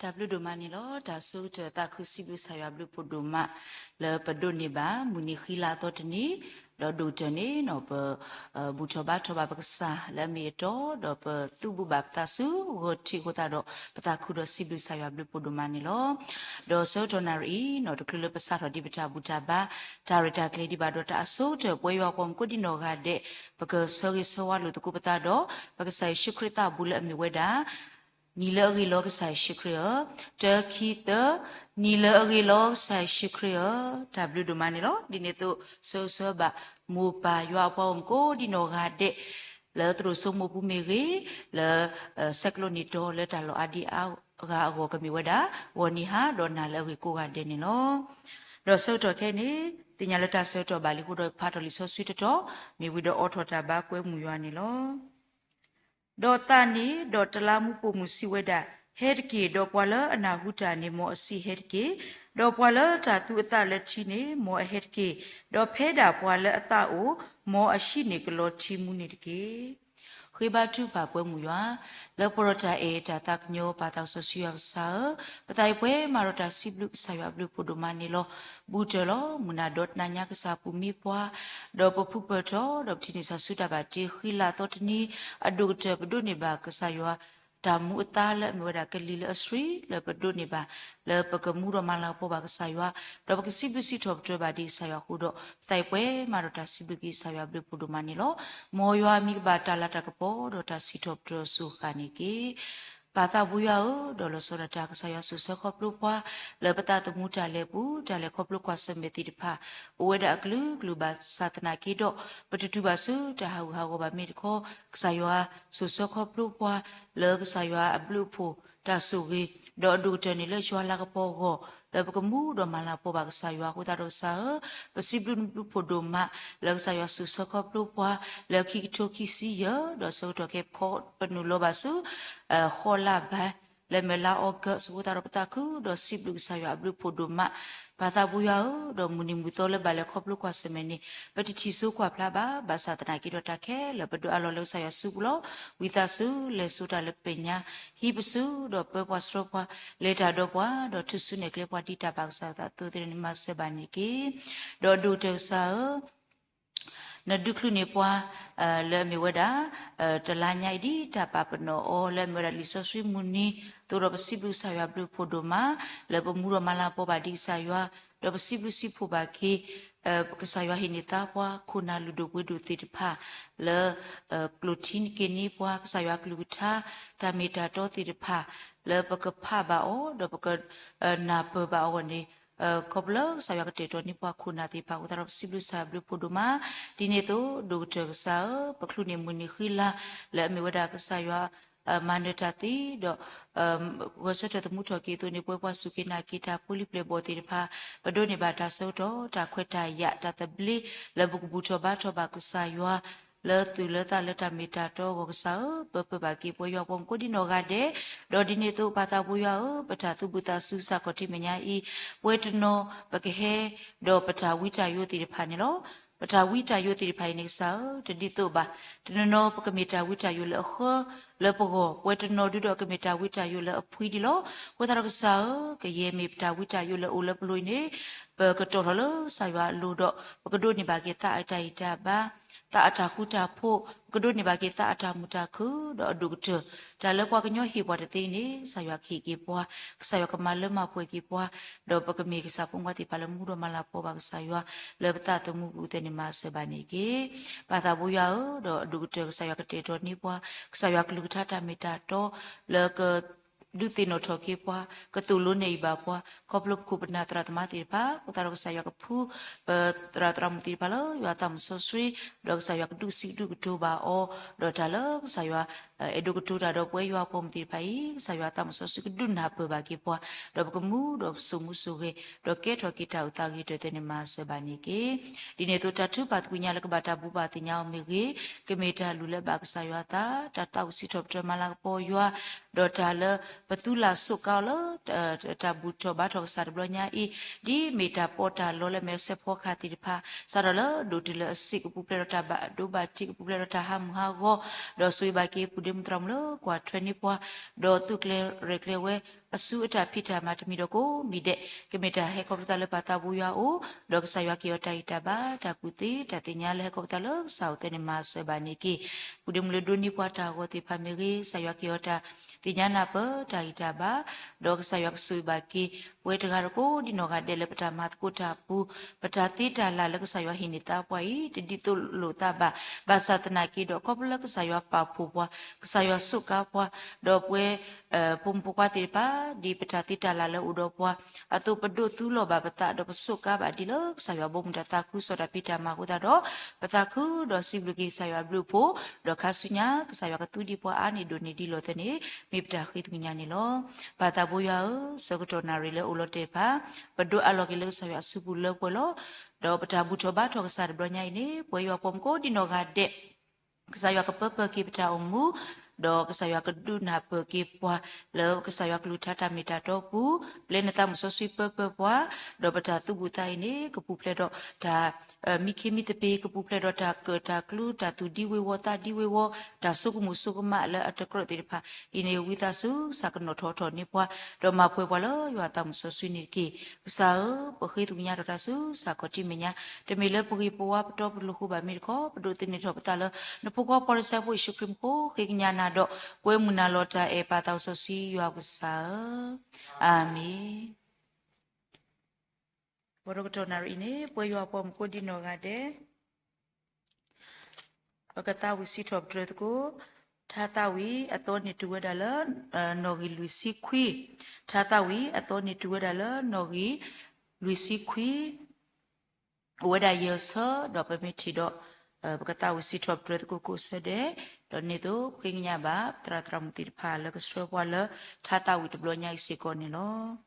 တၢ်ဘျုးဒိၣ်မးန့ၣ်လီၤ. တၢ်ဆိကတၢၢ်သးခုစံးဘျုးကစၢ်ယွၤဘျုးဖှိၣ်ဒိၣ်မး လၢပဒိးန့ၢ်ဘၣ် မုၢ်နံၤဃံလၤအသီတနံၤ, ဒီးဒိၣ်ကတၢၢ်န့ၣ်နီၤ ပ ဘူၣ်ထီၣ်ဘါထီၣ်ဘၣ်ပကစၢ်လၢအမ့ၢ်အတီ, ဒီးပသူၣ်ဘူၣ်ဘၣ်ပသးဆူဂီၤထံးအဃိသတးဒီး ပသးခုဒီးစံးဘျုးကစၢ်ယွၤဘျုးဖှိၣ်ဒိၣ်မးန့ၣ်လီၤ. ဒီးဆၢကတီၢ်နၣ်ရံၣ်အံၤနီၤ တချုးလၢပစးထီၣ်ဒံးပတၢ်ဘူၣ်တၢ်ဘါ တၢ်ရဲၣ်တၢ်ကျဲၤဒံးဘၣ်ဒီး တၢ်အဆိကတၢၢ်ပဝဲယွၤအပှၤမုၣ်ကိးဒံနီၢ်ဂၤဒဲး ပကဆၢဂ့ၤဆၢဝါလိာ်သကိးပသးဒီး ပကစၢ်ယ့ၣ်ၡူးခရံာ်သးဘူးလၢအမ့ၢ်ဝဲဒၣ် နံၤလၢအဂ့ၤလီၤကစၢ်ယ့ၣ်ၡူးခရံာ်ဧၢ, တၢ ခံ သၢ, နံၤလၢအဂ့ၤလီၤကစၢ်ယ့ၣ်ၡူးခရံာ်ဧၢ, တၢ်ဘျုးဒိၣ်မးန့ၣ်လီၤ. ဒ်န့ၣ်အသိး ဆၢဂ့ၤဆၢဝါဘၣ် မိၢ်ပၢ်ယွၤအပှၤဂီၢ်မုၢ်ကိးဒံနီၢ်ဂၤဒဲး လၢသရိာ်စိမိၢ်ပူၤမ့ၢ်ဂ့ၤ, လၢ ဆဲးကျိးန့ၢ်တီလၢတၢ်လီၢ်အါဒံအါဂၤအဂီၢ်ကမ့ၢ်ဝဲဒၣ် ဂီၤနံၤဟါဒီးနၤလၢအဂ့ၤကိးဂၤဒဲးန့ၣ်လီၤ. ဒီးဆၢကတီၢ်ခဲအံၤန့ၣ် သ့ၣ်ညါလၢတၢ်ဆၢကတီၢ်ဘၣ်လံအဃိဒီး ဖးထီၣ်လံာ်စီဆှံတတီၤ မ့ၢ်ဝံၤဒီးအိးထီၣ်တၢ်ဘါကွဲမုာ်ယွၤန့ၣ်လီၤ. ဒီးသးန့ၣ် ဒီးတလါမူပိာ်မုၣ်စံးဝဲဒၣ်, ဟဲတက့ၢ်, ဒီးပှၤလၢအနၢ်ဟူတၢ်န့ၣ် မ်အစံးဟဲတက့ၢ်, ဒီးပှၤလၢတၢ်သူအသးလၢထံန့ၣ် မ်အဟဲတက့ၢ်, ဒီးဖဲဒၣ်ပှၤလၢအသးအိၣ် မ်အဟံးန့ၢ်ကလီထံမူန့ၣ်တက့ၢ်. ဃ့ဘါထုကဖၣ်ကွဲမုာ်ယွၤ, လၢပှဲၤဒီးတၢ်အဲၣ်တၢ်သးကညီၤပၢ်သးစီဆှံယွၤကစၢ်ဧၢ, ပသးအံၤပှဲၤမးဒီးတၢ်စံးဘျုးကစၢ်ယွၤအဘျုးဖှိၣ်ဒိၣ်မးန့ၣ်လီၤ. ဘူးတၢၢ်လီၤ မုၢ်နၤဒီးတနၤညါကစၢ်ပူၤမံပှၤ, ဒီးပဖုပၢၢ်ထီၣ် ဒီးပထံၣ်န့ၢ်ဆၢဆူတၢ်ဘၣ်တ့ဃံလၤအသီတနံၤ, အဒိၣ်ကတၢၢ်ပဒိးန့ၢ်ဘၣ်ကစၢ်ယွၤ တၢ်မူအသါလၢအမ့ၢ်ဝဲဒၣ်ကလံၤလၢအဆှံ လၢပဒိးန့ၢ်ဘၣ် လၢပကမူဒီးမၤလၤကပီၤဘၣ်ကစၢ်ယွၤ, ဒီးပကစံးဘျုးစံးထီၣ်ပတြၢၤဘၣ်ဒံးကစၢ်ယွၤအဃိဒီး ပသးအံၤပှဲၤမးဒီးတၢ်စံးဘျုးက့ၤကစၢ်ယွၤအဘျုးဖှိၣ်ဒိၣ်မးန့ၣ်လီၤ. မ်ယွၤမံၤကဘၣ်တၢ်လၤတၢ်ကပီၤဒီးတၢ်စံးထီၣ်ပတြၢၤအစိၤဃၣ်န့ၣ်တက့ၢ်. ပၢ်သးဘိယွၤဧၢ, ဒီးလီၤဆီဒၣ်တၢ်ကစၢ်ယွၤစိာ်ဆၢခီဖျိပှၤ လၢပသးသမူတၢ်လဲၤပူၤ တၢ်လဲၤခီဖျိကွၢ်ဆၢၣ်မဲာ်သ့ၣ်တဖၣ် အိၣ်ဝဲဒၣ်အကလုာ်ကလုာ်ဘၣ်ဆၣ်သနာ်က့ဒီး ပတတုၤဘၣ်ဆူတၢ်ဟးဂူာ်ဟးဂီၤဘၣ်မ့ၢ်တခီ ကစၢ်ယွၤစိာ်ဆၢခီဖျိပှၤ လၢကစၢ်ယွၤအဘျုးအဖှိၣ်တၢ်ဆိၣ်ဂ့ၤ ဒီးအဒိၣ်ကတၢၢ်န့ၣ်လၢယွၤလၤကပီၤအဂီၢ် လၢပကမူဒီးမၤလၤကပီၤဘၣ်ကစၢ်ယွၤအဃိသတးဒီးကစၢ်ဧၢ, ပစံးဘျုးနဘျုးဖှိၣ်ဒိၣ်မး လၢကစၢ်ယွၤစိာ်ဆၢခီဖျိပှၤ လၢခံကထိခံဆံယဲၢ် ဒီးဆၢကတီၢ်ခဲအံၤပခီပနုာ်လီၤဘၣ်ဆူ ဃီလါဘါ လၢမ့ၢ်လါအီကူး အဃိသတးဒီးပသးခုဒီးစံးဘျုးကစၢ်ယွၤအဘျုးဖှိၣ်ဒိၣ်မး, ပၢ်သးဘိယွၤဧၢ, ဒီးမုၢ်နံၤမုၢ်သီလၢဘၣ်လဲၤခီဖျိကွၢ်ဆၢၣ်မဲာ်န့ၣ် ပတထံၣ်စိကွၢ်ဖျါဘၣ်, ဘၣ်ဆၣ်သနာ်က့ဒီးတၢ်ခဲလၢာ်ပဒွဲအလီၢ်လၢကစၢ်ယွၤစုပူၤလီၤ. ဝံသးစူၤလဲၤစိာ်တၢ်လၢပမဲာ်ညါ, ဟံးပစုဒီးပၢပှၤဆှၢပှၤ, လဲၤတၢ်ဒီးပှၤ ဒီးထုးစုနဲၣ်ကျဲပှၤဒ်တၢ်ဘၣ်ကစၢ်ယွၤအသးအသိးန့ၣ်မၤစၢၤဘၣ်န့ၣ်တက့ၢ်. ဒီးအဒိၣ်ကတၢၢ်ကစၢ်ဧၢ နဒုးချုးန့ၢ်ပှၤ လၢအမ့ၢ်ဝဲဒၣ် တလါညါအံၤဒ်တၢ်ပာ်ပနီၣ်အီၤ လၢအမ့ၢ်ဝဲဒၣ်လံာ်စီဆှံမုၢ်နံၤ, အဃိဒီးပစံးဘျုးကစၢ်ယွၤဘျုးဖှိၣ်ဒိၣ်မး လၢပမူဒီးမၤလၤကပီၤဘၣ်ဒံးကစၢ်ယွၤ, ဒီးပစံးဘျုးစံးဖှိၣ်ဘၣ်က့ၤ ကစၢ်ယွၤဟ့ၣ်န့ၢ်သါပှၤ ခိၣ်နၢ်လုၢ်ဒိၣ်ပှ့ၤဒိၣ်သ့ၣ်တဖၣ် လၢ ကျိၣ်ထံက့ၤန့ၢ်ပှၤ ကစၢ်ယွၤကလုၢ်ကထါ တၢ်မ့ၢ်တၢ်တီသ့ၣ်တဖၣ် လၢပကဖးဘၣ်အီၤ ဒီးပက နၢ်ပၢၢ်ဘၣ်အဂီၢ်န့ၣ် ခီဖျိလၢကစၢ်ယွၤကတဲာ်ကတီၤန့ၢ်ပှၤခိၣ်နၢ်သ့ၣ်တဖၣ်အဃိသတးဒီး ပစံးဘျုးကစၢ်ယွၤဘျုးဖှိၣ်ဒိၣ်မး. ဒ်န့ၣ်အသိး ဒိၣ်ကတၢၢ်ကစၢ်ဧၢ, ပချုးန့ၢ်မုၢ်နံၤဃံလၤ လၢအမ့ၢ်ဝဲဒၣ်ကစၢ်ယွၤ မၤနၢၤတၢ်သ့ဒီး ဂဲၤဆၢထၢၣ်သမူထီၣ်က့ၤအသိးန့ၣ် ပဝဲပှၤစူၢ်က့ၤနာ်က့ၤတၢ်ဖိလံၤပျဲၢ်ဘီၣ်သ့ၣ်တဖၣ် ပဒိးန့ၢ်ဘၣ်တၢ်ဆၢကတီၢ် တၢ်ခွဲးတၢ်ယာ် တၢ်သဘျ့ လၢပကဘူၣ်ထီၣ်ဘါထီၣ်ဘၣ်ကစၢ်ယွၤ လၢသူၣ်လၢသးလၢတၢ်မ့ၢ်တၢ်တီအဂီၢ်ကစၢ်ဧၢ, ပၢပၢဘၣ်က့ၤပဝဲယွၤပှၤမုၣ်ကိးဒံနီၢ်ဂၤဒဲး, ဒီးဒ်န့ၣ်အသိး ပၢ်သးဘိယွၤဧၢ, ပတၢ်သူၣ်ဘုၣ်သးစူၤစ့ၢ်ကီးတနံၤညါအံၤ, ပဝဲတနီၤပကဟဲ ဒီးပတၢ်ဝံတၢ်ယိးသ့ၣ်တဖၣ်န့ၣ်လီၤ. ပတၢ်ဝံတၢ်ယိးသ့ၣ်တဖၣ်အံၤန့ၣ်ကစၢ်ဧၢ, တဒ်သိးဘၣ်, တနီၤနီၤပကမ့ၢ်တၢ်ဝံတၢ်ယိးလၢအဃၢလၢပဂီၢ်, ပဝဲတနီၤဒုဒီးကမ့ၢ်တၢ်ဝံတၢ်ယိးလၢအဖှံဒံးလီၤ. အဃိသတးဒီးကစၢ်ဧၢ, ကယဲၢ်မ့ၢ်ပတၢ်ဝံတၢ်ယိးလၢအအိၣ်လၢပလိၤအံၤန့ၣ် ပကတီၢ်ထီၣ်လၢကစၢ်ယွၤအလိၤဒီး ပကဒိးန့ၢ်ဘၣ်က့ၤသးအတၢ်ဂံၢ်တၢ်ဘါ, သးအတၢ်ဃူတၢ်ဖိး, ပကဒိးန့ၢ်ဘၣ်က့ၤသးအတၢ်မုာ်တၢ်ခုၣ်, ဒီးအဒိၣ်ကတၢၢ် တၢ်လၢပှၤကညီဟ့ၣ်ပှၤတသ့န့ၣ် ကစၢ်ယွၤကဟ့ၣ်က့ၤပှၤ, ကစၢ်ယွၤကမၤလၢမၤပှဲၤက့ၤပှၤ, ဒီးပကမ့ၢ်ကစၢ်ဖိမုၣ်ဖိခွါသ့ၣ်တဖၣ်လၢမူဒီးမၤလၤကပီၤဘၣ်ကစၢ်ယွၤ လၢပသးသမူပူၤသ့ၣ်န့ၣ်မၤစၢၤဘၣ်န့ၣ်တက့ၢ်. ပၢ်သးဘိယွၤဧၢ, ဒီးအဒိၣ်ကတၢၢ်ကစၢ်ယွၤကတဲာ်ကတီၤန့ၢ်ပှၤ, ကစၢ်ယွၤကလုၢ်ကထါတၢ်မ့ၢ်တၢ်တီ လၢက ဒုးသ့ၣ်နီၣ်ထီၣ်က့ၤပှၤ, ကသိၣ်လိနဲၣ်အံၤဘၣ်ပှၤ, ခီဖျိပခိၣ်ပနၢ်သရၣ်သမါသ့ၣ်တဖၣ်, အဃိသတးဒီးကစၢ်ယွၤကဖှူ ပသရၣ်သရၣ်မုၣ်သ့ၣ်တဖၣ်လၢယွၤအသးမုၣ်စီဆှံ, ဒီးကစၢ်ယွၤကဒုးစံးကဒုးကတိၤဘၣ်အီၤ, ဒီးတၢ်လၢကစၢ်ယွၤ အဲၣ်ဒိးကတိၤတၢ်ဒီးပဝဲယွၤအဖိမုၣ်သ့ၣ်တဖၣ်အံၤ, ကစၢ်ယွၤအသးမုၣ်စီဆှံကဒုးနၢ်ပၢၢ်ဘၣ်က့ၤပှၤ, ဒီးပကမူဒီးစိာ်မူစိာ်ဂဲၤ, ဒီးကဲထီၣ်က့ၤတၢ်အုၣ်သးဂ့ၤတၢ်သ့ၣ်န့ၣ်မၤစၢၤဘၣ်န့ၣ်တက့ၢ်. ဒ်န့ၣ်အသိးတၢ်ထုကဖၣ်သကွံာ်ညါလၢကဘၣ်တၢ်ဘိးဘၣ်သ့ၣ်ညါအီၤမ့ၢ်ဂ့ၤ, ကမ့ၢ်တၢ်လုၢ်လၢဘၣ်ကစၢ်ယွၤအသး, တၢ်သးအိၣ်စံးထီၣ်ပတြၢၤမၤလၤကပီၤယွၤ, ဒီးတၢ်လၢပသူလၢ်စိးကါအီၤလၢ တၢ်ဘူၣ်ထီၣ်ဘါထီၣ်ကစၢ်တဘျီညါအံၤ, ဒ်မ့ၢ်တၢ်ပီးတၢ်လီလၢအမ့ၢ်အဆၢဖီကဟၣ်သ့ၣ်တဖၣ်, စးထီၣ်လၢဒိၣ်တုၤလၢအဆံးကပူၤဖျဲးဒီးတၢ်ဘၣ်ဒိဘၣ်ထံးကပူၤဖျဲးဒီးတၢ်ဟးမုၢ်ဟးဂီၤ, ဒီးဆိၣ်ဂ့ၤဘၣ်က့ၤပူၤဒ့မုၣ်သရၣ်မုၣ်လၢကွၢ်ထွဲန့ၢ်ပှၤ, ဒီးသုးကျဲၤရဲၣ်ကျဲၤဝဲ အစုအတၢ်ဖံးတၢ်မၤတမံၤဒီးကိးမံၤဒဲး ကမ့ၢ်တၢ်ဟဲခီဖျိသးလၢပၢ်သးဘိယွၤအအိၣ်, ဒီးကစၢ်ယွၤက့ၤအီၤတၢ်ဂံၢ်တၢ်ဘါ, တၢ်ကူၣ်သ့, တၢ်သ့ၣ်ညါလၢဟဲခီဖျိသးလၢကစၢ်အိၣ်သဲန့ၣ် မၤစၢၤဘၣ်န့ၢ်က့ၤ ပုၢ်ဒ့မုၣ်လၢဒိးန့ၢ်ပှၤတၢ်ဂီၤသ့ၣ်တဖၣ်မ့ၢ်ဂ့ၤ, ကစၢ်ယွၤက့ၤအီၤတၢ်သ့ၣ်ညါနၢ်ပၢၢ် တၢ်ဂံၢ်တၢ်ဘါ, ဒီးကစၢ်ယွၤကဆိၣ်ဂ့ၤဘၣ်က့ၤ ပဝဲတဂၤဒီးကိးဒံနီၢ်ဂၤဒဲးလၢပတၢ်မၤသကိးတၢ်အပူၤ, ပတၢ်သ့တၢ်လၢ်လၢကစၢ်ယွၤဟ့ၣ်န့ၢ်သးပှၤအံၤ တဒ်သိးလိာ်သးဘၣ်, ဘၣ်ဆၣ်သနာ်က့ဒီး ခီဖျိလၢကစၢ်ယွၤပာ်ဖှိၣ်ပှၤ, ကစၢ်ယွၤစူးကါပှၤ, ဒီးပဝဲ ဖိမုၣ်ဖိခွါသ့ၣ်တဖၣ် ဒ်ပတၢ်သ့တၢ်လၢ်လၢအိၣ်ဒီးပှၤအသိး ပဒိးသူလီၤဘၣ်ပသး ဒီးပစူးကါဘၣ်ဒ်လၢကစၢ်ယွၤဘီမုၢ်တၢ်သးခုစီတၢ်ဖံးတၢ်မၤအဃိသတးဒီး ပသးခုဒီးစံးဘျုးက့ၤကစၢ်ယွၤအဘျုးအဖှိၣ် ဒီးခါဆူညါ ကစၢ်ယွၤကသူဒံးပှၤအါန့ၢ်ဒိၣ်န့ၢ်ဒံးလီၤသဲန့ၣ် မ့ၢ်ပတၢ်ဃ့သကွံာ်ညါန့ၣ်လီၤ. ပၢ်သးဘိယွၤဧၢ, ဆၢကတီၢ်နၣ်ရံၣ်လၢအိၣ်လီၤတဲာ်တဖၣ် ပဒိးအးလီၤက့ၤလၢကစၢ်ယွၤအစုပူၤလၢပှဲၤလီၤ. ဒီးပတၢ်ဘူၣ်ထီၣ်ဘါထီၣ်ကစၢ်တဘျီညါအံၤန့ၣ် ပဝဲယွၤပှၤမူကိးဒံနီၢ်ဂၤဒဲး ကစၢ်ယွၤကပၢပၢၢ်က့ၤပတၢ်အိၣ်မူ, ဒီးကစၢ်ယွၤကလုၢ်ကထါတၢ်မ့ၢ်တၢ်တီပူၤ, ပျဲနသးမုၣ်စီဆှံပၢပၢၢ်ပှၤ, ဒီးပတၢ်သူၣ်ဘူၣ်သးအံၤန့ၣ် ကပူၤဖျဲးဒီးတၢ် မံခ့မံသပ့ၤ ကပူၤဖျဲးဒီးတၢ်ကၢၣ်တၢ်ကျူ တၢ်သူၣ်ဒံဝ့ၤဝီၤသးဒံဝ့ၤဝီၤ တၢ်ဆိကမိၣ်ဆိကမးလၢအတကြၢးသ့ၣ်တဖၣ်အံၤန့ၣ် ဝံသးစူၤ ကစၢ်ကနီၣ်ထီၣ်ထီၣ်န့ၢ်ပှၤ, ဒီးမၤပှဲၤပှၤလၢယွၤသးမုၣ်စီဆှံန့ၣ်တက့ၢ်. ကစၢ်ဧၢ, ပဃ့သကွံာ်ညါဒီးတၢ်ဆူကစၢ်ခီၣ်ထံးမဲာ်ညါ, တမ့ၢ်လၢပဂ့ၤပဝါပတီပလိၤဃိဘၣ်မ့ၢ်တခီ ပဒိးသန့ၤထီၣ်ပသးလၢ နဖိခွါပှၤတစဲးဖိယ့ၣ်ၡူးခရံာ်မူခိၣ် ဃ့ကညးနၤဒီး ကွဲမုာ်နၤလီၤတၢ်အဲၣ်ပၢ်သးစီဆှံယွၤကစၢ်ဧၢ, အၤမ့ၣ်. ပှၤတကတီၢ်နၣ်ရံၣ်အံၤန့ၣ် ပဝဲယွၤပှၤမူကိးဒံနီၢ်ဂၤဒဲး ပကသးဝံၣ်စံးထီၣ်ပတြၢၤသကိး ထါသးဝံၣ်အသီန့ၣ်တုၤဝဲဒၣ်လၢ နီၣ်ဂံၢ်လွံၢ်ဆံခွံ, ထါသးဝံၣ်အသီန့ၣ်တုၤဝဲဒၣ်လၢနီၣ်ဂံၢ်လွံၢ်ဆံခွံ, အိၣ်ဝဲဒၣ်ယဲၢ်ဆၢ ဒီးပမ့ၢ်ထံၣ်ဒီး ပကသးဝံၣ်စံးထီၣ်ပတြၢၤသကိးကိးဆၢဒဲး, ဒီးန့ၣ်သိးပဃ့ကညးဘၣ် သရၣ်သရၣ်မုၣ်သ့ၣ်တဖၣ်လၢကဆှၢပှၤလၢ ထါသးဝံၣ်တဘျီညါအံၤစ့ၢ်ကီးန့ၣ်လီၤ.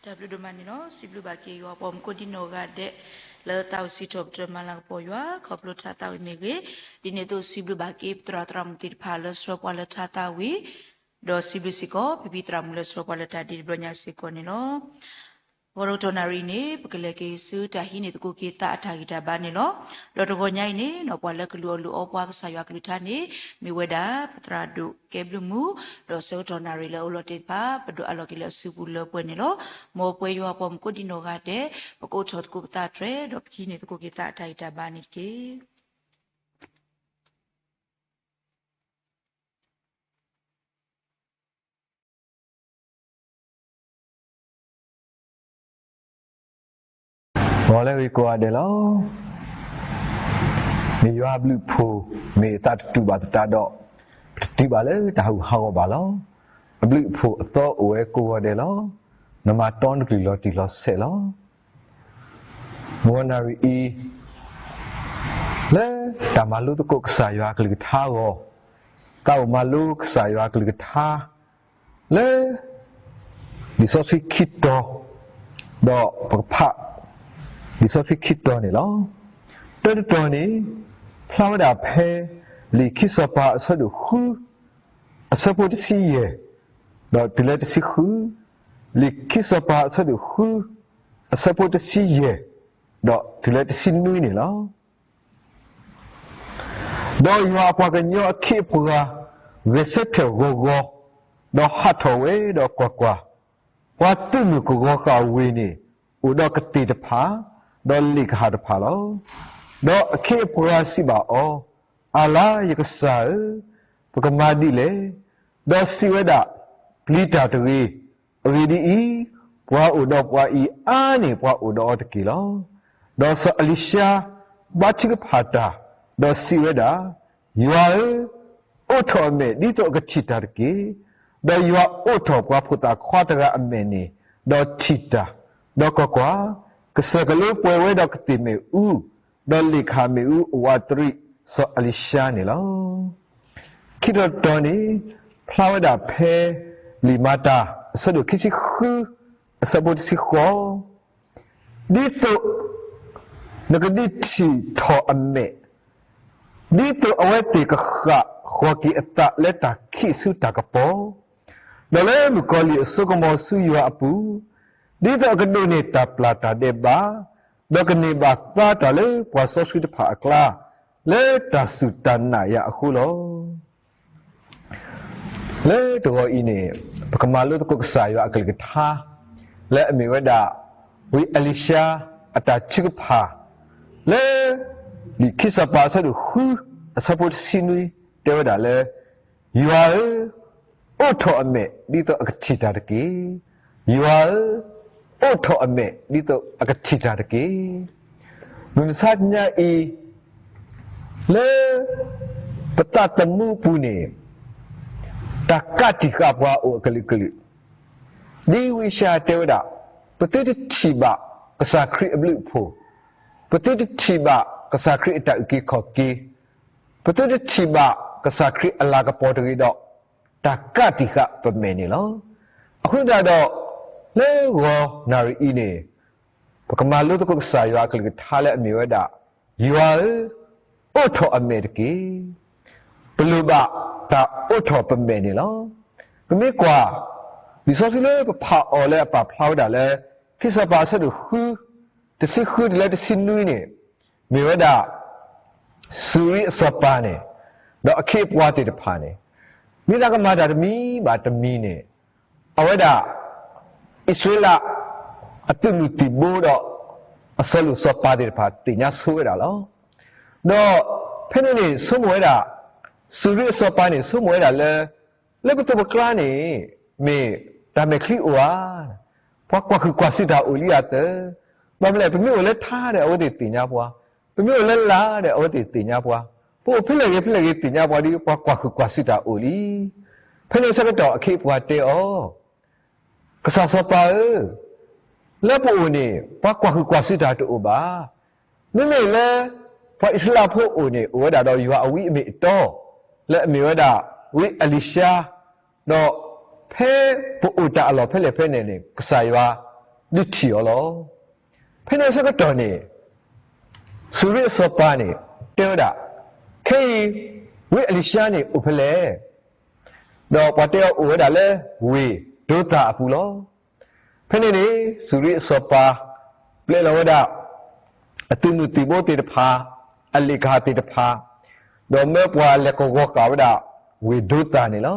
တၢ်ဘျုးဒိၣ်မးန့ၣ်လီၤ. စံးဘျုးဘၣ်က့ၤယွၤအပှၤမူခိၣ်ဒ်နီၢ်ဂၤဒဲး လၢသးဝံၣ်စံးထီၣ်ပတြၢၤမၤလၤကပီၤယွၤ ခီဖျိထါသးဝံၣ်မ့ၢ်ဂ့ၤ, ဒ်န့ၣ်အသိးစံးဘျုးဘၣ်က့ၤ ပသရၣ်သရၣ်မုၣ်သ့ၣ်တဖၣ်လၢဆှၢပှၤလၢထါသးဝံၣ်, ဒီးစံးဘျုးစ့ၢ်ကီး ဖံဖံသရၣ်မုၣ်လၢဆှၢပှၤလၢတၢ်ဒ့တဘျီညါစ့ၢ်ကီးန့ၣ်လီၤ. ဂီၤဒီးကတီၢ်နၣ်ရံၣ်အံၤန့ၣ် ပကလဲၤက့ၤဆူတၢ်ဟံးန့ၢ်သကိးက့ၤသးအတၢ်ဂံၢ်တၢ်ဘါန့ၣ်လီၤ. ဒီးတဂီၤညါအံၤန့ၣ် ပှၤလၢကလုၢ်အီၣ်လုၢ်အီပှၤကစၢ်ယွၤကလုၢ်ကထါန့ၣ် မ့ၢ်ဝဲဒၣ် ပသရၣ်ဒိၣ်ကဲဘျုးမူ, ဒီးဆၢကတီၢ်နၣ်ရံၣ်လၢအအိၣ်လီၤတ့ၢ်တဖၣ် ပဒိးအးလီၤက့ၤလၢအစုပူၤလၢပှဲၤန့ၣ်လီၤ. မ်ပှဲၤယွၤအပှၤမူခိၣ်ဒ်နီၢ်ဂၤဒဲး ပကအိးထီၣ်သကိးပသးတြဲၤ ဒီးပကဟံးန့ၢ်သကိးက့ၤသးအတၢ်ဂံၢ်တၢ်ဘါန့ၣ်တက့ၢ်. ဂီၤလၢဂ့ၤကိးဂၤဒဲးလီၤ. မ့ၢ်ယွၤအဘျုးအဖှိၣ် မ့ၢ်အသးတတူာ်ဘၣ်သတးဒီး ပတတုၤဘၣ်လၢတၢ်ဟးဂူာ်ဟးဂီၤဘၣ်လီၤ. အဘျုးအဖှိၣ်အသီအိၣ်ဝဲကိးဂၤဒဲးလီၤ. နမၤတီနကလုၢ်လီၤတံၢ်လီၤဆဲးလီၤ. မုၢ်ဂီၤနၣ်ရံၣ်အံၤ လၢတၢ်မၤလိသကိးကစၢ်ယွၤအကလုၢ်ကထါအဂီၢ်, သးအိၣ်မၤလိကစၢ်ယွၤအကလုၢ်ကထါ လၢ လံာ်စီဆှံခံတီၤ, ဒီးပကဖး လံာ်စီဆှံခံတီၤန့ၣ်လီၤ. တၢတတီၤန့ၣ် ဖျါဝဲဒၣ်ဖဲ လံာ်ခံစီၤပၤအဆၢဒိၣ်ဃု အဆၢဖိတဆံယဲၢ် ဒီးတုၤလၢတဆံဃု, လံာ်ခံစီၤပၤအဆၢဒိၣ်ဃု အဆၢဖိတဆံယဲၢ် ဒီးတုၤလၢတဆံနွံန့ၣ်လီၤ. ဒီးယွၤအပှၤကညီအခ့အပှၤ ဂဲၤဆၢထၢၣ်ဂီၤဂီၤ, ဒီးဟးထီၣ်ဝဲ, ဒီးကွၢ်ကွၢ်, ပှၤသုးမုၢ်ကဂီၤဃာ်ဝ့ၢ်န့ၣ် အိၣ်ဒီးကသ့ၣ်တဖၣ်, ဒီးလ့ၣ်ကဟၣ်တဖၣ်လီၤ. ဒီးအခ့အပှၤစံးဘၣ်အီၤ, အၣ်လါယကစၢ်ဧၢ, ပကမၤဒ်လဲၣ်. ဒီးစံးဝဲဒၣ်, ပျံၤတၢ်တဂ့ၤ, အဂ့ၢ်ဒ်အံၤ, ပှၤအိၣ်ဒီးပှၤအံၤအါန့ၢ်ပှၤအိၣ်ဒီးအီၤတက့ၢ်လီၤ. ဒီးစီၤအလံၤၡါ ဘါထုကဖၣ်တၢ်, ဒီးစံးဝဲဒၣ်, ယွၤဧၢ, အိးထီၣ်အမဲာ်ဒ်သိးအကထံၣ်တၢ်တက့ၢ်. ဒီးယွၤအိးထီၣ်ပှၤဖိသၣ်ခွါတဂၤအမဲာ်န့ၣ်, ဒီးထံၣ်တၢ်, ဒီးကွၢ်ကွၢ်, ကစၢၢ်ကလိပှဲၤဝဲဒီးကသ့ၣ်မ့ၣ်အူ, ဒီးလ့ၣ်ကဟၣ်မ့ၣ်အူအဝးတရံး စီၤအလံၤၡါန့ၣ်လီၤ. ခံတီၤတတီၤန့ၣ် ဖျါဝဲဒၣ်ဖဲ လံာ်မၤတၢ် အဆၢဒိၣ်ခံဆံဃု အဆၢဖိတဆံဃိး, ဒ်သိး နကဒုးထံၣ်ထီၣ်အမဲာ်, ဒ်သိးအဝဲသ့ၣ်ကဃၣ်ဃီၤက့ၤအသးလၢတၢ်ခံးဆူတၢ်ကပီၤ, ဒီးလၢမုၣ်ကီၤလံၢ်အစိကမီၤဆူယွၤအပူၤ, ဒ်သိးအကဒိးန့ၢ်တၢ်ပျၢ်တၢ်ဒဲးဘး, ဒီးကန့ၢ်ဘၣ်သါတၢ်လၢပှၤစီဆှံတဖၣ်အကျါ, လၢတၢ်စူၢ်တၢ်နာ်ယၤအဃိလီၤ. လၢတဂီၤအံၤန့ၣ် ပကမၤလိသကိးကစၢ်ယွၤအကလုၢ်ကထါ လၢအမ့ၢ်ဝဲဒၣ် ဝံအလံၤၡါ အတၢ်ထုကဖၣ် လၢ လံာ်ခံစီၤပၤအဆၢဒိၣ်ဃု အဆၢဖိတဆံနွံ တဲဝဲဒၣ်လၢ ယွၤဧၢ, အိးထီၣ်အမဲာ်ဒ်သိးအကထံၣ်တၢ်တက့ၢ်. ယွၤဧၢ, အိးထီၣ်အမဲာ်ဒ်သိးအကထံၣ်တၢ်တက့ၢ်. မုၢ်မဆါတနံၤအံၤ လၢ ပသးသမူအပူၤန့ၣ် တၢ်ကးတံာ်ဃာ်ပှၤအိၣ်အကလုာ်ကလုာ်, ဒ်ဝံယၡါယၤတဲဝဲဒၣ်, ပသုတထံၣ်ဘၣ်ကစၢ်ခရံာ်အဘျုးအဖှိၣ်, ပသုတထံၣ်ဘၣ်ကစၢ်ခရံာ်အတၢ်အုၣ်က့ၤခီၣ်က့ၤ, ပသုတထံၣ်ဘၣ်ကစၢ်ခရံာ်အလၤကပီၤတဂ့ၤဒီး တၢ်ကးတံာ်ဃာ်ပမဲာ်န့ၣ်လီၤ. အဃိသတးဒီး လၢဂီၤနၣ်ရံၣ်အံၤန့ၣ် ပကမၤလိသကိးကစၢ်ယွၤအကလုၢ်ကထါလၢအမ့ၢ်ဝဲဒၣ်, ယွၤဧၢ, အိးထီၣ်အမဲာ်တက့ၢ်. ပလိၣ်ဘၣ်တၢ်အိးထီၣ်ပမဲာ်န့ၣ်လီၤ. ပမ့ၢ်ကွၢ် လံာ်စီဆှံလၢပဖးအီၤလၢအပာ်ဖျါဝဲဒၣ်လၢ ခံစီၤပၤအဆၢဒိၣ်ဃု တဆံဃုတုၤလၢတဆံနွံန့ၣ် မ့ၢ်ဝဲဒၣ် စူၤရံအစီၤပၤန့ၣ် ဒီးအခ့အပှၤသ့ၣ်တဖၣ်န့ၣ် မ့ၢ်သးကမၤတၢ်တမံၤဘၣ်တမံၤန့ၣ် အဝဲဒၣ် အံၣ်စရ့လး အသုးမုၢ်သံၣ်ဘိဒီး အစီၤလိၣ်စီၤပၤသ့ၣ်တဖၣ်သ့ၣ်ညါဆိဝဲဒၣ်လီၤ. ဒီးဖဲန့ၣ်န့ၣ် ဆိကမိၣ်ဝဲဒၣ် စူၤရံအစီၤပၤန့ၣ် ဆိကမိၣ်ဝဲဒၣ်လၢ လၢပသိးပကျါန့ၣ် မ့ၢ်တၢ်မဲာ်ချံအိၣ်ဧါ, ပှၤကွၢ်ဃုာ်ကွၢ်စံးတၢ်အိၣ်လံဧါသၢ, ဘၣ်မနုၤလဲၣ် ပမ့ၢ်အိၣ်လၢထါဒီး အဝဲသ့ၣ်သ့ၣ်ညါပှၤ, ပမ့ၢ်အိၣ်လၢလာ်ဒီး အဝဲသ့ၣ်သ့ၣ်ညါပှၤ, ပအိၣ်ဖဲလဲၣ်ဂ့ၤဖဲလဲၣ်ဂ့ၤသ့ၣ်ညါပှၤဒီး ပှၤကွၢ်ဃုာ်ကွၢ်စံးတၢ်အိၣ်လံ. ဖဲန့ၣ်ဆၢကတီၢ်အခ့အပှၤတဲအီၤ ကစၢ်စီၤပၤဧၢ, လၢပအိၣ်န့ၣ် ပှၤကွၢ်ဃုာ်ကွၢ်စံးတၢ်တအိၣ်ဘၣ်. မ့မ့ၢ်လၢ ပှၤအံၣ်စရ့လးဖိအအိၣ်န့ၣ် အိၣ်ဝဲဒၣ်ဒီးယွၤအဝံအမ့ၢ်အတီ, လၢအမ့ၢ်ဝဲဒၣ် ဝံအလံၤၡါ, ဒီးဖဲပအိၣ်တၢ်အလီၢ်ဖဲလဲၣ်ဖဲလဲၣ်န့ၣ် ကစၢ်ယွၤ ဒုးထံၣ်အီၤလီၤ. ဖဲန့ၣ်အဆၢကတီၢ်န့ၣ် စူၤရံအစီၤပၤန့ၣ် တဲဝဲဒၣ်, ခဲအံၤ ဝံအ့လံၡါန့ၣ်အိၣ်ဖဲလဲၣ်, ဒီးပှၤတဲအီၤအိၣ်ဝဲဒၣ်လၢဝ့ၢ်ဒိသၤအပူၤလီၤ. ဖဲန့ၣ်န့ၣ် စူၤရံအစီၤပၤ ပျဲလီၤဝဲဒၣ် အသုးမုၢ်သံၣ်ဘိသ့ၣ်တဖၣ်, အလ့ၣ်ကဟၣ်သ့ၣ်တဖၣ်, ဒီးမၢပှၤလဲၤကဝီၤဃာ်ဝဲဒၣ် ဝ့ၢ်ဒိသၤန့ၣ်လီၤ.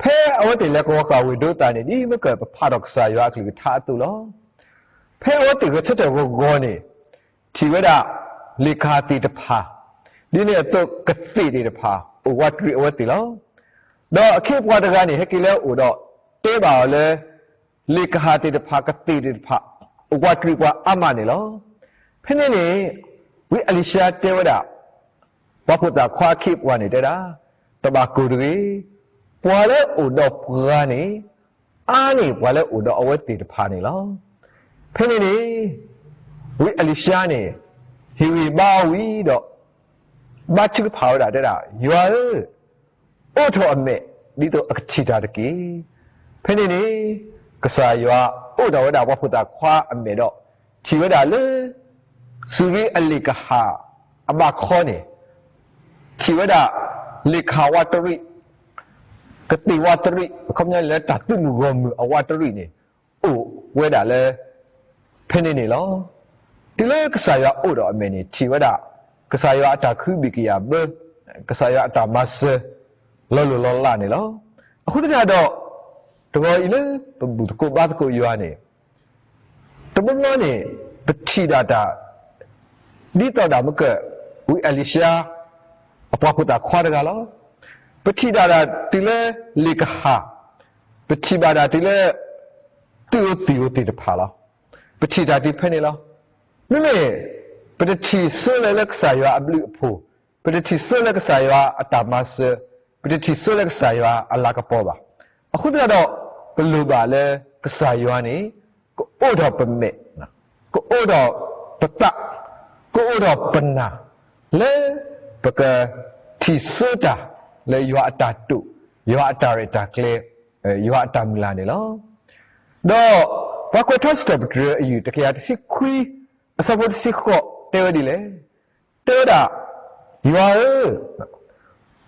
ဖဲအဝဲသ့ၣ်လဲၤကဝီၤဃာ်ဝ့ၢ်ဒိသၤန့ၣ် ဒ်မ့ၢ်ကပဖးထီၣ်ကစၢ်ယွၤအကလုၢ်ကထါအသိးလီၤ. ဖဲအဝဲသ့ၣ်ဂဲၤဆၢထၢၣ်ဂီၤဂီၤန့ၣ် ထံၣ်ဝဲဒၣ် လ့ၣ်ကဟၣ်သ့ၣ်တဖၣ်, ဒ်န့ၣ်အသိးကသ့ၣ်သ့ၣ်တဖၣ် အိၣ်ဝးတရံးအဝဲသ့ၣ်လီၤ. ဒီးအခ့အပှၤတဂၤန့ၣ် ဟဲက့ၤလၢအအိၣ်ဒီး တဲဘၣ်အီၤလၢ လ့ၣ်ကဟၣ်သ့ၣ်တဖၣ် ကသ့ၣ်သ့ၣ်တဖၣ် အိၣ်ဝးတရံးပှၤအါမးန့ၣ်လီၤ. ဖဲန့ၣ်န့ၣ် ဝံအ့လံၡါတဲဝဲဒၣ် ပှၤဖိသၣ်ခွါအခ့အပှၤန့ၣ်တဲဒၣ်, တဘၣ်ကိၢ်တဂ့ၤ, ပှၤလၢအိၣ်ဒီးပှၤန့ၣ် အါန့ၢ်ပှၤလၢအိၣ်ဒီးအဝဲသ့ၣ်တဖၣ်န့ၣ်လီၤ. ဖဲန့ၣ်န့ၣ် ဝံအ့လံၡါန့ၣ် ဟ့ၣ်ဂံၢ်ဘါအီၤဝံၤဒီး ဘါထုကဖၣ်ဝဲဒၣ်တဲဒၣ်, ယွၤဧၢ, အိးထီၣ်အမဲာ် ဒ်သိးအကထံၣ်တၢ်တက့ၢ်. ဖဲန့ၣ်န့ၣ် ကစၢ်ယွၤအိးထီၣ်ဝဲဒၣ်ပှၤဖိသၣ်ခွါအမဲာ်ဒီး ထံၣ်ဝဲဒၣ်လၢ စူၤရံအလ့ၣ်ကဟၣ်အဘၣ်ခီန့ၣ် ထံၣ်ဝဲဒၣ် လ့ၣ်ကဟၣ်ဝးတရံး, ကသ့ၣ်ဝးတရံး, အခီပညီန့ၣ်လၢတၢ်သုးမုၢ်ဂီၢ်မုၢ်အဝးတရံးန့ၣ် အိၣ်ဝဲဒၣ်လၢ ဖဲန့ၣ်န့ၣ်လီၤ. တုၤလၢကစၢ်ယွၤအိးထီၣ်အမဲာ်န့ၣ် ထံၣ်ဝဲဒၣ် ကစၢ်ယွၤအတၢ်ခုဘံၣ်ကယာ်ဘၢ, ကစၢ်ယွၤအတၢ်မၤစၢၤ လီၤလိၢ်လီၤလးန့ၣ်လီၤ. အဃိသတးဒီး တဂီၤအံၤလၢပဘူၣ်သကိးဘါသကိးယွၤန့ၣ် တဘျီဘျီန့ၣ် ပထံၣ်ဒၣ်တၢ် ဒ်သိးဒၣ်မ့ၢ်က ဝံအ့လံၡါ အပှၤဖိသၣ်ခွါတဂၤလီၤ. ပထံၣ်ဒၣ်တၢ်တုၤလၢလ့ၣ်ကဟၣ်, ပထံၣ်ဘၣ်တၢ်တုၤလၢ သုးဧိၤသံၣ်ဧိၤသ့ၣ်တဖၣ်လီၤ. ပထံၣ်တၢ်တုၤဖဲန့ၣ်လီၤ. မ့မ့ၢ် ပတထံၣ်ဆိလၢ လၢကစၢ်ယွၤအဘျုးအဖှိၣ်, ပတထံၣ်ဆိလၢကစၢ်ယွၤအတၢ်မၤစၢၤ, ပတထံၣ်ဆိလၢကစၢ်ယွၤအလၤကပီၤဘၣ်. အဃိသတးဒီး ပလိၣ်ဘၣ်လၢကစၢ်ယွၤန့ၣ် ကအိးထီၣ်ပမဲာ်, ကအိးထီၣ်ပသး, ကအိးထီၣ်ပနၢ် လၢပကထံၣ်ဆိတၢ်လၢယွၤအတၢ်တိာ်, ယွၤအတၢ်ရဲၣ်တၢ်ကျဲၤ, ယွၤအတၢ်မုၢ်လၢ်န့ၣ်လီၤ. ဒီးပှၤကွဲးထီစံးထီၣ်ပတြၢၤအယုၢ်တကယၤတဆံခွံ အဆၢဖိတဆံဃိးတဲဝဲဒ်လဲၣ်. တဲဝဲဒၣ်, ယွၤဧၢ,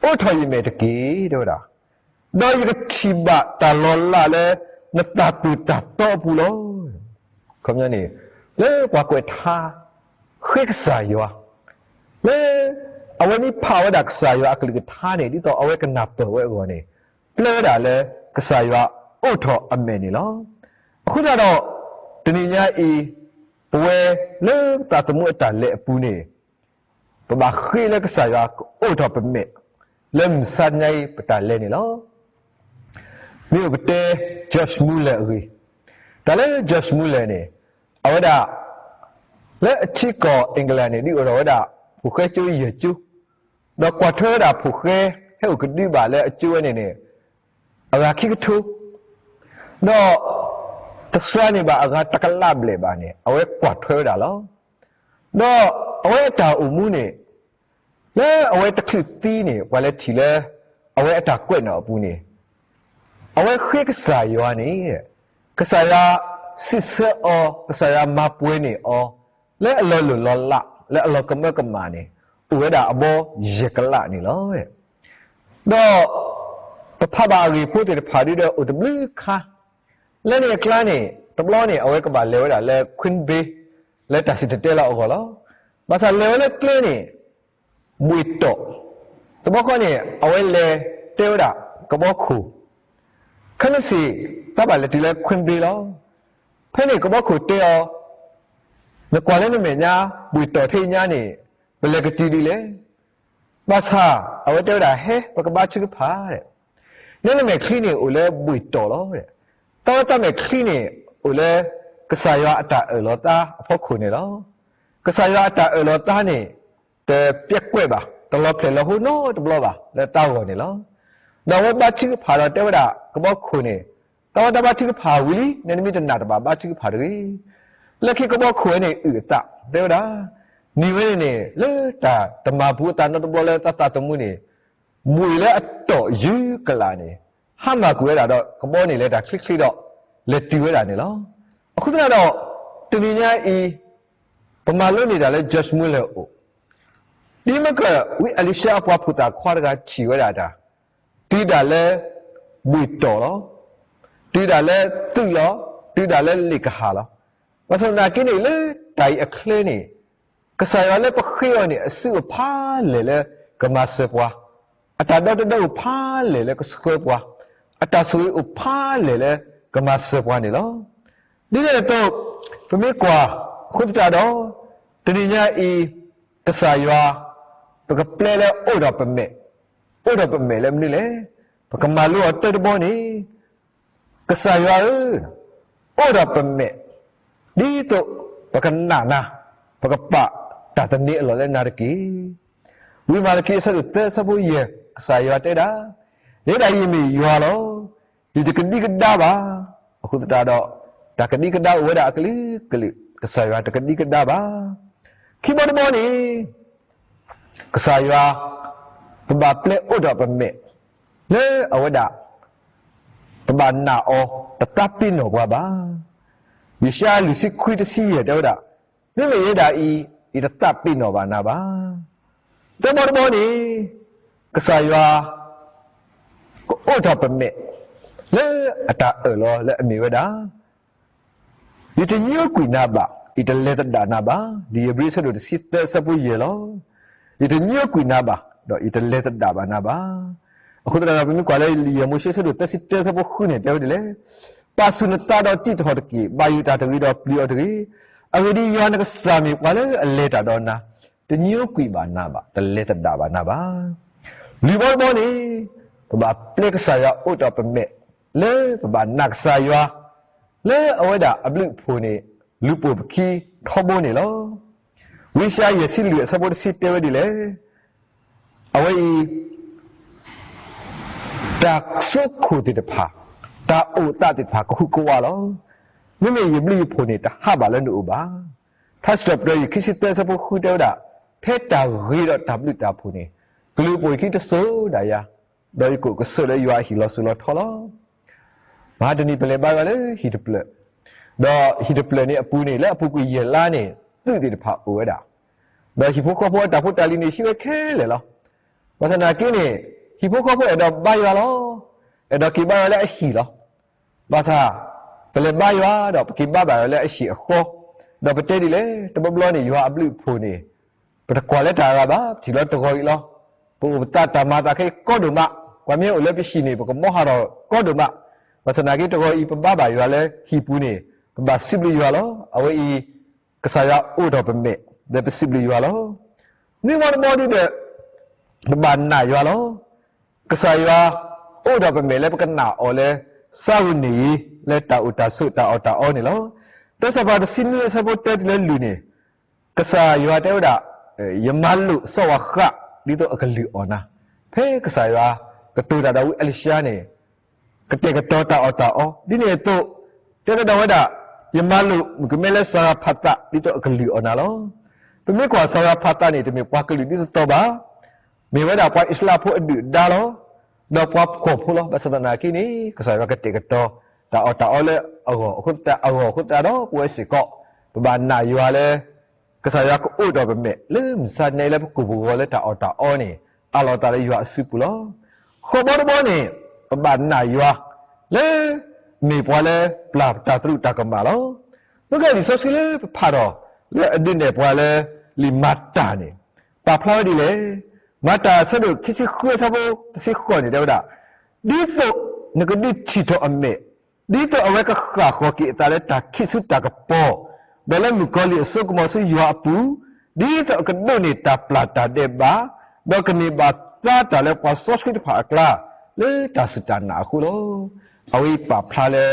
အိးထီၣ်ယမဲာ်တက့ၢ် တဲဝဲဒၣ်, ဒီးယကထံၣ်ဘၣ်တၢ်လီၤလးလၢနတၢ်သိၣ်တၢ်သီအပူၤလီၤ. အခီပညီန့ၣ် လၢပှၤကွဲးထါ ဃ့ကစၢ်ယွၤ လၢအဝဲမ့ၢ်ဖးဝဲဒၣ်ကစၢ်ယွၤအကလုၢ်ကထါန့ၣ် ဒ်သိးအဝဲကနၢ်ပၢၢ်ဝဲအဂီၢ်န့ၣ် ပျဲဝဲဒၣ်လၢကစၢ်ယွၤအိးထီၣ်အမဲာ်န့ၣ်လီၤ. အဃိသတးဒီး တနံၤညါအံၤ ပဝဲလၢပသးသမူအတၢ်လဲၤအပူၤန့ၣ် ပဘၣ်ဃ့လၢကစၢ်ယွၤကအိးထီၣ်ပမဲာ် လၢမုၢ်ဆါတနံၤအံၤပတၢ်လဲၤန့ၣ်လီၤ. မ့ၢ်အိၣ်ပတဲ George Muller အဂ့ၢ်, တၢ်လၢ George Muller န့ၣ် အဝဲဒၣ် လၢအထံကီၢ် England န့ၣ် ဒုးအိၣ်ထီၣ်ဝဲဒၣ် ဖိၣ်ဃဲကၠိယဲၢ်ကၠိ, ဒီးကွၢ်ထွဲဝဲဒၣ်ဖိၣ်ဃဲ ဟဲအိၣ်ကဒုဘၣ်လၢအကၠိဝဲန့ၣ်န့ၣ် အဂၤခံကထိ, ဒီး တစှၤန့ၢ်ဘၣ်အဂၤတကလးဘျဲၣ်ဘၣ်န့ၣ် အဝဲကွၢ်ထွဲဝဲဒၣ်လီၤ. ဒီးအဝဲအတၢ်အိၣ်မူန့ၣ် လၢအဝဲတချုးသံန့ၣ် ပှၤလဲၤထံၣ်လၢ အဝဲအတၢ်ကွဲးနီၣ်အပူၤန့ၣ် အဝဲဃ့ကစၢ်ယွၤန့ၣ် ကစၢ်ယွၤစံးဆၢအီၤ, ကစၢ်ယွၤမၤပှဲၤန့ၢ်အီၤ လၢအလီၤလိၢ်လီၤလး လၢအလီၤကမၢကမၣ်န့ၣ် အိၣ်ဝဲဒၣ်အဘီယဲၢ်ကလးန့ၣ်လီၤ. ဒီးပဖးဘၣ်အဂ့ၢ်ဖိသ့ၣ်တဖၣ်ဒုဒီးအိၣ်တဘျုးခါ, လၢန့ၣ်အကျါန့ၣ် တဘျီန့ၣ် အဝဲကဘၣ်လဲၤဝဲဒၣ်လၢ Queensbay လၢတၢ်စံၣ်တဲၤတဲလီၤအဂီၢ်လီၤ. ဘၣ်ဆၣ်လဲၤဝဲလၢကျဲန့ၣ် ဘှ့ၣ်တီၢ်, တဘျီဃီန့ၣ် အဝဲလဲၤတဲဝဲဒၣ်ကဘီခိၣ်, ခဲမုၢ်ဆ့ၣ် တၢ်ဘၣ်လဲၤတုၤလၢ Queensbay လီၤ. ဖဲန့ၣ်ကဘီခိၣ်တဲအီၤ, နကွၢ်လၢနမဲာ်ညါ ဘှ့ၣ်တီၢ်ထဲညါန့ၣ် ပလဲၤကတုၤဒ်လဲၣ်. ဘၣ်ဆၣ် အဝဲတဲဝဲဒၣ် ဟဲ ပကဘါထုကဖၣ် တဲ, နဲနမဲာ်ချံန့ၣ်အိၣ်လၢဘှ့ၣ်တီၢ်လီၤ. တၢ်ဝဲတၢ်မဲာ်ချံန့ၣ် အိၣ်လၢကစၢ်ယွၤအတၢ်အၢၣ်လီၤသးအဖီခိၣ်န့ၣ်လီၤ. ကစၢ်ယွၤအတၢ်အၢၣ်လီၤသးန့ၣ် တပျဲကွဲးဘၣ်, တလီၤဖျဲၣ်လီၤဟိနီတဘျီဘၣ်လၢသးဂီၢ်န့ၣ်လီၤ. ဒီးအဝဲဘါထုကဖၣ်ဒီးတဲဝဲဒၣ် ကဘီခိၣ်န့ၣ်, တၢ်ဝဲတၢ်ဘါထုကဖၣ်ဝံၤလံ, နဲနမ့ၢ်တနာ်တဘၣ်ဘါထုကဖၣ်တဂ့ၤ. လၢခံကဘီခိၣ်ဝဲန့ၣ်အုၣ်အသး တဲဝဲဒၣ်, နံၤဝဲန့ၣ်န့ၣ် လၢတၢ်တမၤပူၤအသးနီတဘျီလၢသးသးသမူန့ၣ် ဘှ့ၣ်လၢအတီၢ်ယုၢ်ကလာ်န့ၣ် ဟါမၢ်ကွံာ်ဝဲဒၣ်ဒီး ကဘီန့ၣ်လဲၤတၢ်ချ့ချ့ဒီး လဲၤတုၤဝဲဒၣ်န့ၣ်လီၤ. အဃိသတးဒီး တနံၤညါအံၤ ပမၤလိန့ၢ်တၢ်လၢ George Muller အအိၣ်, ဒ်မ့ၢ်က ဝံအ့လံၡါအပှၤဖိသၣ်ခွါတဂၤထံၣ်ဝဲဒၣ်တၢ်, တုၤဒၣ်လၢ ဘှ့ၣ်တီၢ်လီၤ, တုၤဒၣ်လၢသုးလီၤ, တုၤဒၣ်လၢလ့ၣ်ကဟၣ်လီၤ. ဘၣ်ဆၣ်သနာ်က့န့ၣ် လၢတၢ်အံၤအချၢန့ၣ် ကစၢ်ယွၤလၢပဃ့အီၤန့ၣ် အစုအိၣ်ဖးလဲၢ်လၢကမၤစၢၤပှၤ, အတၢ်ဒီတဒၢအိၣ်ဖးလဲၢ်လၢကဆှၢပှၤ, အတၢ်ဆိၣ်ဂ့ၤအိၣ်ဖးလဲၢ်လၢကမၤစၢၤပှၤန့ၣ်လီၤ. ဒ်န့ၣ်အသိး ပမ့ၢ်ကွၢ်အဃိသတးဒီး တနံၤညါအံၤ ကစၢ်ယွၤ ပကပျဲလၢအိၣ်ဒီးပမဲာ်, အိၣ်ဒီးပမဲာ်လၢမနုၤလဲၣ်. ပကမၤလိအီၤတၢ်တဘီန့ၣ် ကစၢ်ယွၤဧၢ, အိၣ်ဒီးပမဲာ်, ဒ်သိးပကနာ်နၤ, ပကပာ်တၢ်သန့ၤအလီၢ်လၢနၤတက့ၢ်. ဝံမၤလကံအဆၢဒိၣ်သၢအဆၢဖိယဲၢ် ကစၢ်ယွၤတဲဒၣ်, ယဲဒၣ်ယမ့ၢ်ယွၤလီၤ. ယတကဒံကဒါဘၣ်. အဃိသတးဒီး တၢ်ကဒံကဒါအိၣ်ဝဲဒၣ်အကလုာ်ကလုာ်, ကစၢ်ယွၤတကဒံကဒါဘၣ်. ခံဘီတဘီန့ၣ် ကစၢ်ယွၤ ပဘၣ်ပျဲအိၣ်ဒီးပမဲာ် လၢအဝဲဒၣ် ပဘၣ်နာ်အီၤ တသးပ့ၤနီၣ်ပှၤဘၣ်. ယၡါယၤလွံၢ်ဆံခွံတဆံယဲၢ်တဲဝဲဒၣ်, မ့မ့ၢ်ယဲဒၣ်အံၤ ယတသးပ့ၤနီၣ်ဘၣ်နၤဘၣ်. သၢဘီတဘီန့ၣ် ကစၢ်ယွၤ ကအိၣ်ထီၣ်ပမဲာ် လၢအတၢ်အၢၣ်လီၤလၢအမ့ၢ်ဝဲဒၣ် ယတညိကွံာ်နၤဘၣ်, ယတလဲၤသဒၣ်နၤဘၣ်. ဒ်ဧ့ၤဘြံၤအဆၢဒိၣ်တဆံသၢအဆၢဖိယဲၢ်လီၤ. ယတညိကွံာ်နၤဘၣ်, ဒီးယတလဲၤသဒၣ်ဘၣ်နၤဘၣ်. အဃိသတးဒီး ပမ့ၢ်ကွၢ်လၢလံာ်ယဲၢ်မိၤၡ့အဆၢဒိၣ်သၢဆံတၢအဆၢဖိဃုန့ၣ် တဲဝဲဒ်လဲၣ်, ပာ်ဆူၣ်နသးဒီးတံးထီၣ်တက့ၢ်. ဘၣ်ယိၣ်တၢ်တဂ့ၤဒီးပျံၤအီၤတဂ့ၤ. အဂ့ၢ်ဒ်အံၤ, ယွၤနကစၢ်မ့ၢ်ပှၤလၢအလဲၤတၢ်ဒီးနၤ, တညိကွံာ်ဘၣ်နၤဘၣ်, တလဲၤသဒၣ်ဘၣ်နၤဘၣ်. လွံၢ်ဘီတဘီန့ၣ် ပဘၣ်ပျဲကစၢ်ယွၤအိၣ်ထီၣ်ပမဲာ် လၢပဘၣ်နာ်ကစၢ်ယွၤ လၢအဝဲဒၣ်အဘျုးအဖှိၣ်န့ၣ် လူၤပိာ်ပခံထီဘိန့ၣ်လီၤ. ဝံယၡါယၤယဲၢ်ဆံလွံၢ်အဆၢဖိတဆံတဲဝဲဒ်လဲၣ်, အဝဲအံၤ တၢ်ဆိခိၣ်သ့ၣ်တဖၣ်, တၢ်အိၣ်သးသ့ၣ်တဖၣ် ကဟူးကဝးလီၤ. မ့မ့ၢ်ယဘျုးယဖှိၣ်န့ၣ် တဟးဘၣ်လၢနအိၣ်ဘၣ်. ထါစံးထီၣ်ပတြၢၤ ယဲၢ်ဆံသၢအဆၢဖိဃုတဲဝဲဒၣ်, ဖဲတၢ်ဂ့ၤဒီးတၢ်ဘျုးတၢ်ဖှိၣ်န့ၣ် ကလူၤပိာ်ယခံတစိၤဒၣ်ယၤ, ဒီးယကအိၣ်ကဆိးလၢယွၤအဟံၣ်လီၤစိၤလီၤထီလီၤ. မဟါတနံၤပလဲၤဘါယွၤလၢဟံၣ်တဖျၢၣ်, ဒီးဟံၣ်တဖျၢၣ်န့ၣ်အပူၤန့ၣ် လၢအပူၤကွံာ်ယဲၢ်လါန့ၣ် သုးသ့ၣ်တဖၣ်အိၣ်ဝဲဒၣ်, ဒီးဟံၣ်ဖိဃီဖိအတၢ်ဖိတၢ်လံၤန့ၣ် ဟံးဝဲခဲလၢာ်လီၤ. ဘၣ်ဆၣ်သနာ်က့န့ၣ် ဟံၣ်ဖိဃီဖိအဲၣ်ဒိးဘါယွၤလီၤ. အဲၣ်ဒိးက့ၤဘါယွၤလၢအဟံၣ်လီၤ. ဘၣ်ဆၣ် ပလဲၤဘါယွၤဒီးပက့ၤဘါဘၣ်ယွၤလၢအဟံၣ်အဃီ, ဒီးပတဲဒ်လဲၣ်, တဘျီဘျီန့ၣ် ယွၤအဘျုးအဖှိၣ်န့ၣ် ပတကွၢ်လၢတၢ်အဂၤဘၣ်, ပထံၣ်လီၤတဂီၤအံၤလီၤ. ပအိၣ်ပသးတၢ်မၤသးခဲအံၤကီဒိၣ်မး, ပှၤမ့ၢ်အိၣ်လၢပဟံၣ်န့ၣ် ပကမီဟးထီၣ်ကီဒိၣ်မး. ဘၣ်ဆၣ်သနာ်က့တဂီၤအံၤ ပဘါဘၣ်ယွၤလၢဟံၣ်ပူၤန့ၣ် ပဘၣ်စံးဘျုးယွၤလီၤ. အဝဲအံၤ ကစၢ်ယွၤအိၣ်ထီၣ်ပမဲာ် လၢပစံးဘျုးယွၤလီၤ. မ့ၢ်ဝဲတဘီဒ်ဒီး ပဘၣ်နာ်ယွၤလီၤ. ကစၢ်ယွၤအိၣ်ထီၣ်ပမဲာ်လၢပကနာ်အီၤလၢ စးဂူာ်န့ၣ်အံၤ လၢတၢ်အိၣ်တၢ်ဆိးတၢ်အီၣ်တၢ်အီန့ၣ်လီၤ. တၢ်စံးပတြၢၤတဆံနွံအဆၢဖိတၢတုၤလၢလွံၢ်န့ၣ် ကစၢ်ယွၤတဲဝဲဒၣ်, ယမၤလိာ်စီၤဝၤဃး ဒ်သိးအကလုၢ်အီၣ်နၤ. ဖဲကစၢ်ယွၤကတိၤတၢ်ဒီးဝံအ့လံၡါန့ၣ် ကတဲာ်ကတီၤတၢ်အီၣ်တၢ်အီ ဒ်န့ၣ်အသိး တဲကဒီးဝဲဒၣ်, ယမၤလိာ်မုၣ်ကမဲလၢစၤရၤဖးသး ဒ်သိးအကလုၢ်အီၣ်နၤလီၤ. ပမ့ၢ်ကွၢ်စၤရၤဖးသးန့ၣ် တမ့ၢ်ပှၤကလုာ်ဒ်သိးသိးဘၣ်. မ့ၢ်ဝဲဒၣ်ပှၤအံၣ်စရ့လးဖိအဒုၣ်အဒါလီၤ. ဒီးပှၤဖှီၣ်ဖိလီၤ. ဘၣ်ဆၣ်သနာ်က့န့ၣ် ကစၢ်ယွၤကတဲာ်ကတီၤ တၢ်အီၣ်တၢ်အီလၢအဂီၢ်အဃိသတး, အဂီၢ်အဃိသတးဒီး ပဝဲစ့ၢ်ကီး ပဘၣ်နာ်ယွၤလၢ ကစၢ်ယွၤကအိၣ်ထီၣ်ပမဲာ် လၢမုၢ်ဆါနံၤလၢပကိာ်ပဂီၤလၢတၢ်အီၣ်တၢ်အီန့ၣ် အးလီၤသးလၢယွၤအစုပူၤလီၤ. ဃိးဘီတဘီန့ၣ် ပဘၣ်နာ်ယွၤ လၢ မ့ၢ်ပှၤလၢပျၢ်တၢ်သရူးတၢ်ကမၣ်လီၤ. မ့ၢ်ကဲလံာ်စီဆှံလၢပဖးထီၣ် လၢအဒုးနဲၣ်ပှၤလၢ လံာ်မၤတၢ်န့ၣ် ပာ်ဖျါဝဲဒ်လဲၣ်. မၤတၢ်အဆၢဒိၣ်ခံဆံဃုအဆၢဖိတဆံဃိးန့ၣ် တဲဝဲဒၣ်, ဒ်သိးနကဒုးထံၣ်ထီၣ်အမဲာ် ဒ်သိးအဝဲကဃၣ်ဃီၤက့ၤအသးလၢတၢ်ခံးဆူတၢ်ကပီၤ, ဒီးလၢမုၣ်ကီၤလံၢ်အစိကမီၤဆူယွၤအပူၤ, ဒ်သိးအကဒိးန့ၢ်တၢ်ပျၢ်တၢ်ဒဲးဘး, ဒီးကန့ၢ်ဘၣ်သါတၢ်လၢပှၤစီဆှံတဖၣ်အကျါ, လၢတၢ်စူၢ်တၢ်နာ်အဃိလီၤ. အဝဲအံၤပာ်ဖျါလၢ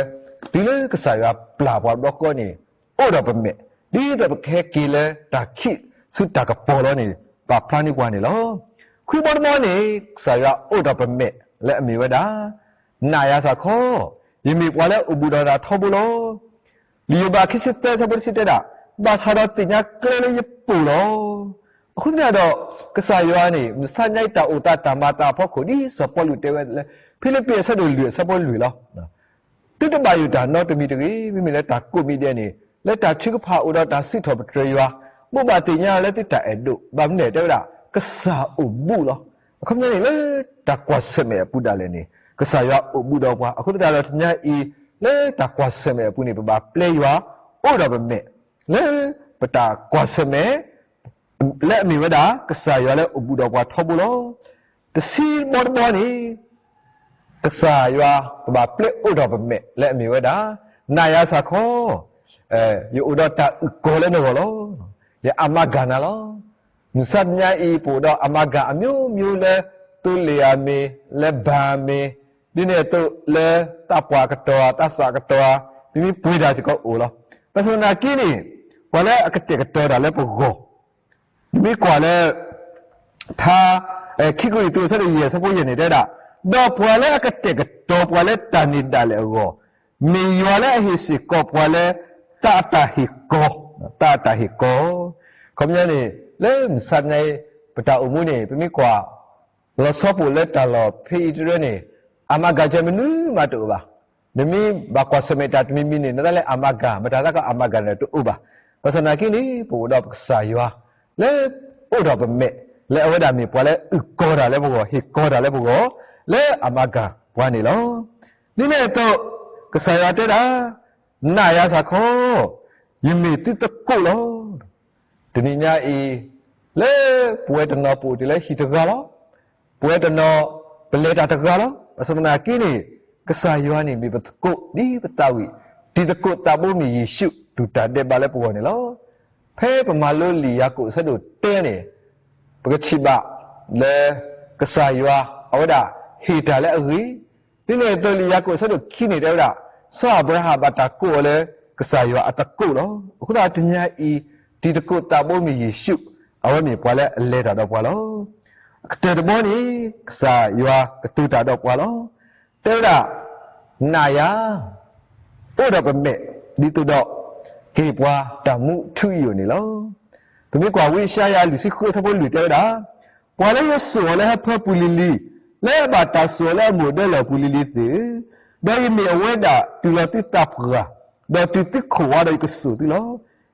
တုၤလၢကစၢ်ယွၤပျၢ်ပှၤတဘျီဃီန့ၣ် အိၣ်ဒီးပမဲာ်, ဒ်သိးပကဟဲက့ၤလၢတၢ်ခံးဆူတၢ်ကပီၤလီၤန့ၣ် ပာ်ဖျါန့ၢ်ပှၤန့ၣ်လီၤ. ခွံဘီတဘီန့ၣ် ကစၢ်ယွၤအိၣ်ဒီးပမဲာ်လၢအမ့ၢ်ဝဲဒၣ် နာ်ယၤစ့ၢ်ကီး, ယမ့ၢ်ပှၤလၢအိၣ်ဘူးဒီးနၤထီဘိလီၤ. လံာ်ယိၤဘးခံဆံသၢအဆၢဖိတဆံတဲဒၣ်, ဘၣ်ဆၣ်ဒီးသ့ၣ်ညါကျဲလၢယပူၤလီၤ. အဃိသတးဒီး ကစၢ်ယွၤန့ၣ် မုၢ်ဆါညါအံၤတၢ်အိၣ်သးတၢ်မၤသးအဖီခိၣ် ဒ်စီၤပီလူးတဲဝဲလၢ ဖံလံးပံးအဆၢဒိၣ်လွံၢ်အဆၢဖိလွံၢ်လီၤ. သုတဘၣ်ယိၣ်တၢ်နီတမံၤတဂ့ၤ. မ့မ့ၢ်လၢတၢ်ကိးမံၤဒဲးန့ၣ် လၢတၢ်ထုကဖၣ်အိၣ်ဒီးတၢ်စံးထီၣ်ပတြၢၤယွၤ, ဘိးဘၣ်သ့ၣ်ညါလၢသုတၢ်အဲၣ်ဒိၣ်, ဘၣ်မနုၤလဲၣ်တဲဝဲဒၣ် ကစၢ်အိၣ်ဘူးလီၤ. အခီပညီန့ၣ် လၢတၢ်ကွၢ်ဆၢၣ်မဲာ်အပူၤဒၣ်လဲာ်န့ၣ် ကစၢ်ယွၤအိၣ်ဘူးဒီးပှၤ. အဃိသတးဒီးတနံၤညါအံၤ လၢတၢ်ကွၢ်ဆၢၣ်မဲာ်အပူၤန့ၣ် ပဘၣ်ပျဲယွၤအိၣ်ဒီးပမဲာ် လၢပတၢ်ကွၢ်ဆၢၣ်မဲာ် လၢအမ့ၢ်ဝဲဒၣ် ကစၢ်ယွၤလၢအိၣ်ဘူးဒီးပှၤထီဘိလီၤ. တဆံတဘီတဘီန့ၣ် ကစၢ်ယွၤ ပဘၣ်ပျဲအိၣ်ဒီးပမဲာ်လၢအမ့ၢ်ဝဲဒၣ် နၤယၤစ့ၢ်ကီး ယအိၣ်ဒီးတၢ်အုၣ်ကီၤလၢနဂီၢ်လီၤ. ယအမၤဂၤနၤလီၤ. မုၢ်ဆါတနံၤညါအံၤ ပအိၣ်ဒီးအမၤဂၤအမျိုးမျိုးလၢ သိလ့ၣ်ဧါမ့ၢ် လၢဘၣ်ဧါမ့ၢ် ဒ်န့ၣ်အသိးလၢသးပှၢ်ကတီၤဧါ သးစၢ်ကတီၤဧါ မ့မ့ၢ်ပှဲၤတၢ်စ့ၢ်ကီးအိၣ်လီၤ. ဘၣ်ဆၣ်သနာ်က့န့ၣ် ပှၤလၢအကတဲာ်ကတီၤတၢ်လၢပဂီၢ် ပမ့ၢ်ကွၢ်လၢ ထါ ခံကရံၣ်သူး အဆၢဒိၣ်ယဲၢ် အဆၢဖိယဲၢ်န့ၣ် တဲဝဲဒၣ်, ဒီးပှၤလၢအကတဲာ်ကတီၤပှၤလၢတၢ်န့ၢ်ဒၣ်လဲာ်အဂီၢ်, မ့ၢ်ယွၤလၢအဟ့ၣ်စ့ၢ်ကီးပှၤလၢ သးအတၢ်ဟ့ၣ်ကီ, သးအတၢ်ဟ့ၣ်ကီ. ခီပညီန့ၣ် လၢမုၢ်ဆါတနံၤညါအံၤ ပတၢ်အိၣ်မူန့ၣ် ပမ့ၢ်ကွၢ် လီၤဆီပူၤလၢတၢ်လီၢ်ဖဲအံၤတရၢန့ၣ် အမၤဂၤစၢၤမနုၤမးတအိၣ်ဘၣ်. နမ့ၢ်ဘၣ်ကွၢ်ဆၢၣ်မဲာ်တၢ်တမံၤမံၤန့ၣ် နသးလၢအမၤဂၤ, မတၤသးကအမၤဂၤန့ၣ်တအိၣ်ဘၣ်. ဘၣ်ဆၣ်သနာ်က့န့ၣ် ပအိၣ်ဒီးပကစၢ်ယွၤ လၢအိၣ်ဒီးပမဲာ်, လၢအဝဲဒၣ်မ့ၢ်ပှၤလၢအုၣ်ကီၤတၢ်လၢပဂီၢ်, ဟ့ၣ်ကီၤတၢ်လၢပဂီၢ်, လၢအမၤဂၤပှၤန့ၣ်လီၤ. ဒ်န့ၣ်အသိး ကစၢ်ယွၤတဲဒၣ်, နၤယၤစ့ၢ်ကီး ယမ့ၢ်သုသကိးလီၤ. တနံၤညါအံၤ လၢပဝဲတနီၤပအိၣ်တုၤလၢဟံၣ်တဂၤလီၤ. ပဝဲတနီၤ ပလဲၤတၢ်တဂၤလီၤ. ဘၣ်ဆၣ်သနာ်က့န့ၣ် ကစၢ်ယွၤန့ၣ်မ့ၢ်ပသကိးဒ်ပသးဝံၣ်, တံၤသကိးသးဘိမ့ၢ်ယ့ၣ်ၡူး တူၢ်တၢ်ဒဲးဘးလၢပဂီၢ်န့ၣ်လီၤ. ဖဲပမၤလိလံာ်ယၤကိာ်အဆၢဒိၣ်တၢန့ၣ် ပကထံၣ်ဘၣ်လၢ ကစၢ်ယွၤ အဝဲဒၣ်ဟ့ၣ်တၢ်လၢအဂ့ၤ, ဒ်န့ၣ်အသိးလံာ်ယၤကိာ်အဆၢဒိၣ်ခံန့ၣ် တဲဝဲဒၣ်, စီၤအၤဘြၤဟၣ်ဘၣ်တၢ်ကိးအီၤလၢ ကစၢ်ယွၤအသကိးလီၤ. အဃိသတးတနံၤညါအံၤ တံၤသကိးသးဘိမ့ၢ်ယ့ၣ်ၡူး အဝဲမ့ၢ်ပှၤလၢအလဲၤတၢ်ဒီးပှၤလီၤ. အကတၢၢ်တဘီန့ၣ် ကစၢ်ယွၤကတိၤတၢ်ဒီးပှၤလီၤ. တဲဝဲဒၣ်, နၤယၤ အိၣ်ဒီးပမဲာ် ဒ်သိးဒီး ကဟ့ၣ်ပှၤတၢ်မူထူအံၤဧိၤန့ၣ်လီၤ. ပမ့ၢ်ကွၢ်ဝံယၡါယၤလွံၢ်ဆံဃုအဆၢဖိလွံၢ်တဲဝဲဒၣ်, ပှၤလၢယစိာ်အီၤလၢဟၢဖၢပူၤလံၤလံၤ, လၢအဘၣ်တၢ်စိာ်အီၤလၢအမိၢ်ဒၢလီၢ်ပူၤလံၤလံၤသ့ၣ်ဧၢ, ဒီးယမ့ၢ်အဝဲဒၣ်တုၤလီၤသုသးပှၢ်, ဒီးတုၤသုခိၣ်ဝါဒီးယကစိာ်သုလီၤ.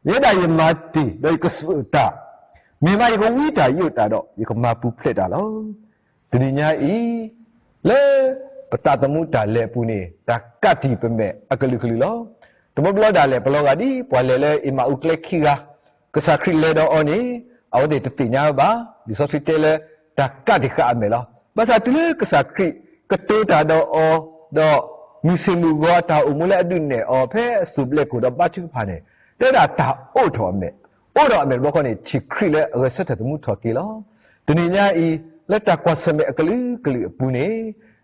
ယဲဒၣ်ယမၤတ့ၢ်ဒီးယကစိာ်တၢ်, မ့ၢ်မးယကဝံတၢ်ယိးတၢ်ဒီး ယကမၤပူၤဖျဲးတၢ်လီၤ. တနံၤညါအံၤ လၢပသးသမူတၢ်လဲၤအပူၤန့ၣ် တၢ်ကးတံာ်ပမဲာ်အကလုာ်ကလုာ်လီၤ. တဘျီဘျီဒၣ်လဲာ် ပလီၤဂာ်ဒ်ပှၤလဲၤလၢအ့မၤအူကျဲခံဂၤ, ကစၢ်ခရံာ်လဲၤဒီးအီၤန့ၣ် အဝဲသ့ၣ်တသ့ၣ်ညါဝဲဘၣ်. လံာ်စီဆှံတဲလၢ တၢ်ကးတံာ်ဃာ်အမဲာ်လီၤ. ဘၣ်ဆၣ်တုၤလၢကစၢ်ခရံာ်ကတိၤတၢ်ဒီးအီၤ, ဒီးမုၢ်ဆ့ၣ်မုၢ်ဂီၤအတၢ်အိၣ်မူလၢအဒုးနဲၣ်အီၤ ဖဲအစိၣ်ဘျဲၣ်ခိၣ်ဒီးဘါထုကဖၣ်န့ၣ် တဲဒၣ်တၢ်အိးထီၣ်အမဲာ်, အိးထီၣ်အမဲာ်တဘျီဃီန့ၣ် ထံၣ်ခရံာ်လၢအဂဲၤဆၢထၢၣ်သမူထီၣ်က့ၤလီၤ. တနံၤညါအံၤ လၢတၢ်ကွၢ်ဆၢၣ်မဲာ်အကလုာ်ကလုာ်အပူၤန့ၣ်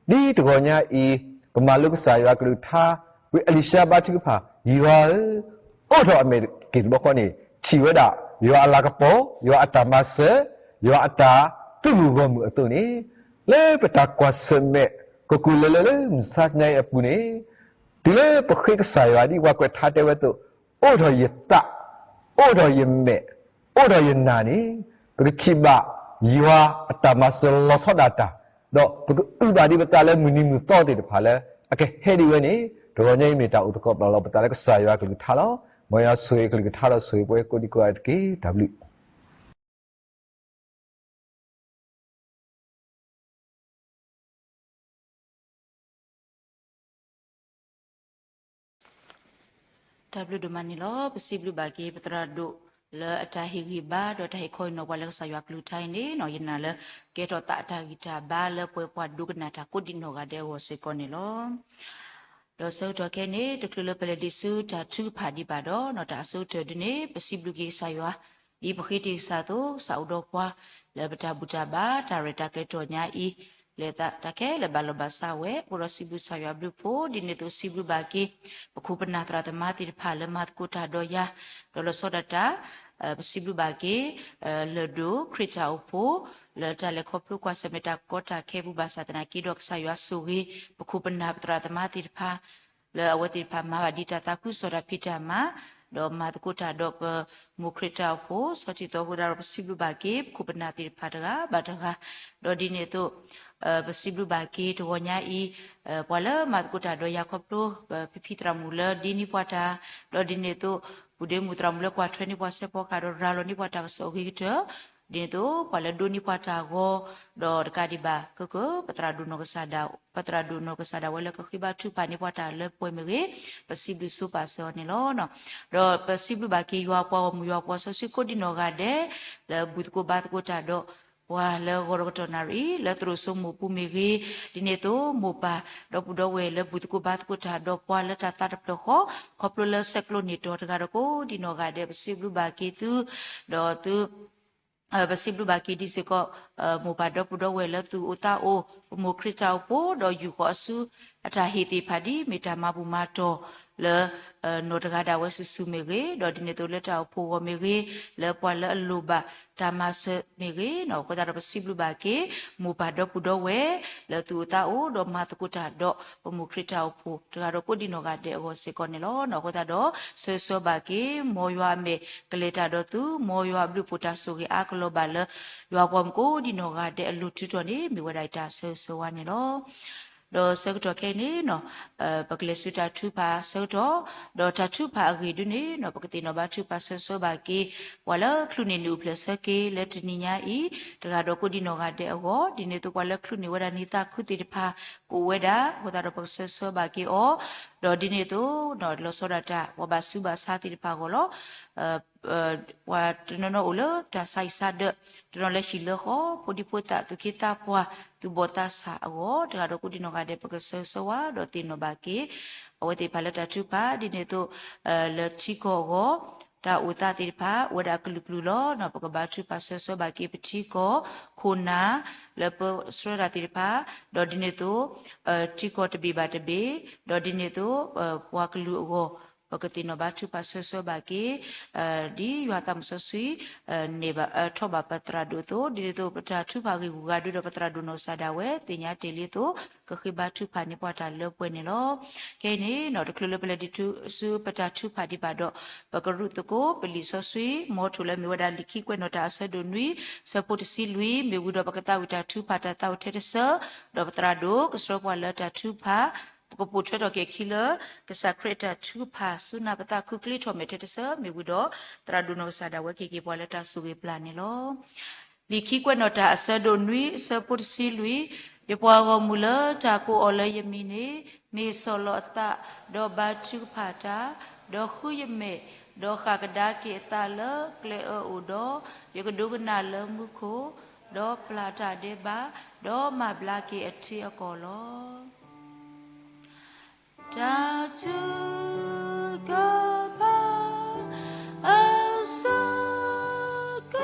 ဒ်တဂီၤညါအံၤ ပမၤလိကစၢ်ယွၤကလုၢ်ကထါ ဝံအလံၤၡါဘါထုကဖၣ် ယွၤဧၢ, အိးထီၣ်အမဲာ်က့ၤတဘျီဃီန့ၣ် ထံၣ်ဝဲဒၣ် ယွၤအလၤကပီၤ, ယွၤအတၢ်မၤစၢၤ, ယွၤအတၢ်သုးမုၢ်ဂီၢ်မုၢ်အသိးန့ၣ် လၢပတၢ်ကွၢ်ဆၢၣ်မဲာ် ကကိၢ်လၢလၢလၢမုၢ်ဆါတနံၤအံၤအပူၤန့ၣ် တုၤလၢပဃ့ကစၢ်ယွၤဒ်ပှၤကွဲးထါတဲဝဲအသိး, အိးထီၣ်ယသး, အိးထီၣ်ယမဲာ်, အိးထီၣ်ယနၢ်န့ၣ် ပကထံၣ်ဘၣ် ယွၤအတၢ်မၤစၢၤလီၤဆီဒၣ်တၢ်, ဒီးပကအုၣ်ဘၣ်ဒံးပသးလၢမုၢ်နံၤမုၢ်သီသ့ၣ်တဖၣ်လၢ အကဟဲဒံးဝဲန့ၣ် တဂီၤညါအံၤမ့ၢ်တၢ်အိၣ်သကိးပျၢ်လီၤပသးလၢကစၢ်ယွၤကလုၢ်ကထါလီၤ. မ်ယွၤဆိၣ်ဂ့ၤကလုၢ်ကထါဒီးဆိၣ်ဂ့ၤပှၤကိးဒံကိးဂၤတက့ၢ်. တၢ်ဘျုး တၢ်ဘျုးဒိၣ်မးန့ၣ်လီၤ. ပစံးဘျုးဘၣ်က့ၤ ပသရၣ်ဒိၣ်လၢအတၢ်ဟ့ၣ်ဂံၢ်ဘါ ဒီးတၢ်ဟ့ၣ်ခီဟ့ၣ်နီၤပှၤလၢကစၢ်ယွၤကလုၢ်ကထါအံၤန့ၣ် ယနာ်လၢ ကဲထီၣ်သးအတၢ်ဂံၢ်တၢ်ဘါလၢပှဲၤပှၤဒိကနၣ်တၢ်ကိးဒံးနီၢ်ဂၤဒဲးအဂီၢ်စ့ၢ်ကီးန့ၣ်လီၤ. ဒီးဆၢကတီၢ်ခဲအံၤန့ၣ် တချုးလၢပလဲၤဒံးဆူတၢ်ထုကဖၣ်ဒံးဘၣ်ဒီး တၢ်အဆိကတၢၢ်ဒ်န့ၣ် ပစံးဘျုးက့ၤကစၢ်ယွၤ ဒ်ပဃ့တ့ၢ်ကစၢ်အသိး ကစၢ်အိၣ်ဒီးပှၤ လၢပတၢ်ဘူၣ်တၢ်ဘါ တၢ်ရဲၣ်တၢ်ကျဲၤတြီညါအံၤ လဲၤသးတၢ်ခဲလၢာ်ဘၣ်လီၤဘၣ်စးဝဲ အိၣ်ဒီးစံးဘျုးကစၢ်ယွၤဘျုးဖှိၣ် ဒ်န့ၣ်အသိးစံးဘျုးဘၣ်က့ၤ ပခိၣ်ပနၢ်သရၣ်သမါသ့ၣ်တဖၣ်လၢမၤသကိးတၢ်ဒီးယၤ ဒီးလီၤဆီဒၣ်တၢ် ပစံးဘျုးဘၣ်က့ၤ လၢၢ်ဒိၣ်ခရံာ်တၢ်အိၣ်ဖှိၣ် လၢတၢ်လဲၤခီဖျိကွၢ်ဆၢၣ်မဲာ်တၢ်ကီတၢ်ခဲပူၤဘၣ်ဆၣ်သနာ်က့ဒီး ကစၢ်ယွၤဆိၣ်ဂ့ၤ ပခိၣ်ပနၢ်ပသရၣ်သမါသ့ၣ်တဖၣ် လၢအဝဲသ့ၣ်တဖၣ်မၤဘၣ်ဒ်တၢ်သးခုကစီၣ်တၢ်ဖံးတၢ်မၤ ဒီးမၤသကိးတၢ်ဒီးပမိၢ်ခရံာ်တၢ်အိၣ်ဖှိၣ် ဆီထံသီဖိဒါဒီးပစံးဘျုးဘၣ်က့ၤ ပခိၣ်ပနၢ်သ့ၣ်တဖၣ်တဂၤဘၣ်တဂၤ ဒီးဒ်န့ၣ်အသိး ပစံးဘျုးဘၣ်က့ၤတဂီၤညါအံၤ ပှၤလၢမၤသကိးတၢ်ဒီးယၤခီဖျိ ဖံဖံသရၣ်မုၣ်လၢဒ်န့ၢ်ပှၤတၢ် ဒီးဒ်န့ၣ်အသိး ပုၢ်ဒ့မုၣ်သရၣ်မုၣ်လၢကွၢ်ထွဲန့ၢ်ပှၤစဲးဖီကဟၣ်ဒီးရၤလီၤန့ၢ်ပှၤတၢ်ကစီၣ်အဂ့ၤကတၢၢ် ဒ်န့ၣ်အသိး ပှၤလၢဒိးန့ၢ်ပှၤတၢ်အဂီၢ် ဒီးတကးဒံးဘၣ် ကက ပသရၣ်ဒိၣ်နီၢ်ကစၢ်ဒၣ် ပသရၣ်ဒိၣ်နီၢ်ကစၢ်ဒၣ်ဝဲလၢကဃ့ဘါထုကဖၣ်န့ၢ်ပှၤတၢ်လၢပှဲၤမ့ၢ်ဂ့ၤ ပစံးဘျုးဆိပာ်စၢၤအီၤန့ၣ်လီၤ. ဒီးပစံးဘျုးဘၣ်က့ၤယွၤပှၤဂီၢ်မုၢ်ယွၤပှၤစီဆှံကိးဒံနီၢ်ဂၤဒဲး လၢဘူၣ်သကိးဘါသကိးတၢ်ဒီး ပှၤလၢဂီၤဒီးကတီၢ်နၣ်ရံၣ် လၢသရိာ်စိမိၢ်ပူၤမ့ၢ်ဂ့ၤ ဒ်န့ၣ်အသိး မိၢ်ပၢ်ဒီပုၢ်ဒီဝဲၢ်လၢဘူၣ်သကိးဘါသကိးတၢ်ဒီးပှၤလၢတၢ်သးတဖျၢၣ်ဃီ ခီဖျိလၢဆဲးကျိးန့ၢ်တီၤတဂၤဒီးကိးဒံနီၢ်ဂၤဒဲး ပစံးဘျုးဘၣ်က့ၤသု ဒီးသု ပစံးဘျုးဘၣ်က့ၤဒ်စ့ၢ်ကီး မိၢ်ပၢ်ဒီပုၢ်ဒီဝဲၢ်လၢသူၣ်အိၣ်သးအိၣ် ပမိၢ်ခရံာ်တၢ်အိၣ်ဖှိၣ် ဒီးယူၢ်ဃီၤအစု အတၢ်ဟ့ၣ်သ့ၣ်တဖၣ်ဒ် မ့ၢ်တၢ်မၤဘူၣ်မၤတီၢ်လၢ နီၢ်တဂၤဒၣ်ဝဲစုာ်စုာ်မ့ၢ်ဂ့ၤ, ဒီးဒ်န့ၣ်အသိးလၢတၢ်အိၣ်ဖှိၣ်အဂီၢ်မ့ၢ်ဂ့ၤ, လၢပှၤလၢအလိၣ်ဘၣ်တၢ်မၤစၢၤမ့ၢ်ဂ့ၤ, အဃိသတးဒီးပစံးဘျုးဘၣ်က့ၤ မိၢ်ပၢ်ဒီပုၢ်ဒီဝဲၢ် လၢသူၣ်အိၣ်သးအိၣ် ဒီးမၤသကိးတၢ်ဒီး ပမိၢ်ခရံာ်တၢ်အိၣ်ဖှိၣ် တဂၤဒီးကိးဒံနီၢ်ဂၤဒဲးအဂီၢ်စ့ၢ်ကီးန့ၣ်လီၤ. အဃိသတးဒီး ဆၢဂ့ၤဆၢဝါဘၣ်က့ၤ မ်ယွၤအမဲာ်ကလဲၤတၢ်ဒီးသု, မ်ယွၤအဘျုးအဖှိၣ်တၢ်ဆိၣ်ဂ့ၤအါကလီၤဘၣ်လၢ ယွၤပှၤမုၣ်ကိးဒံနီၢ်ဂၤဒဲးအလိၤထုးထီၣ်န့ၣ် မ့ၢ်ဝဲဒၣ်ယတၢ်ဆၢဂ့ၤဆၢဝါန့ၣ်လီၤ. ဒီးဆၢကတီၢ်ခဲအံၤန့ၣ် ပကလဲၤဆူတၢ်ထုကဖၣ်ဆၢကတီၢ်, ဒီးတၢ်ထုကဖၣ်အဂ့ၢ်ဒုန့ၣ် ပကသ့ၣ်နီၣ်ဘါထုကဖၣ်ဆၢဂ့ၤဆၢဝါဘၣ်က့ၤ ပှၤလၢချုးန့ၢ်နံၣ်အိၣ်ဖျဲၣ်ဆၢက့ၤလၢတနံၤညါအံၤ တဂၤဒီးကိးဒံနီၢ်ဂၤဒဲးအဂီၢ်, ဒ်န့ၣ်အသိးပှၤလၢချုးန့ၢ်ဝဲဒၣ်နံၣ်သးခုသ့ၣ်တဖၣ် ကအိၣ်ဝဲဒၣ်, အဃိသတးဒီးပကဆၢဂ့ၤဆၢဝါဘၣ်က့ၤအီၤ, ဒီးဒ်န့ၣ်အသိး လီၤဆီဒၣ်တၢ် ပှၤဘၣ်ဆူးဘၣ်ဆါသ့ၣ်တဖၣ်အဂီၢ်လီၤ. ပှၤတနီၤနီၤအိၣ်လၢတၢ်ဆါဟံၣ်ဆါဒၢး, တနီၤလၢဟံၣ်လၢဃီ, ဖိဒံဖိသၣ်, သူၣ်က့သးပှၢ်, သူၣ်ဘီၣ်သးစၢ်အဂီၢ်, တဂၤဒီးကိးဒံနီၢ်ဂၤဒဲး ပကဆၢဂ့ၤဆၢဝါ ဒီးသ့ၣ်နီၣ်ဘၣ်က့ၤ အဝဲသ့ၣ်တဖၣ်လၢတၢ်ထုကဖၣ်, ဒ်န့ၣ်အသိး လၢထံကီၢ်အဂီၢ် တၢ်အိၣ်သးသ့ၣ်တဖၣ် အိၣ်ဝဲဒၣ်အကလုာ်ကလုာ်လီၤ. ပကဘါထုကဖၣ်ဆၢဂ့ၤဆၢဝါဘၣ်က့ၤ ပထံကီၢ်ခိၣ်နၢ် လၢပဆှၢတၢ်သ့ၣ်တဖၣ်, ဒီးဒ်န့ၣ်အသိး ထံကီၢ်တဘ့ၣ်ဘၣ်တဘ့ၣ်, ဒီးဒ်န့ၣ်အသိး ပှၤကလုာ်အဂီၢ် ပကသ့ၣ်နီၣ်ဘါထုကဖၣ်ဆၢဂ့ၤဆၢဝါဘၣ်က့ၤ ဒ်ယွၤသးစီဆှံ န့ၢ်ဘၣ်ထီၣ်ဘၣ်ပသရၣ်ဒိၣ်အသိး, ဒ်န့ၣ်အသိး ပတၢ်ထုကဖၣ်ဂ့ၢ်ဂူာ်ဂၤဒုဒီး ပသရၣ်ဒိၣ်နီၢ်ကစၢ်ဒၣ်ဝဲ သ့ၣ်ညါတ့ၢ်လံအသိး ကဃ့ဘါထုကဖၣ်န့ၢ်ပှၤတၢ်လၢပှဲၤန့ၣ်လီၤ. ခဲအံၤန့ၣ် တချုးလၢပလဲၤဒံးဆူပတၢ်ထုကဖၣ်ဒံးဘၣ်ဒီး ပကရူးသကိး ပလံာ်စီဆှံ မ်ထိၣ်လၢမ့ၢ်ဝဲဒၣ် လံာ်ခံကွဲးနီၣ်တၢ်အဆၢဒိၣ်နွံ ဆၢဖိတဆံလွံၢ်, မ့ၢ်ဝံၤဒီးပကသးဝံၣ်တၢ်ထုကဖၣ်တၢ်သးအိၣ်ထဲတဆၢ, ဒီးပသရၣ်ဒိၣ်ကဆှၢပှၤလၢတၢ်ထုကဖၣ် ပကပိာ်ထွဲထီၣ်က့ၤအခံလၢ ကစၢ်ခရံာ်အတၢ်ထုကဖၣ် စူၢ်နာ်ပသးခုချ့ထီၣ်မဲာ်ထဲတဆၢ, မ့ၢ်ဝံၤဒီး သရၣ်ဒိၣ်နီၢ်ကစၢ်ဒၣ်ဝဲက့ၤက့ၤပှၤလၢတၢ်ဆိၣ်ဂ့ၤပျၢ်န့ၣ်လီၤ. လံာ်ခံကွဲးနီၣ်တၢ်အဆၢဒိၣ်နွံ အဆၢဖိတဆံလွံၢ်, ယပှၤဂီၢ်မုၢ်လၢတၢ်ကိးအီၤလၢယမံၤန့ၣ် မ့ၢ်ဆီၣ်လီၤအသး ဒီးဘါထုကဖၣ်တၢ်, ဒီးဃုယမဲာ်, ဒီးဃၣ်ကဒါက့ၤအသးလၢကျဲအၢအိၣ်ဒီး, ယကဒိကနၣ်လၢမူခိၣ်, ဒီးပျၢ်တၢ်ဒဲးဘး, ဒီးမၤဘျါက့ၤအထံအကီၢ်လီၤ. တၢ်ထုကဖၣ် အဆၢက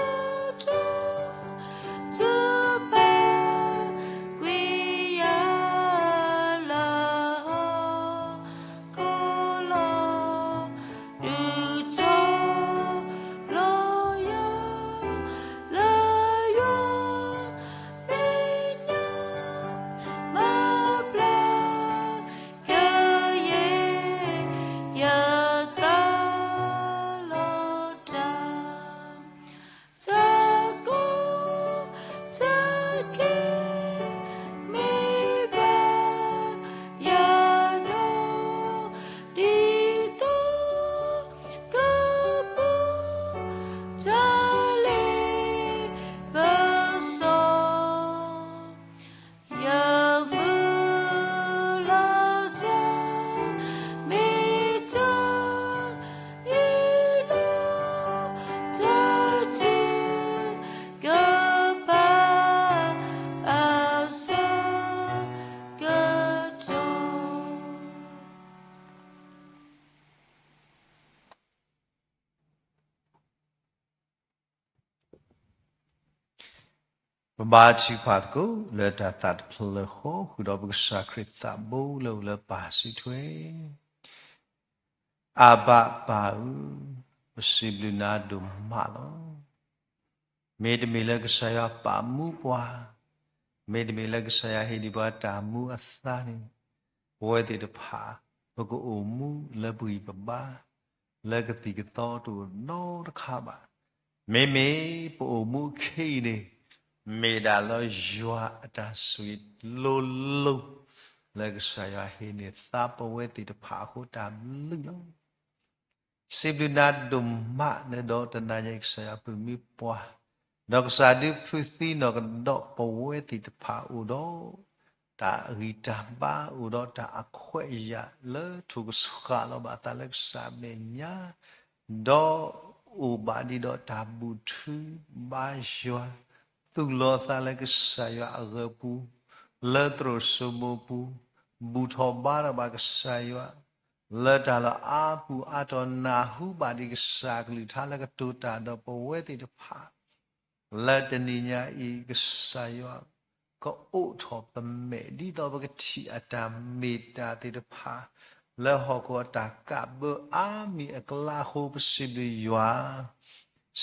တီၢ် ထုကဖၣ်ကွံာ်ယၤလၢ ကီၢ်လီၤ ဒုးထီၣ်လီၤယၤ လၢယွၤမဲာ်ညါ မၤဘျါကယဲၢ် ယသးလီၤတၢ် တၢ်ကိၢ်တၢ်ဂီၤ မ့ၢ်ဘၣ်ယၤဒီး ဒ်သိးကပူၤ တၢ်လ့ပစီ ယမုၢ်လၢ်တၢ် မ့ၢ်တၢ်အ့ၣ်လိာ် တၢ်ထုကဖၣ်အဆၢကတီၢ် ပဘါထုကဖၣ်သကိး လၢတၢ်သးတဖျၢၣ်ဃီ ဃုာ်ဒီးပကစၢ်ခရံာ်သးဘိလၢအိၣ်လၢပၢ်စုထွဲ အဘၣ်ပၢ်ဧၢ, ပစံးဘျုးနၤဒိၣ်မးလီၤ. မ့တမ့ၢ်လၢကစၢ်ယွၤပာ်မူပှၤ, မ့တမ့ၢ်လၢကစၢ်ယွၤဟ့ၣ်ဒံးပှၤတၢ်မူအသါန့ၣ်, ပဝဲသ့ၣ်တဖၣ် ပကအိၣ်မူလၢပဂံၢ်ပဘါ လၢကသံၣ်ကသီတအိၣ်နီတခါဘၣ်. မ့မ့ၢ်ပအိၣ်မူခဲအံၤန့ၣ်, မ့ၢ်ဒၣ်လၢယွၤအတၢ်ဆိၣ်ဂ့ၤလိၤလိၤ လၢကစၢ်ယွၤဟ့ၣ်န့ၢ်သးပဝဲသ့ၣ်တဖၣ်အဃိတၢ်ဘျုးလီၤ. စံးဘျုးနၤဒိၣ်မးလၢဒီတနၤညါအံၤ ကစၢ်ယွၤပၢၢ်မူပှၤ, ဒီးကစၢ်ဒုးဖုးသံနီၢ်ကဒီးပဝဲသ့ၣ်တဖၣ်အိၣ်ဒီး တၢ်ဂံၢ်တၢ်ဘါ အိၣ်ဒီးတၢ်အခွဲးအယာ်လၢထိၣ်ကဆှၣ်လီၤဘၣ်အသးလၢကစၢ်အမဲာ်ညါ, ဒီးအိၣ်ဘၣ်ဒံးဒီးတၢ်ဘူၣ်ထူဘါယွၤ, သူၣ်လီၤသးလၢကစၢ်ယွၤအဂၢၤပူၤ, လၢသရိာ်စိမိပူၤ, ဘူၣ်ထီၣ်ဘါထီၣ်ဘၣ်ကစၢ်ယွၤ လၢတၢ်လီၢ်အါပူၤအါတီၤ နၢ်ဟူဘၣ်ဒံးကစၢ်အကလုၢ်ကထါလၢကတိၤတၢ်ဒီးပဝဲသ့ၣ်တဖၣ် လၢတနံၤညါအံၤ ကစၢ်ယွၤကအိးထီၣ်ပမဲာ် ဒ်သိးပကထံၣ်အတၢ်မ့ၢ်တၢ်သ့ၣ်တဖၣ် လၢဟီၣ်ခိၣ်အတၢ်ကးဘၢအါမံၤအကျါအဃိ ပစံးဘျုးယွၤ,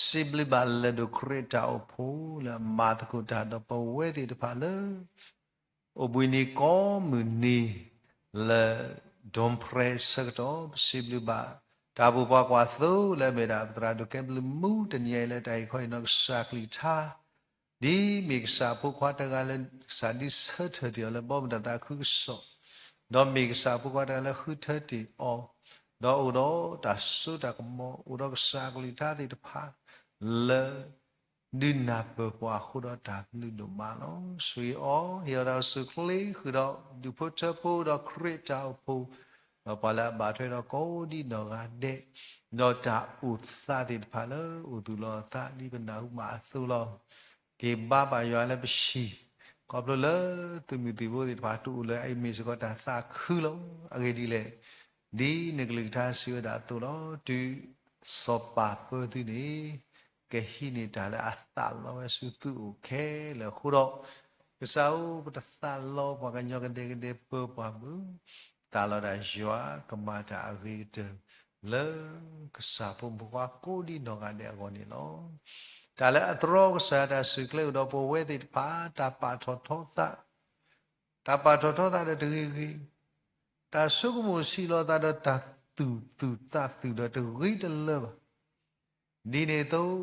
စံးဘျုးဘၣ်လၢၢ်ဒိၣ်ခရံာ်အတၢ်အိၣ်ဖှိၣ် လၢအမၤသကိးတၢ်ဒီးပဝဲသ့ၣ်တဖၣ်လၢ အိၣ်ဘှံးနံၤကိးမုၢ်နံၤ လၢ ဒိၣ်ဖရဲ ဆၢကတီၢ် ပစံးဘျုးဘၣ် တၢ်အိၣ်ဖှိၣ်ပှၤကွၢ်သိလၢအမ့ၢ်ဒၣ် ပသရၣ်ဒိၣ်ကဲဘျုးမူ တနံၤညါအံၤလၢတၢ်ဟ့ၣ်ခီဟ့ၣ်နီၤကစၢ်ကလုၢ်ကထါ ဒ်မ့ၢ်ကစၢ်အဖိခွါတဂၤလၢ ကစၢ်ဒုးဆၢထၢၣ်တ့ၢ်အီၤလၢဘီမုၢ်တၢ်သးခုကစီၣ်, ဒီးမ့ၢ်ကစၢ်အဖိခွါတဂၤလၢဃုထၢတ့ၢ်အီၤ, ဒီးအိၣ်ဒီးတၢ်စိတၢ်ကမီၤ အိၣ်ဒီးကစၢ်အကလုၢ်ကထါသ့ၣ်တဖၣ် လၢ ဒုးနၢ်ပၢၢ်ပှၤအဃိဒီးတၢ်ဘျုးဒိၣ်မးလီၤ. ဆိၣ်ဂ့ၤအီၤ ဟ့ၣ်အီၤတၢ်အိၣ်ဆူၣ်အိၣ်ချ့ဃုာ်ဒီး ဒူၣ်ဖိထၢဖိဒီးခရံာ်တၢ်အိၣ်ဖှိၣ်, ဒီးပှၤလၢအဘၣ်ထွဲဒီးကိးဒံနီၢ်ဂၤဒဲး, ဒီးတၢ်အိၣ်သးသ့ၣ်တဖၣ်လၢအိၣ်သူၣ်လီၤအသးဒ်ပနၢ်ဟူဘၣ်အသိးလီၤ. က့ၤဘါဘၣ်ယွၤလၢပဟံၣ်, ခီဖျိလၢသုးမုၢ်သံၣ်ဘိသ့ၣ်တဖၣ် တအိၣ်လၢအအံၤမ့ၢ်စ့ၢ်ကီးတၢ်သးခုလီၤ. အဂ့ၢ်ဒ်လဲၣ်, ဒ်နကလုၢ်ကထါစံးဝဲဒၣ်အသိးလီၤ. တုၤစီၤပၤပၢသုန့ၣ် ကဟံးန့ၢ်တၢ်လၢအသးလီဝဲဆူသုအိၣ်ခဲလၢာ်အဃိဒီး, ကစၢ်ဧၢ ပတသးလီပှၤကညီကဒဲကဒဲပၢပှၤဘၣ်, သးလီတၢ်ယွၤကမၤတၢ်အဂ့ၤကတၢၢ် လၢကစၢ်ဖိမုၣ်ဖိခွါကိးဒံနီၢ်ဂၤဒဲးအဂီၢ်န့ၣ်လီၤ. တၢ်လၢအတြီကစၢ်တၢ်ဆူၣ်ချ့အိၣ်ဒီးပဝဲသ့ၣ်တဖၣ် တၢ်ပာ်ထီၣ်ထီသး, တၢ်ပာ်ထီၣ်ထီသးဒီးတဂ့ၤဂ့ၤ, တၢ်ဆိကမိၣ်ဆံးလီၤသးဒီးတၢ်သူၣ်သူၣ်သးသူၣ်ဒီးတဂ့ၤတလၢဘၣ်. ဒ်န့ၣ်အသိး,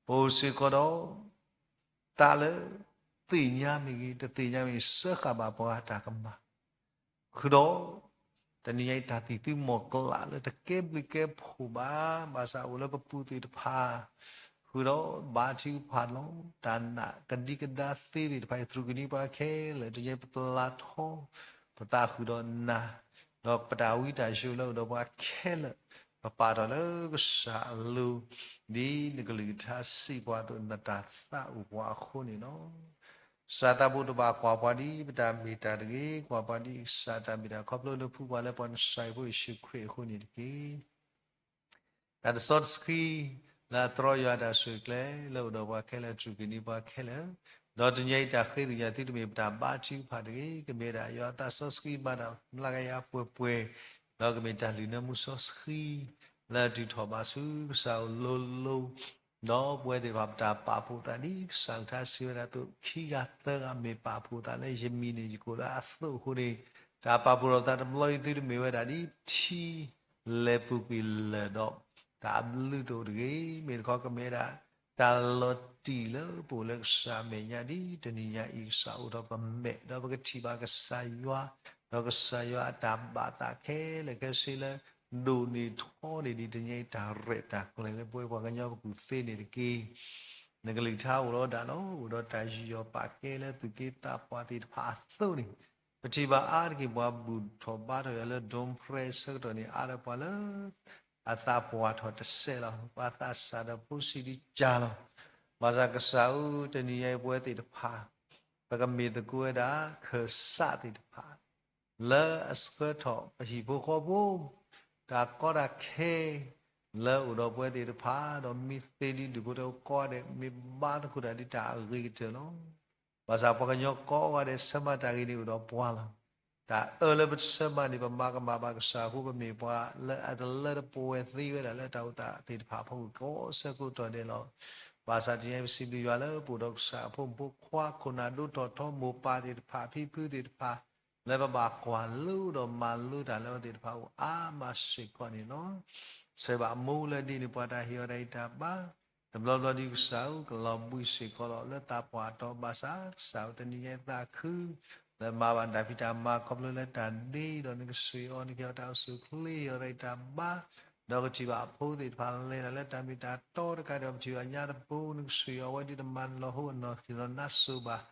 ပအိၣ်စ့ၢ်ကီးဒီး သးလၢ သ့ၣ်ညါမ့ၢ်ဂ့ၤ တသ့ၣ်ညါမ့ၢ်ဂ့ၤ စၢဃာ်ဘၣ်ပှၤတၢ်ကမၣ်, ဃုာ်ဒီး တနံၤညါအံၤတၢ်သံၣ်သုမီၢ်ကျၢ်လၢတကဲဘျုးကဲဖှိၣ်ဘၣ်, ဘၣ်ဆၣ်အိၣ်လၢပပူၤသ့ၣ်တဖၣ်, ဃုာ်ဒီးဘါထုကဖၣ်လီၤ. တၢ်နာ်ကဒံကဒါသ့သ့ၣ်တဖၣ်အံၤ သရူးကနံၤပှၤခဲလၢာ် တနံၤညါအံၤပပျၢ်ထီ ပသးဃုာ်ဒီးနၤ, ဒီးပတၢ်ဝံတၢ်ယိးလၢအိၣ်ဒီးပှၤခဲလၢာ်, ပပာ်ထီၣ်လၢကစၢ်အလိၤ, ဒ်နကလုၢ်ကထါစံးပှၤအသိး နတၢ်သးအိၣ်ပှၤအဃိန့ၣ်လီၤ. ကစၢ်သးဘိတဘၣ်ကွၢ်ပှၤဒ်ပတၢ်မ့ၢ်တၢ်တဂ့ၤ, ကွၢ်ပှၤဒ်ကစၢ်တၢ်မ့ၢ်တၢ် ခီဖျိလၢဖှူပှၤလၢပှၤနစၢ်အဖိယ့ၣ်ၡူးခရံာ်အဃိန့ၣ်တက့ၢ်. တၢ်တစီတဆှံ လၢအတြီယွၤတၢ်ဆူၣ်ချ့ လၢအိၣ်ဒီးပှၤခဲလၢာ် သရူးကနံၤပှၤခဲလၢာ်, ဒီးတနံၤညါအံၤတၢ်ဃ့ကညးသုတမ့ၢ်ပတၢ်ဘါထုကဖၣ်တဂ့ၤ, ကမ့ၢ်ဒၣ်ယွၤအသးစီဆှံမၤတၢ် လၢကယၤပှဲၤပှဲၤ, ဒီးကမ့ၢ်တၢ်လုၢ်နၢမူစီဆှံ လၢအတုၤထီၣ်ဘၣ်ဆူကစၢ်အအိၣ်လိၤလိၤ, ဒီးပဝဲသ့ၣ်တဖၣ်ပတၢ်ပာ်ဖှိၣ်သးဒ်ကစၢ်အကလုၢ်ကထါစံးဝဲဒၣ်အသိး ခံဂၤသၢဂၤမ့ၢ်ပာ်ဖှိၣ်သးလၢယမံၤန့ၣ် ယကအိၣ်လၢအသိးအဃိန့ၣ်, တၢ်ပာ်ဖှိၣ်ထီၣ်သးတဘျီအံၤသုတမ့ၢ်ဝဲဒၣ်ဒ်ထံ လဲၤပူၤကွံာ်လၢာ်ဒီး တၢ်အဘျုးတအိၣ်တဂ့ၤ, မ့ၢ်တခီကမ့ၢ်ဝဲဒၣ် တၢ်လီၤတံၢ်လၢပအိၣ်လၢကစၢ်အမဲာ်ညါဒ်တနံၤညါအံၤ ကစၢ်အိးထီၣ်ပမဲာ် ဒီးပကထံၣ်ဘၣ်ကစၢ်ယွၤ, ဒီးကစၢ်ယွၤအတၢ်ဘၣ်သးခဲလၢာ်ခဲဆ့လၢ ဒိၣ်န့ၢ်ထီန့ၢ်ဒံးတနံၤညါအံၤ တၢ်ရဲၣ်တၢ်ကျဲၤလၢပဝဲပှၤကညီပကူၣ်သ့န့ၣ်တက့ၢ်. နကလုၢ်ကထါအိၣ်လီၤဒၣ်လီၤ, အိၣ်ဒီးတၢ်ယူးယီၣ်ပာ်ကဲလၢသူၣ်က့သးပှၢ်သ့ၣ်တဖၣ်အသိးန့ၣ်, ပထံၣ်ဘၣ်အါတက့ၢ်ပှၤဘူၣ်ထီၣ်ဘါထီၣ်ယွၤလၢ ဒိၣ်ဖရဲ ဆၢကတီၢ်န့ၣ် အါဒီးပှၤလၢ အသးပှၢ်ထီၣ်တစဲးလီၤ, ပှၤသးစၢ်ဒီးဖိဆံးဒံးကၢ်လီၤ. ဘၣ်ဆၣ်ကစၢ်ဧၢ တနံၤညါအံၤပဝဲသ့ၣ်တဖၣ် ပကမ့ၢ်သကိးဝဲဒၣ် ခၢၣ်စးသ့ၣ်တဖၣ် လၢအဆှၢထီၣ်ပဟံၣ်ဖိဃီဖိ တၢ်ကီတၢ်ခဲ လၢအိၣ်ဒီးပဝဲသ့ၣ်တဖၣ် ဒီးမ့ၢ်သ့ဒ်ဒူၣ်ဖိထၢဖိကိးဂၤဒဲး မ့ၢ်ဘါသကိးတၢ်ဒ်တၢ်အဂ့ၤကတၢၢ်လီၤ. ဘၣ်ဆၣ်ပှၤကညီကိးဂၤဒဲး ဆၢမၤတၢ်ဂ့ၤန့ၣ်အိၣ်ဒီးပှၤလီၤ. တၢ်အၢလၢပဆၢမၤန့ၣ် ပမၤကမၣ်ဘၣ်ကစၢ်အဃိ ပမ့ၢ်ပှၤလၢအတလၢတပှဲၤသ့ဝဲဒၣ် လၢတၢ်အိၣ်သးသ့ၣ်တဖၣ်အဖီခိၣ် ကိးဆၢကတီၢ်ဒဲးလီၤ. ဘၣ်ဆၣ်တနံၤညါအံၤ ပစံးဘျုးယွၤလၢပအိၣ်ဒီးကစၢ်အဖိမုၣ်ဖိခွါ ခိၣ်နၢ်ဒိၣ်ထီၣ်ထီ မိၢ်ပၢ်သ့ၣ်တဖၣ် ဖံဖုသ့ၣ်တဖၣ် လၢပဘၣ်ကွၢ်လိဒီးမၤလိတၢ်လၢအဝဲသ့ၣ်တဖၣ်အအိၣ်အါမးစ့ၢ်ကီးန့ၣ်လီၤ. ဆၢဘၣ်အမိၢ်လၢဒ်န့ၣ် ပှၤတၢ်ဟ့ၣ်အီၤတၢ်ဂံၢ်တၢ်ဘါ တဘျီဘျီဒ်ကစၢ်ဧၢ ကလီၤဘှံးစ့ၢ်ကီးလီၤ လၢသးပှၢ်အတီၤဘၣ်ဆၣ် ကစၢ်ဧၢ တနံၤညါအံၤသးခု လၢမၤဘၣ်တၢ်ဖံးတၢ်မၤခီဖျိလၢတၢ်ဒ့ဒီးနကစၢ်အံၤ နကဟ့ၣ်အီၤတၢ်အိၣ်ဆူၣ်အိၣ်ချ့ ဟ့ၣ်အီၤတၢ်ဂံၢ်တၢ်ဘါ ဒီးကထံၣ်ဘၣ်အဖိသ့ၣ်တဖၣ်လဲၤတၢ်လၢတၢ်မ့ၢ်တၢ်တီတကးဒံး ပထံၣ်ဘၣ်ညါတဘိ နကစၢ်အံၤ အဝဲဒ်တမၤလီၤဟိအနီၢ်က့ၤလီၤနါစိၤဘၣ်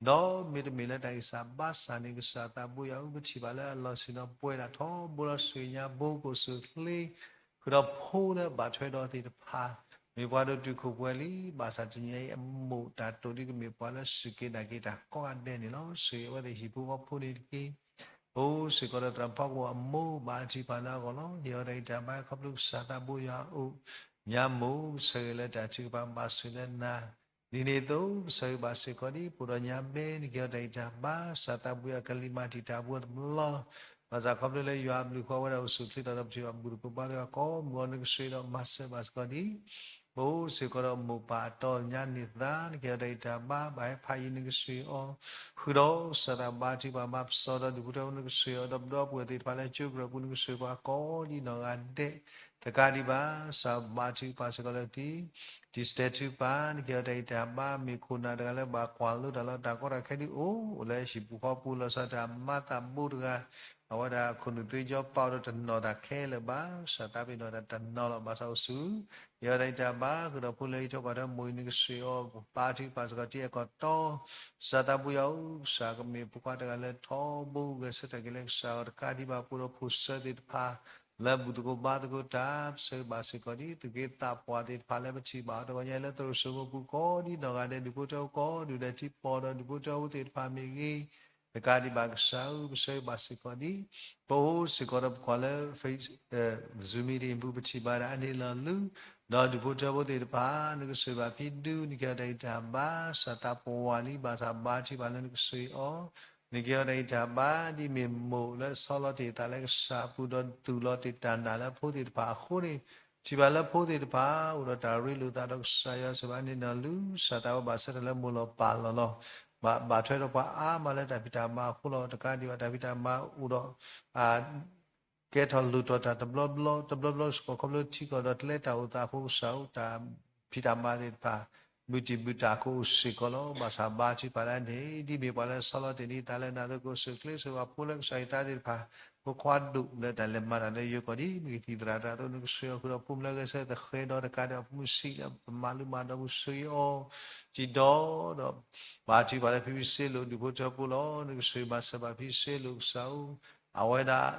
ဒီးမ့တမ့ၢ်လၢတၢ်ဂံၢ်စၢ်ဘါစၢ်န့ၣ် ကစၢ်သးဘိယွၤဧၢ ပထံၣ်ဘၣ်လၢအလီၢ်ဆ့ၣ်နီၤပှဲၤဒၣ်ထီဘိလီၤ ဆူညါဘိကအိၣ်ဆူၣ်အိၣ်ချ့ ဃုာ်ဒီးဖိလၢဘၣ်ထွဲဒီးသ့ၣ်တဖၣ် မ့ၢ်ပှၤဒိၣ်တုာ်ခိၣ်ပှဲၤလံ ဘၣ်ဆၣ်တနံၤညါအံၤအမိၢ်တၢ်တိာ်ဒ်ကမ့ၢ်ပှၤလၢစူၢ်က့ၤနာ်က့ၤတၢ်ကိးဂၤဒဲးန့ၣ်လီၤ. ဆူအဝဲသ့ၣ်ဟံၣ်ဖိဃီဖိန့ၣ်တက့ၢ်. အိၣ်စ့ၢ်ကီးဒီးသရၣ်ဖီကဝီၤအမိၢ်ဘၣ်ထံၣ်ပာ်လၢအဂီၢ်လီၤ. ဟ့ၣ်အီၤတၢ်ဂံၢ်တၢ်ဘါခီဖျိကစၢ်သးဘိယွၤအအိၣ် ညါမိၢ် ပဆၢဂ့ၤလၢတၢ်ထုကဖၣ်ဘၣ်ဆိၣ်လၢနၤ ဒ်န့ၣ်အသိး ပဆၢဂ့ၤဘၣ်စ့ၢ်ကီးဒ် ပအိၣ်ဒီးညါဘဲ နကဟ့ၣ်အီၤတၢ်ဂံၢ်တၢ်ဘါ ကစၢ်သးဘိယွၤကလံၤမၤတံာ်တာ်ပှၤတဘျီ ဘၣ်ဆၣ်ခီဖျိလၢယွၤအဘျုးဃိဝဲဒၣ်အိၣ်ဆူၣ်အိၣ်ချ့ဒီး ပထံၣ်ဘၣ်ဘူၣ်သကိးဘါသကိးကိးမုၢ်အီၤ နကစၢ်ဒီးမၤစၢၤဘၣ်စ့ၢ်ကီးဒ် ပအိၣ်စ့ၢ်ကီးဒီးမိၢ်ပၢ်အတီၤညါန့ၢ်သါ နကဟ့ၣ်အီၤတၢ်ဂံၢ်တၢ်ဘါ ဘၣ်ဟဲဖးယံၤနကစၢ်အံၤအီၤ ဃုာ်ဒီးကစၢ်သးဘါထုကဖၣ်မၤပစီဒီး ဒူၣ်ဖိထၢဖိနကစၢ်အံၤအီၤ ဒီးပဒီပုၢ်ဝဲၢ်သ့ၣ်တဖၣ်လၢကၠိကရၢၢ်ပူၤ နကစၢ်ပှၤကိးဒ်နီၢ်ဂၤဒဲး တကးဒံးဘၣ် ကစၢ်ဘါထုကဖၣ်စ့ၢ်ကီးလၢတံၤ တံၤစတဲထုကဖၣ် နကဟ့ၣ်အီၤတၢ်ဂံၢ်တၢ်ဘါ မ့ၢ်ခိၣ်နၢ်တဂၤလၢဘၣ်ကွၢ်လိတၢ်လီၤ တၢ်ကီတၢ်ခဲဒ်အိၣ် အိၣ်လၢဟံၣ်ပူၤဃီပူၤလီၤဆီဒၣ်တၢ်မၤသးဘိတဂၤ အဝဲဒၣ်ခိၣ်နူာ်သွ့ကၠီပာ်အီၤဒီးတနီၤတၢ်ခဲလၢာ်ဘၣ် ကစၢ်သးပ့ၤနီၣ်တၢ်တနီၤလီၤ ဘၣ်ဆၣ်အိၣ်ဆူၣ် ယတၢ်ဂံၢ်တၢ်ဘါ ဃုာ်ဒီးဖိလၢဟံၣ်ထိးပှၢ်ထိးမိၢ်အံၤ နကစၢ်အံၤအီၤ ဘါထုကဖၣ်စ့ၢ်ကီးတံၤအကီၢ်တီ ကစၢ်သးဘိယွၤဧၢ ကစၢ်ကမ့ၢ်ဖိခွါတဂၤလၢထီဘိဂဲၤဆၢထၢၣ်က့ၤလၢကစၢ်အီၤ တကးဒံးဘၣ် ပအိၣ်ဒီးဖိၣ်စၢၤသ့ၣ်တဖၣ် လၢဘူၣ်သကိးဘါသကိးတၢ် ပဆၢဂ့ၤဘၣ်စ့ၢ်ကီးဒ် သုးက့သးပှၢ်သ့ၣ်တဖၣ်လၢပထံၣ်ဘၣ်အီၤတဂီၤညါအံၤ လၢသရိာ်စိမိပူၤကိးဒ်နီၢ်ဂၤဒဲး ဒူၣ်ဖိထၢဖိကိးဒူၣ်ဒဲး ထံပီၢ်ဒီးဒူၣ်ဖိထၢဖိသ့ၣ်တဖၣ်မ့ၢ်ဂ့ၤ တကးဒံးဘၣ်ကစၢ်ဧၢ ပဆၢဂ့ၤဘၣ်စ့ၢ်ကီးဒ် ပအိၣ်စ့ၢ်ကီးဒီးပကွၢ်လၢ Zoom meeting ပူၤ ပထံၣ်ဘၣ်ဒၣ်အန့ၣ်လီၤလၢ ဒီးဒူၣ်ဖိထၢဖိသ့ၣ်တဖၣ် နကစၢ်ဘၣ်ဖံဒု နကဟ့ၣ်အီၤတၢ်ဂံၢ်တၢ်ဘါ ကစၢ်သးပှၢ်လံ ဘၣ်ဆၣ်ဘါထုကဖၣ်လၢနကစၢ်အံၤအီၤ နကဟ့ၣ်အီၤတၢ်ဂံၢ်တၢ်ဘါ ဒ်မ့ၢ်မိၢ်လၢဆီလီၤတ့ၢ်သးလၢကစၢ်အပူၤ ဒီးသူၣ်လီၤတ့ၢ်တၢ်နာ်လၢဖိသ့ၣ်တဖၣ်အဃိန့ၣ် ထံၣ်ဘၣ်လၢဖိသ့ၣ်တဖၣ် အိၣ်ဒီးတၢ်ရ့လိာ်သးဒီးကစၢ်ယွၤ စၢၤဘၣ်န့ၣ်လီၤလၢ ကစၢ်သးဝဲဘၣ်ဆၢထၢၣ်လၢမိၢ်လီၤပၢ်လီၤလီၤ ဘၣ်ထွဲဒီးပှၤအါမးလၢတၢ်ဖံးတၢ်မၤအဃိလီၤ. တကးဒံးဘၣ်တၢ်ဖံးတၢ်မၤအိၣ်ဒီး ကဲထီၣ်လိၣ်ထီၣ်တၢ်တဘျီဘျီ တဘျီဘျီစ့ၢ်ကီး ခီဖျိထံကီၢ်ဒီးကျဲတၢ်အိၣ်သးအဃိ ကစၢ်ဧၢ တၢ်ဖံးတၢ်မၤသ့ၣ်တဖၣ် မုၢ်တံၢ်မုၢ်တၢ်ကအိၣ်စ့ၢ်ကီးလီၤ. ဘၣ်ဆၣ်ဘါထုကဖၣ်လၢအန့ၣ် ဒ်မ့ၢ်ပှၤလၢဆီလီၤတ့ၢ်န့ၢ်သးလၢနၤအသိး ကအိၣ်ဆူၣ်အိၣ်ချ့ ဆိၣ်ဂ့ၤဖိလၢကစၢ်ယွၤတၢ်သ့ၣ်တဖၣ် ဖိခွါဒိၣ်လၢတၢ်လဲၤမၤတၢ်လၢယိၤကီၢ်ဒ် မ့ၢ်ကသံၣ်သရၣ်တၢ်အသိး နကစၢ်အံၤဃုာ်ဒီးဖိမုၢ်လၢဂဲၤဆၢထၢၣ်သဃဲဒီး တကးဒံးဘၣ်ဖိမုၢ်ဆံးလၢပမၤလိမၤဒိးပူၤ ဆူအံၤအီၤ တံၤဒီး ဘါထုကဖၣ်လၢဖံဖံစ့လိာ် ဒူၣ်ဖိထၢဖိလီၤ. နကစၢ်မၤစၢၤဘၣ်ဖံစ့လိာ် ကစၢ်ဧၢ အဝဲဒၣ်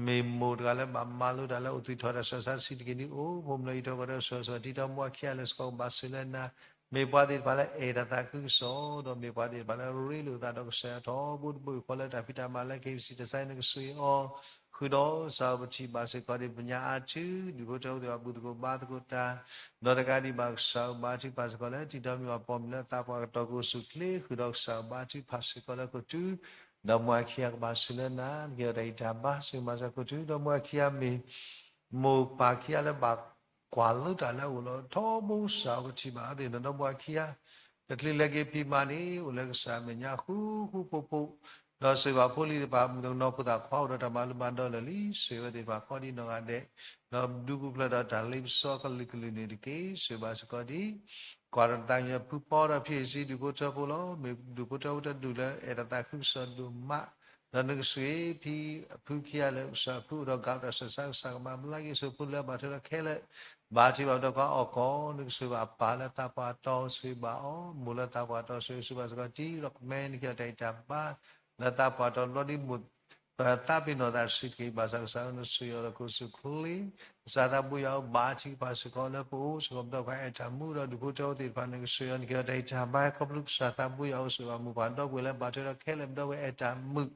မ့ၢ်မိၢ်တဂၤလၢဘၣ်မၤလိတၢ်လၢအိၣ်သူၣ်ထီၣ်တၢ်ဆူးတၢ်ဆါတဆံးတက့ၢ်န့ၣ်အိၣ် ဖိမုၢ်လၢယထီၣ်ကီၢ်ဒီး ဆူးတဆါတံၤဒီးမိၢ်အခံဂၤလၢစ့ၢ်ကီး ဘၣ်ဆိၣ်လၢနၤ မ့ၢ်ပှၤသ့ၣ်တဖၣ်လၢအဲၣ်တၢ်သးခုကစီၣ် ဒီးမ့ၢ်ပှၤသ့ၣ်တဖၣ်လၢရ့လိာ်သးဒီးကစၢ်ယွၤထီဘိတဘိယူၢ်ဃီလၢတၢ်ဖံးတၢ်မၤလၢ KBC တၢ်ဆါန့ၣ် နကစၢ်အံၤအီၤ ဃုာ်ဒီး ကစၢ်ဧၢ ပထံၣ်ဘၣ်စ့ၢ်ကီးဒ်ပညါအါထု ဒူၣ်ဖိထၢဖိသ့ၣ်တဖၣ် ဘူၣ်သကိးဘါသကိးတၢ် ဒီးတကးဒံးဘၣ် ကစၢ်ဧၢ ဘါထုကဖၣ်စ့ၢ်ကီးလၢ တံၤဒီမုၢ်အပီၢ်မုၢ်လၢသးပှၢ်ကတီၢ်ကအိၣ်ဆူၣ်အိၣ်ချ့ ဃုာ်ဒီးကစၢ်ဧၢ ဘါထုကဖၣ်စ့ၢ်ကီးလၢခိၣ်ထူ ဒီးမိၢ်အခံဂၤကဘၣ်ဆိၣ်လၢနၤ နကဟ့ၣ်အီၤတၢ်ဂံၢ်တၢ်ဘါ ဆိၣ်ဂ့ၤမၤစၢၤခိၣ်ထူ ဒီးမိၢ်အခံဂၤမ့ၢ် မိၢ်ပၢ်ခံဂၤလၢဘၣ်ကွၢ်လိတၢ်လၢအအိၣ်လီၤ ထီဘိကစၢ်ဧၢ ပထံၣ်ဘၣ်အီၤသ့ၣ်နီၣ် ဒီးမိၢ်အခံဂၤ တချုးလဲၤက့ၤဖံးမၤန့ၣ် အိၣ်လၢကစၢ်အမဲာ်ညါဃူဃူဖိးဖိး ဒီးဆိၣ်ဂ့ၤဘၣ်ဖိလံၤသ့ၣ်တဖၣ် မုၣ်ကနီၤဖိသၣ်ခွါအိၣ်ဒီးတၢ်မၤလိမၤဒိးလၢာ်လံ ဆိၣ်ဂ့ၤဝဲသ့ၣ်တဖၣ်ကိးဒ်နီၢ်ဂၤဒဲး ဒီးဒူပူၤဖျဲးဒီးတၢ်လ့ပစီကလုာ်ကလုာ်န့ၣ်တက့ၢ် ဆိၣ်ဂ့ၤဘၣ်စ့ၢ်ကီးဒ် ကွၢ်ဒီးတၢ်သးကညီၤဖုပီဒီး ဖံးအ့ၣ်စံ ဒူၣ်ဖိထၢဖိလီၤ မ့ၢ်ဒူၣ်ဖိထၢဖိတဒူၣ်လၢအဲၣ်တၢ်သးခုကစီၣ်ဒိၣ်မး ဒီးနကဆိၣ်ဂ့ၤဖံအဖုခံဂၤလၢကစၢ်ဖုအိၣ်ဒီး ကးတၢ်ဆူးတၢ်ဆါ ကစၢ်ကမၤဘျါက့ၤ ဆိၣ်ဖိလၢအဘၣ်ထွဲဒီးခဲလၢာ် ဘါထုကဖၣ်ဒီးကွၢ်အီၣ်ကီး နကဆိၣ်ဂ့ၤဘၣ်ပၢ်လၢသးပှၢ်တီၤ ဆိၣ်ဂ့ၤဘၣ်အီၤ မိၢ်လၢသးပှၢ်တီၤ ဆိၣ်ဂ့ၤဆူၣ်ဘၣ်စ့ၢ်ကီး တံၤဒီးကမဲ နကဟ့ၣ်အီၤတၢ်ဂံၢ်တၢ်ဘါ လၢသးပှၢ်တီၤတဘျီဒ်မိၢ် သးပ့ၤနီၣ်သးတဆံးတက့ၢ် ဘၣ်ဆၣ်ကစၢ်ဧၢ နဆိၣ်ဂ့ၤအီၤဒီးကအိၣ်ဆူၣ်အိၣ်ချ့ ကစၢ်သးဘိယွၤဧၢ ဘါထုကဖၣ်စ့ၢ်ကီးလၢပအိၣ်စ့ၢ်ကီး ပဒီပုၢ်ဝဲၢ်အဲၣ်တၢ်မူဒီး ဒူၣ်ဖိထၢဖိသ့ၣ်တဖၣ် နကဆိၣ်ဂ့ၤအီၤ နကဟ့ၣ်အီၤတၢ်ဂံၢ်တၢ်ဘါ ခီဖျိကစၢ်သးဘိယွၤအိၣ်ဆိၣ်ဂ့ၤဘၣ်မိၢ်ပၢ်ဒီပုၢ်ဝဲၢ်လၢ ဘၣ်ထွဲဒီးခဲလၢာ် ပဒီပုၢ်ဝဲၢ်အဲၣ်တၢ်မုာ်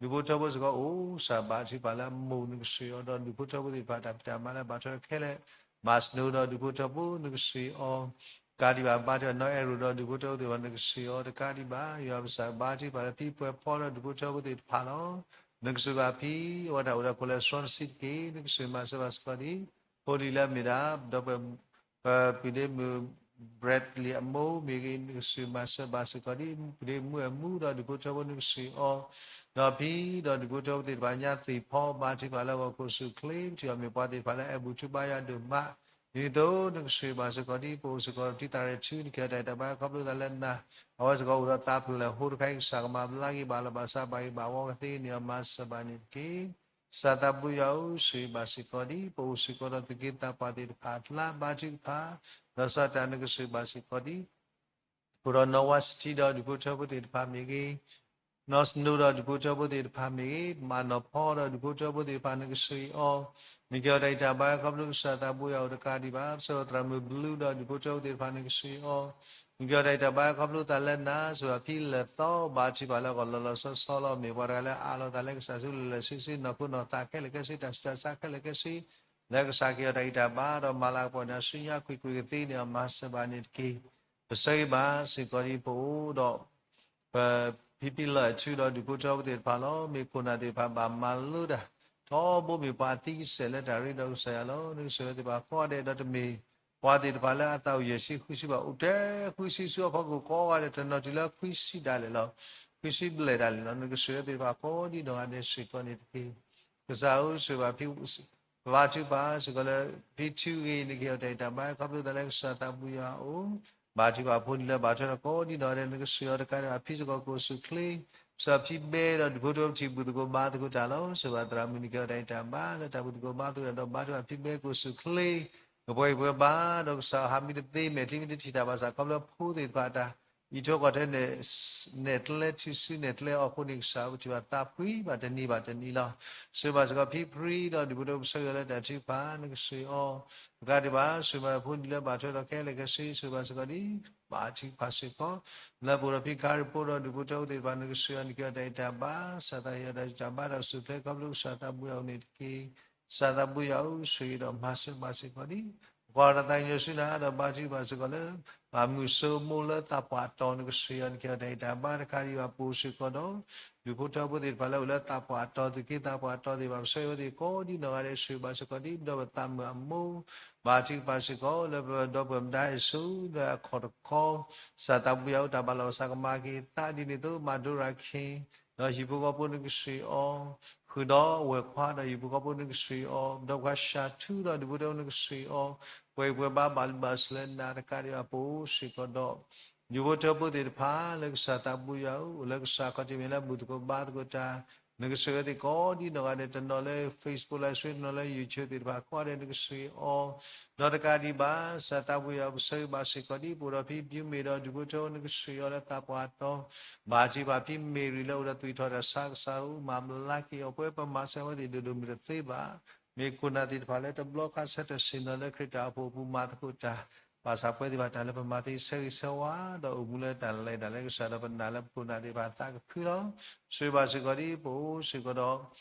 ဒူၣ်ဖိထၢဖိစ့ၢ်ကီး အိၣ်စ့ၢ်ဘါထုကဖၣ်လၢအမိၢ် နကဆိၣ်ဂ့ၤအီၤဒီး ဒူၣ်ဖိထၢဖိသ့ၣ်တဖၣ် တၢ်ဖံးတၢ်မၤလၢဘၣ်ထွဲဒီးခဲလၢာ် မၤစၢၤဒီးဒူၣ်ဖိထၢဖိ နကဆိၣ်ဂ့ၤအီၤ တကးဒံးဘၣ် ဘါထုကဖၣ်နီၢ်အဲၣ်ရိၣ်ဒီး ဒူၣ်ဖိထၢဖိသ့ၣ်တဖၣ် နကဆိၣ်ဂ့ၤအီၤ တကးဒံးဘၣ် ယွၤပစၢ်ဘါထုကဖၣ်လၢဖံပှဲၤဖီဒီး ဒူၣ်ဖိထၢဖိသ့ၣ်တဖၣ်လီၤ နကဆိၣ်ဂ့ၤဘၣ်ဖံ အဝဲဒၣ်အိၣ်ဒီးခိၣ်လၢစီတဆံးတက့ၢ် နကဆိၣ်ဂ့ၤမၤစၢၤဘၣ်စ့ၢ်ကီးဒ် ဖိလံၤလၢအမ့ၢ်ဒၣ် ဒီပုၢ်ဝဲၢ် ပုၢ်ဒ့မုၣ် Bradley အမိၢ်မ့ၢ်ဂ့ၤ နကဆိၣ်ဂ့ၤမၤစၢၤဘၣ်စ့ၢ်ကီးဒ် ပုၢ်ဒ့မုၣ်အမူဒီး ဒူၣ်ဖိထၢဖိ နကဆိၣ်ဂ့ၤအီၤ ဒီးဖံဒီးဒူၣ်ဖိထၢဖိသ့ၣ်တဖၣ် ညါသ့ၣ်ဖီ ဘါထုကဖၣ်လၢဂီၤခိၣ်ဆူၣ်ချ့ ပထံၣ်ဘၣ်မ့ၢ်ပှၤသ့ၣ်တဖၣ်လၢအဲၣ်ဘူၣ်ထုဘါယွၤဒိၣ်မး ဒ်သိးနကဆိၣ်ဂ့ၤဘၣ်စ့ၢ်ကီးဒ်ပအိၣ်စ့ၢ်ကီး ထံသးရ့ၣ်ထု နကဟ့ၣ်အီၣ်တၢ်အံၤတၢ်ဘါ ခီဖျိသးလၢနၤ, အဝဲစ့ၢ်ကီးအိၣ်ဒီးသးပလၢၢ်ဟိတခါအံၤ ကစၢ်ကမၤဘျါက့ၤဘၣ်လီၤ ဘၣ်ဆၣ်ဘၣ်ဂ့ၤဘၣ်ဝီကသ့န့ၣ် အမၤစၢၤဘၣ်န့ၣ်တက့ၢ်. ကစၢ်သးဘိယွၤဧၢ, ဆိၣ်ဂ့ၤဘၣ်စ့ၢ်ကီးဒ်ပအိၣ်စ့ၢ်ကီးဒီး သူၣ်က့သးပှၢ်သ့ၣ်တဖၣ်အကျါ ဘါထုကဖၣ်, လီၤဆီဒၣ်တၢ်နကဆိၣ်ဂ့ၤဘၣ်စ့ၢ်ကီးဒ် အိၣ်ဒီးနီၢ်ဝါစထံဒီးဒူၣ်ဖိထၢဖိသ့ၣ်တဖၣ်မ့ၢ်ဂ့ၤ, နီၢ်စနိဒီးဒူၣ်ဖိထၢဖိသ့ၣ်တဖၣ်မ့ၢ်ဂ့ၤ, မၤနီၢ်ဖီဒီးဒူၣ်ဖိထၢဖိသ့ၣ်တဖၣ် နကဆိၣ်ဂ့ၤအီၤ, နကဟ့ၣ်အီၣ်တၢ်အံၤတၢ်ဘါ ခီဖျိကစၢ်သးဘိယွၤအိၣ်တကးဒံးဘၣ်, ပဆၢဒီးသရၣ်မုၣ်ဘျုးဒီးဒူၣ်ဖိထၢဖိသ့ၣ်တဖၣ် နကဆိၣ်ဂ့ၤအီၤ, နကဟ့ၣ်အီၣ်တၢ်အံၤတၢ်ဘါ ခီဖျိသးလၢနၤ ဆိၣ်ဂ့ၤဘၣ်ဖံလဲၤသီ ဘါထုကဖၣ်လၢအဂီၢ်လီၤလီၤဆီဆီလီၤ မ့ၢ်ပှၤတဂၤလၢအအးလီၤသးလၢကစၢ်ဆူလဲၤလဲၤဆ့ဆ့ နီၢ်ခိနီၢ်သးခဲလၢာ်ခဲဆ့ တၢ်ဆူးတၢ်ဆါခဲလၢာ်ခဲဆ့ လၢကစၢ်ကဟ့ၣ်အီၣ်တၢ်အံၤတၢ်ဘါဒီးမၤလၤကပီၤန့ၣ် ဆူညါကွ့ၢ်ကွ့ၢ်ကသ့န့ၣ် အမၤစၢၤဘၣ်န့ၣ်တက့ၢ်. ပဆၢဂ့ၤဘၣ်စ့ၢ်ကီးဒ်ပအိၣ်ဒီး ပဖံဖံလၢၢ်အထူဒီးဒူၣ်ဖိထၢဖိသ့ၣ်တဖၣ်လီၤ. မ့ၢ်ခိၣ်နၢ်သ့ၣ်တဖၣ်ဘၣ်မၤလိတၢ် ထီဘိမ့ၢ်ပှၤသံကစဲးလၢတၢ်ရ့ဒီးကစၢ်ယွၤလီၤ. နကဆိၣ်ဂ့ၤသ့ၣ်တဖၣ်ကိးဂၤဒဲးဒီးတမ့ၢ် ပှၤသ့ၣ်တဖၣ်လၢအသးအိၣ်ယဲၢ်ဆံဃုဆံဘၣ် အိၣ်ထဲဃုဆံဆူအဖီခိၣ်ကိးဂၤဒဲး တနီၤတုၤလၢခွံဆံဒၣ်လဲာ်လီၤ. ခွံဆံဘျဲၣ်ဒၣ်လဲာ်လီၤ. နကဆိၣ်ဂ့ၤသ့ၣ်တဖၣ်ကိးဒ်နီၢ်ဂၤဒဲးစ့ၢ်ကီးန့ၣ်တက့ၢ်. ကစၢ်ဧၢ ဆိၣ်ဂ့ၤဘၣ်ဖံ ဘါထုကဖၣ်စ့ၢ်ကီးလၢ ဖံထုဂ့ၤ နကဟ့ၣ်အီၣ်တၢ်အံၤတၢ်ဘါ ခီဖျိသးလၢကစၢ်သးဘိယွၤအအိၣ် ဘါထုကဖၣ်အဖိနံၤလၢဘၣ်ထွဲဒီးကိးဒ်နီၢ်ဂၤဒဲး နကဆိၣ်ဂ့ၤအီၤတကးဒံးဘၣ် ဖံစ့ၢ်ကီးကအိၣ်ဆူၣ်ချ့ ကစၢ်ဖံဘဲဒီးဒူၣ်ဖိထၢဖိထံၣ်ဘူၣ်သကိးဘါသကိးတၢ်လီၤ. ဆိၣ်ဂ့ၤဘၣ်သရၣ်မုၣ် နကဟ့ၣ်အီၣ်တၢ်အံၤတၢ်ဘါလၢတၢ်ဘူၣ်သကိးဘါသကိးတၢ်ဒီး ဘါထုကဖၣ်ဖံဘဲကအိၣ်ဆူၣ်ချ့ ကပှဲၤဂံၢ်ပှဲၤဘါဒီးကစၢ်ဟးမံတသ့ မဲာ်ချံမံတထံၣ်တၢ်ဘၣ်ဆၣ် ခီဖျိဖိသ့ၣ်တဖၣ်တၢ် အံးထွဲကွၢ်ထွဲ နဲၣ်ကျဲထုးစုနဲၣ်ကျဲအီၤအဃိန့ၣ် ကစၢ်ပထံၣ်ဘၣ်သးပှ့ၤဘၣ် တနံၤဘၣ်တနံၤလီၤ. ဆိၣ်ဂ့ၤဘၣ်စ့ၢ်ကီးဖံဖရံဒီးဒူၣ်ဖိထၢဖိ ပဆၢဂ့ၤလၢတၢ်ထုကဖၣ် နကဆိၣ်ဂ့ၤအီၤ တကးဒံးဘၣ် ဆိၣ်ဂ့ၤဘၣ်ဖိနံၤလၢဘၣ်ထွဲဒီးခဲလၢာ်ခဲဆ့ ဆိၣ်ဂ့ၤဘၣ်စ့ၢ်ကီးဒ် ဘါထုကဖၣ်စ့ၢ်ကီး လၢပအိၣ်ဒီးဖံခါရံဖိဒီးဒူၣ်ဖိထၢဖိသ့ၣ်တဖၣ် နကဆိၣ်ဂ့ၤအီၤ နကဟ့ၣ်အီၣ်တၢ်အံၤတၢ်ဘါ ကစၢ်သးဟ့ၣ်အီၣ်တၢ်အံၤတၢ်ဘါဒီးဆူၣ်ချ့ ခီဖျိကစၢ်သးဘိယွၤအအိၣ်န့ၣ်တက့ၢ်. ကစၢ်သးဘိယွၤဧၢ ဆိၣ်ဂ့ၤဒီးမၤစၢၤဘၣ်စ့ၢ်ကီးဒ် ပကွၢ်ဒီးသးကညီၤဆူနၤဒီးဘါထုကဖၣ်စ့ၢ်ကီးလၢ မုၢ်စိမိၢ်လၢသးပှၢ်တီၤ နကဆိၣ်ဂ့ၤအီၤ နကဟ့ၣ်အီၣ်တၢ်အံၤတၢ်ဘါ တကးဒံးဘၣ် ပအိၣ်စ့ၢ်ကီးဒီး ဒူၣ်ဖိထၢဖိသ့ၣ်တဖၣ်လၢအိၣ်လၢသးပှၢ်တီၤ သူၣ်က့သးပှၢ်တီၤသ့ၣ်တဖၣ် ပဆၢဂ့ၤဝဲသ့ၣ်ကိးဒ်နီၢ်ဂၤဒဲး ဆိၣ်ဂ့ၤဘၣ်စ့ၢ်ကီးဒ် ဒီးပသးမုၣ်အမိၢ် ဘါထုကဖၣ်စ့ၢ်ကီးလၢပဒီပုၢ်ဝဲၢ်မတၤဟဲစိၤလၢအခီၣ်တခီ ကစၢ်သးဘိယွၤဧၢ တၢ်ဘၣ်လီၤဘၣ်စးကမၤက့ၤသးဒ်န့ၣ်အသိး မၤဒိရၤခ့ၣ် ဒီးဟံၣ်ဖိဃီဖိနကဆိၣ်ဂ့ၤအီၤ, ဃုာ်ဒီးအဝဲၢ်ခွါဒီးဟံၣ်ဖိဃီဖိနကဆိၣ်ဂ့ၤအီၤ, ဒီးပှၤဆှၢထူဒီးဒူၣ်ဖိထၢဖိနကဆိၣ်ဂ့ၤအီၤ, ပှဲၤပှဲၤဘါဘၣ်လုၢ်ဘၣ်စၢၤလၢနၤတကးဒံးဘၣ် ပအိၣ်စ့ၢ်ကီးဒီး ဒူၣ်ဖိထၢဖိသ့ၣ်တဖၣ်လၢကစၢ်သးဘိယွၤဧၢ အိၣ်လၢကစၢ်ခီၣ်ထံးမဲာ်ညါလၢဘူၣ်သကိးဘါသကိးတၢ် နကဆိၣ်ဂ့ၤဝဲသ့ၣ်ကိးဒ်နီၢ်ဂၤဒဲး တနီၤလၢ Facebook လၢ ဆွေ တနီၤလၢ YouTube သ့ၣ်တဖၣ် ကိးဂၤဒဲးနကဆိၣ်ဂ့ၤအီၤ, ဒီးတကးဒံးဘၣ် ကစၢ်သးဘိယွၤဧၢ ပဆၢဂ့ၤဘၣ်စ့ၢ်ကီးဒ် ပအိၣ်ဒီးဖံဖုမ့ၢ်ဒီးဒူၣ်ဖိထၢဖိ နကဆိၣ်ဂ့ၤအီၤလၢသးပှၢ်တီၤ, ဘါထုကဖၣ်ဖံမ့ၢ်ရံၤလၢအိၣ်ဒီးသွံၣ်ထီၣ်တၢ်ဆါ ကစၢ်ဧၢ မၤဘျါက့ၤအီၤ ပဝဲပမၤစၢၤဝဲသ့ၣ်ဒိၣ်ဒိၣ်မုၢ်တသ့ဘၣ် မ့ၢ်ခိၣ်နၢ်သ့ၣ်တဖၣ်လၢတဘျီခါဆၢတၢ်ဆ့ၣ်နီၤလၢခရံာ်တၢ်အိၣ်ဖှိၣ်အပူၤမၤသကိးတၢ်, ဘၣ်ဆၣ်ပဝဲသ့ၣ်တဖၣ်တၢ်လၢပမၤသ့ဆၢဂ့ၤဆၢဝါ ဒီးအိၣ်မူလၢတၢ်လဲၤတၢ်လၢကစၢ်ဒီးပနာ်လၢပခိၣ်နၢ်သ့ၣ်တဖၣ်သးကဖုလီၤ. ဆိၣ်ဂ့ၤဘၣ်စ့ၢ်ကီးဒ် ပအိၣ်စ့ၢ်ကီးဒီး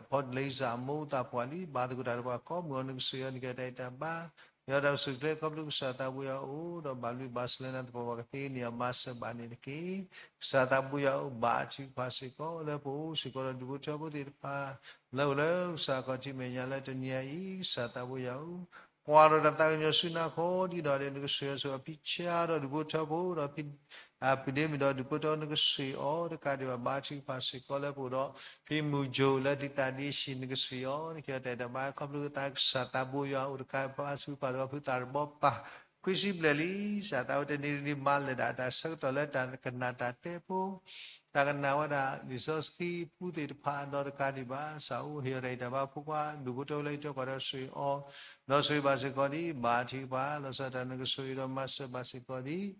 ပ ဖီတလ့စၢ်အမိၢ်သးပှၢ်လံ ဘါသကိးတၢ်ဒီးပှၤကိးမုၢ်အီၤ နကဆိၣ်ဂ့ၤအီၤ နကဟ့ၣ်အီၤတၢ်အံၤတၢ်ဘါ, ဟ့ၣ်အီၤတၢ်အိၣ်ဆူၣ်ချ့ ခီဖျိကစၢ်သးဘိယွၤအအိၣ် ဒီးဘၣ်လုၢ်ဘၣ်စၢၤလၢနၤသပှၢ်ပှၢ်ကသ့န့ၣ် အမၤစၢၤဘၣ်န့ၣ်တက့ၢ်. ကစၢ်သးဘိယွၤဧၢ ဘါထုကဖၣ်စ့ၢ်ကီး လၢပအိၣ်စ့ၢ်ကီးဒီးဒူၣ်ဖိထၢဖိသ့ၣ်တဖၣ် လၢအိၣ်လၢကစၢ်ခီၣ်ထံးမဲာ်ညါလၢတနံၤအံၤ ကစၢ်သးဘိယွၤဧၢ ကွၢ်ဒီးတၢ်သးကညီၤဆူနၤခီဒ်ဒီး နကဆိၣ်ဂ့ၤအီၤ ဆိၣ်ဂ့ၤအီၤဖံဆါဒီးဒူၣ်ဖိထၢဖိဒီး ဖံ အပုၢ်ဒ့မုၣ်ဒီးဒူၣ်ဖိထၢဖိ နကဆိၣ်ဂ့ၤအီၤ တကးဒံးဘၣ် ဘါထုကဖၣ်စ့ၢ်ကီးလၢပအိၣ်ဒီး ဖံမုၢ်ကၠိလၢဒ်သးဒ့ၣ်ဆံး နကဆိၣ်ဂ့ၤအီၤ နကဟ့ၣ်အီၤတၢ်အံၤတၢ်ဘါ ခီဖျိသးကစၢ်သးဘိယွၤအိၣ်တကး ပှၤဆူပှၤသဝီဖုသးတဘီပာ် ခွံဆံဘျဲၣ်လံ ကစၢ်သးဝဲတနံၤတနံၤမၤလဲၤဒၣ်တၢ်ဆၢကတီၢ် လၢတၢ်ကနၣ်တၢ်တဲဖိ တၢ်ကနၣ်ဝဲဒၣ် လံာ်စီဆှံပူသ့ၣ်တဖၣ် ဒီးတကးဒံးဘၣ် ကစၢ်ဧၢ ဟ့ၣ်အီၤတၢ်အံၤတၢ်ဘါ ဖိခွါဒူၣ်ဖိထၢဖိလၢအံးထွဲကွၢ်ထွဲ ဆိၣ်ဂ့ၤအီၤ ဒီးဆိၣ်ဂ့ၤဘၣ်စ့ၢ်ကီးဒ် ဘါထုကဖၣ် လီၤဆီဒၣ်တၢ် နကဆိၣ်ဂ့ၤဒီးမၤစၢၤဘၣ်စ့ၢ်ကီးဒ်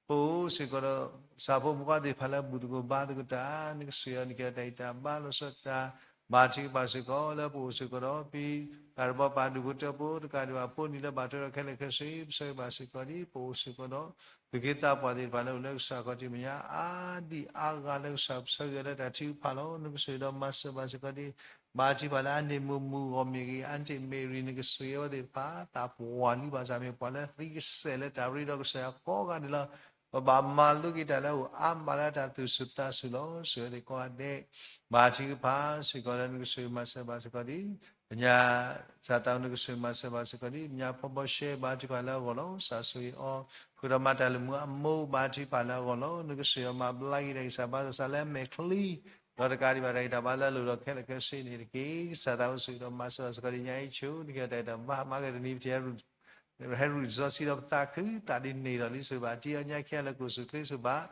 ပအိၣ်စ့ၢ်ကီးဒီး ကစၢ်ဖိမုၣ်ခွါသ့ၣ်တဖၣ်လၢဘူၣ်သကိးဘါသကိးတၢ် နကဆိၣ်ဂ့ၤအီၤ နကဟ့ၣ်အီၤတၢ်အံၤတၢ်ဘါလီၤဆီဒၣ်တၢ် ဘါထုကဖၣ်စ့ၢ်ကီး လၢပအိၣ်စ့ၢ်ကီးဒီး ဖံသးတဘီပာ်ဒူၣ်ဖိထၢဖိ တကးဒံးဘၣ် ဖိနံၤလၢဘၣ်ထွဲဒီးခဲလၢာ်ခဲဆ့ ပဆၢဂ့ၤဘၣ်စ့ၢ်ကီးဒ် ပအိၣ်စ့ၢ်ကီးဒီး သူၣ်က့သးပှၢ်သ့ၣ်တဖၣ်လၢအိၣ်လၢကစၢ်ခီၣ်ထံးမဲာ်ညါ အါဒံအါဂၤလၢကစၢ်ပဆၢဂ့ၤလၢတၢ်ထုကဖၣ်လီၤ. နကဆိၣ်ဂ့ၤဒီးမၤစၢၤဘၣ်စ့ၢ်ကီးဒ် ဘါထုကဖၣ်လၢအန့ၣ်မိၢ်မုၢ်ဂီၢ်မ့ၢ်ဂ့ၤ အန့ၣ်မ့ၢ်ရံၤ နကဆိၣ်ဂ့ၤဝဲသ့ၣ်တဖၣ် သးပှၢ်လံ ဘၣ်ဆၣ်မ့ၢ်ပှၤလၢသံကစဲးလၢတၢ်ရ့ဒီးကစၢ်ယွၤကိးဂၤဒဲးလီၤ. ပဘၣ်မၤလိက့ၤတၢ်လၢအိၣ်အါမးလၢတၢ်သူၣ်စူၤသးစူၤလီၤ. ဆိၣ်ဂ့ၤဝဲသ့ၣ်ကိးဂၤဒဲး ဘါထုကဖၣ်စ့ၢ်ကီးလၢနကဆိၣ်ဂ့ၤမၤစၢၤဘၣ်စ့ၢ်ကီးဒ် ပညါ ကစၢ်သးဝဲနကဆိၣ်ဂ့ၤမၤစၢၤဘၣ်စ့ၢ်ကီးဒ် ပညါဖီဘီရှဲ ဘါထုကဖၣ်လၢအဂီၢ်လီၤ. ကစၢ်ဆိၣ်ဂ့ၤအီၤ ဃုာ်ဒီးမၤတၢ်လုၢ်မူအမိၢ် ဘါထုကဖၣ်လၢအဂီၢ်လီၤ. နကဆိၣ်ဂ့ၤအီၤမၤဘျါက့ၤတၢ်ဂံၢ်စၢ်ဘါစၢ်လၢအမဲာ်ချံ ဒီးတကးဒံးဘၣ်တၢ်ဂံၢ်တၢ်ဘါလၢအလိၣ်ဒီးခဲလၢာ်ခဲဆ့န့ၣ်တက့ၢ်. ကစၢ်သးဝဲဆိၣ်ဂ့ၤဒီးမၤစၢၤဘၣ်စ့ၢ်ကီးဒ်ညါအံၤဆိ နကဟ့ၣ်အီၤတၢ်အံၤတၢ်ဘါ မၤက့ၤတနံၤပထံၣ် ဟဲရူၢ်စီဆှံဒီးပသးခုသးဒ်န့ၣ်ဒီးလံ ဆိၣ်ဂ့ၤဘၣ်ထံအီၣ်ညၣ်ခဲလၢာ် ကအိၣ်ဆူၣ်အိၣ်ချ့ ဆိၣ်ဂ့ၤဘၣ်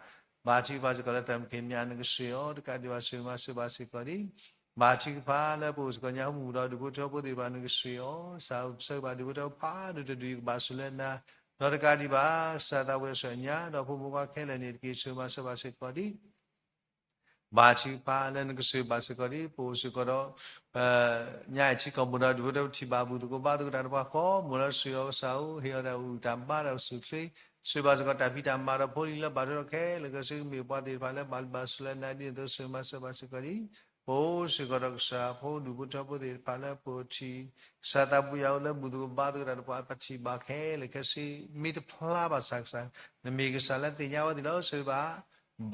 ဘါထုကဖၣ်စ့ၢ်ကီးလၢသရၣ်မုၣ်ခံမၠၣ် နကဆှၢအီၤ တကးဒံးဘၣ် ဆိၣ်ဂ့ၤမၤစၢၤဘၣ်စ့ၢ်ကီးဒံး ဘါထုကဖၣ်လၢပအိၣ်စ့ၢ်ကီးညါ ဟီၣ်မူးဒီးဒူၣ်ဖိထၢဖိသ့ၣ်တဖၣ် နကဆှၢအီၤ စးဆိၣ်ဂ့ၤဘၣ်ဒူၣ်ဖိထၢဖိဖးဒိၣ်တဒူၣ် ယကဘၣ်ဆိၣ်လၢနၤ ဒီးတကးဒံးဘၣ် ကစၢ်သးပှၢ်အညါ ဒီးဖိမုၣ်ဖိခွါခဲလၢာ်န့ၣ်တက့ၢ် ဆိၣ်ဂ့ၤမၤစၢၤဘၣ်စ့ၢ်ကီးဒံး ဘါထုကဖၣ်လၢနကဆှၢဘၣ်စ့ၢ်ကီးဒံး ပအိၣ်စ့ၢ်ကီးဒီး ပညါအံၤထံကီၢ်ပူၤဒီး ဒူၣ်ဖိထၢဖိထံၣ်ဘၣ်ဘူၣ်သကိးဘါသကိးတၢ်တပှၤကိးမုၢ်လၢ ဆိၣ်ဂ့ၤအီၤကစၢ်ဧၢ ဟ့ၣ်အီၤတၢ်အိၣ်တၢ်ဘါတၢ်အိၣ်ဆူၣ်အိၣ်ချ့ ဆိၣ်ဂ့ၤဘၣ်စ့ၢ်ကီးတၢ်ဖံးတၢ်မၤဒီးဖိလံၤလၢဘၣ်ထွဲဒီးခဲလၢာ်ခဲဆ့ ကမ့ၢ်ပှၤသ့ၣ်တဖၣ်လၢဘၣ်လုၢ်ဘၣ်စၢၤလၢနၤဒ်န့ၣ်အသိး ဆိၣ်ဂ့ၤမၤစၢၤဘၣ်စ့ၢ်ကီးဒံး ပအိၣ်စ့ၢ်ကီးဒီးကစၢ်ဖိဒူၣ်ဖိထၢဖိသ့ၣ်တဖၣ်လၢပအိၣ်ထံး ကစၢ်သးပှၢ်အအိၣ်လၢဘူၣ်သကိးဘါသကိးတၢ်တပှၤ ပထံၣ်ဘၣ်ခဲလၢာ်ခဲဆ့ မ့ၢ်တဖျါဘၣ်ဆၣ်ကစၢ် နမ့ၢ်ကစၢ်လၢသ့ၣ်ညါဝဲသ့ၣ်လီၤ ဆိၣ်ဂ့ၤဘၣ်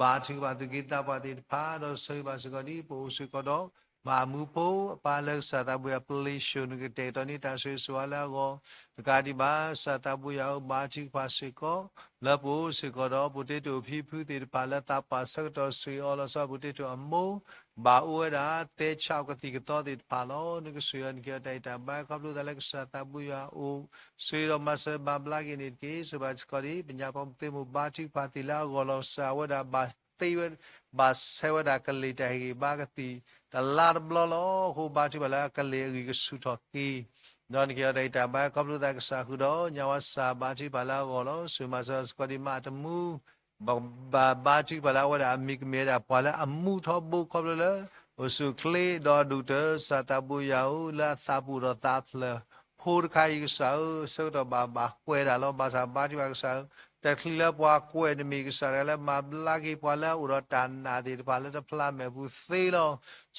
ဘါထုကဖၣ်သုးက့သးပှၢ်သ့ၣ်တဖၣ် ဒီးဆိၣ်ဂ့ၤဘၣ်စ့ၢ်ကီးဒံး ပအိၣ်စ့ၢ်ကီးဒီး ဘၣ်မူဖိအပၢ်လၢကစၢ်သးပှၢ်အပျ့ၤဆှိၣ် နကတဲာ်ကတီၤန့ၢ်တၢ်ဆိၣ်ဂ့ၤဆိၣ်ဝါလၢအဂီၢ် တကးဒံးဘၣ် ကစၢ်သးပှၢ်အအိၣ် ဘါထုကဖၣ်စ့ၢ်ကီး လၢပအိၣ်စ့ၢ်ကီးဒီး potato ဖံဖုသ့ၣ်တဖၣ်လၢသးပှၢ်ဆၢကတီၢ် ဆိၣ်ဂ့ၤအီၤလီၤဆီ potato အမိၢ် ဘၣ်အိၣ်ဝဲဒၣ်သဲဆးကသံၣ်ကသီသ့ၣ်တဖၣ်လီၤ. နကဆိၣ်ဂ့ၤအီၤ နကဟ့ၣ်အီၤတၢ်အံၤတၢ်ဘါ ခီဖျိသးလၢကစၢ်သးပှၢ်အအိၣ် ဆိၣ်ဂ့ၤဒီးမၤစၢၤဘၣ်ဘျါက့ၤန့ၣ်တက့ၢ်. ဆိၣ်ဂ့ၤဘၣ်စ့ၢ်ကီးဒံး ပညါပှၤမုၢ်သ့ၣ်မုၢ် ဘါထုကဖၣ်သ့ၣ်လၢအဂီၢ်လီၤ. ကစၢ်ဝဲဒၣ်ဘၣ်သ့ဝဲ ဘၣ်ဆဲးဝဲဒၣ်ကလ့ၢ်တၢ်ဟ့ၣ်ဂံၢ်ဘါကသံၣ် တလါတဘျီလီၤ. အဃိဘါထုကဖၣ်လၢအကလ့ၢ်အဂံၢ်ကဆူၣ်ထီၣ်က့ၤ ဒီးနကဟ့ၣ်အီၤတၢ်အံၤတၢ်ဘါ ခီဖျိသးကစၢ်ဃုာ်ဒီး ညါဝဲကစၢ်ဘါထုကဖၣ်လၢအဂီၢ်လီၤ. ဆိၣ်ဂ့ၤမၤစၢၤဘၣ်စ့ၢ်ကီးဒံး မါတမူ ဘၣ်ဘါထုကဖၣ်လၢအဝဲဒၣ်အမံၤကမ့ၢ်ဝဲဒၣ်ပှၤလၢအမူထီဘိ ခီဖျိလၢ အိၣ်ဆူၣ်အိၣ်ချ့ဒီးဒိၣ်ကတၢၢ် ကစၢ်သးပှၢ်ယွၤဧၢ လၢအသးပူၤဒီးသးဖျၢၣ် ဖိတခါအံၤကစၢ်ဧၢ ဆၢကတီၢ်ဘၣ်ဘၣ်ကွဲးဒၣ်လီၤ. ဘၣ်ဆၣ်ဘါထုကဖၣ်ကစၢ်ဧၢ တချုးလၢပှၤကွဲး နမ့ၢ်ကစၢ်တဂၤလၢမၤဘျါက့ၤပှၤလၢအအိၣ်ဒီးတၢ်နာ်သ့ၣ်တဖၣ်လၢတဖျါမဲာ်ပူၤသ့လီၤ.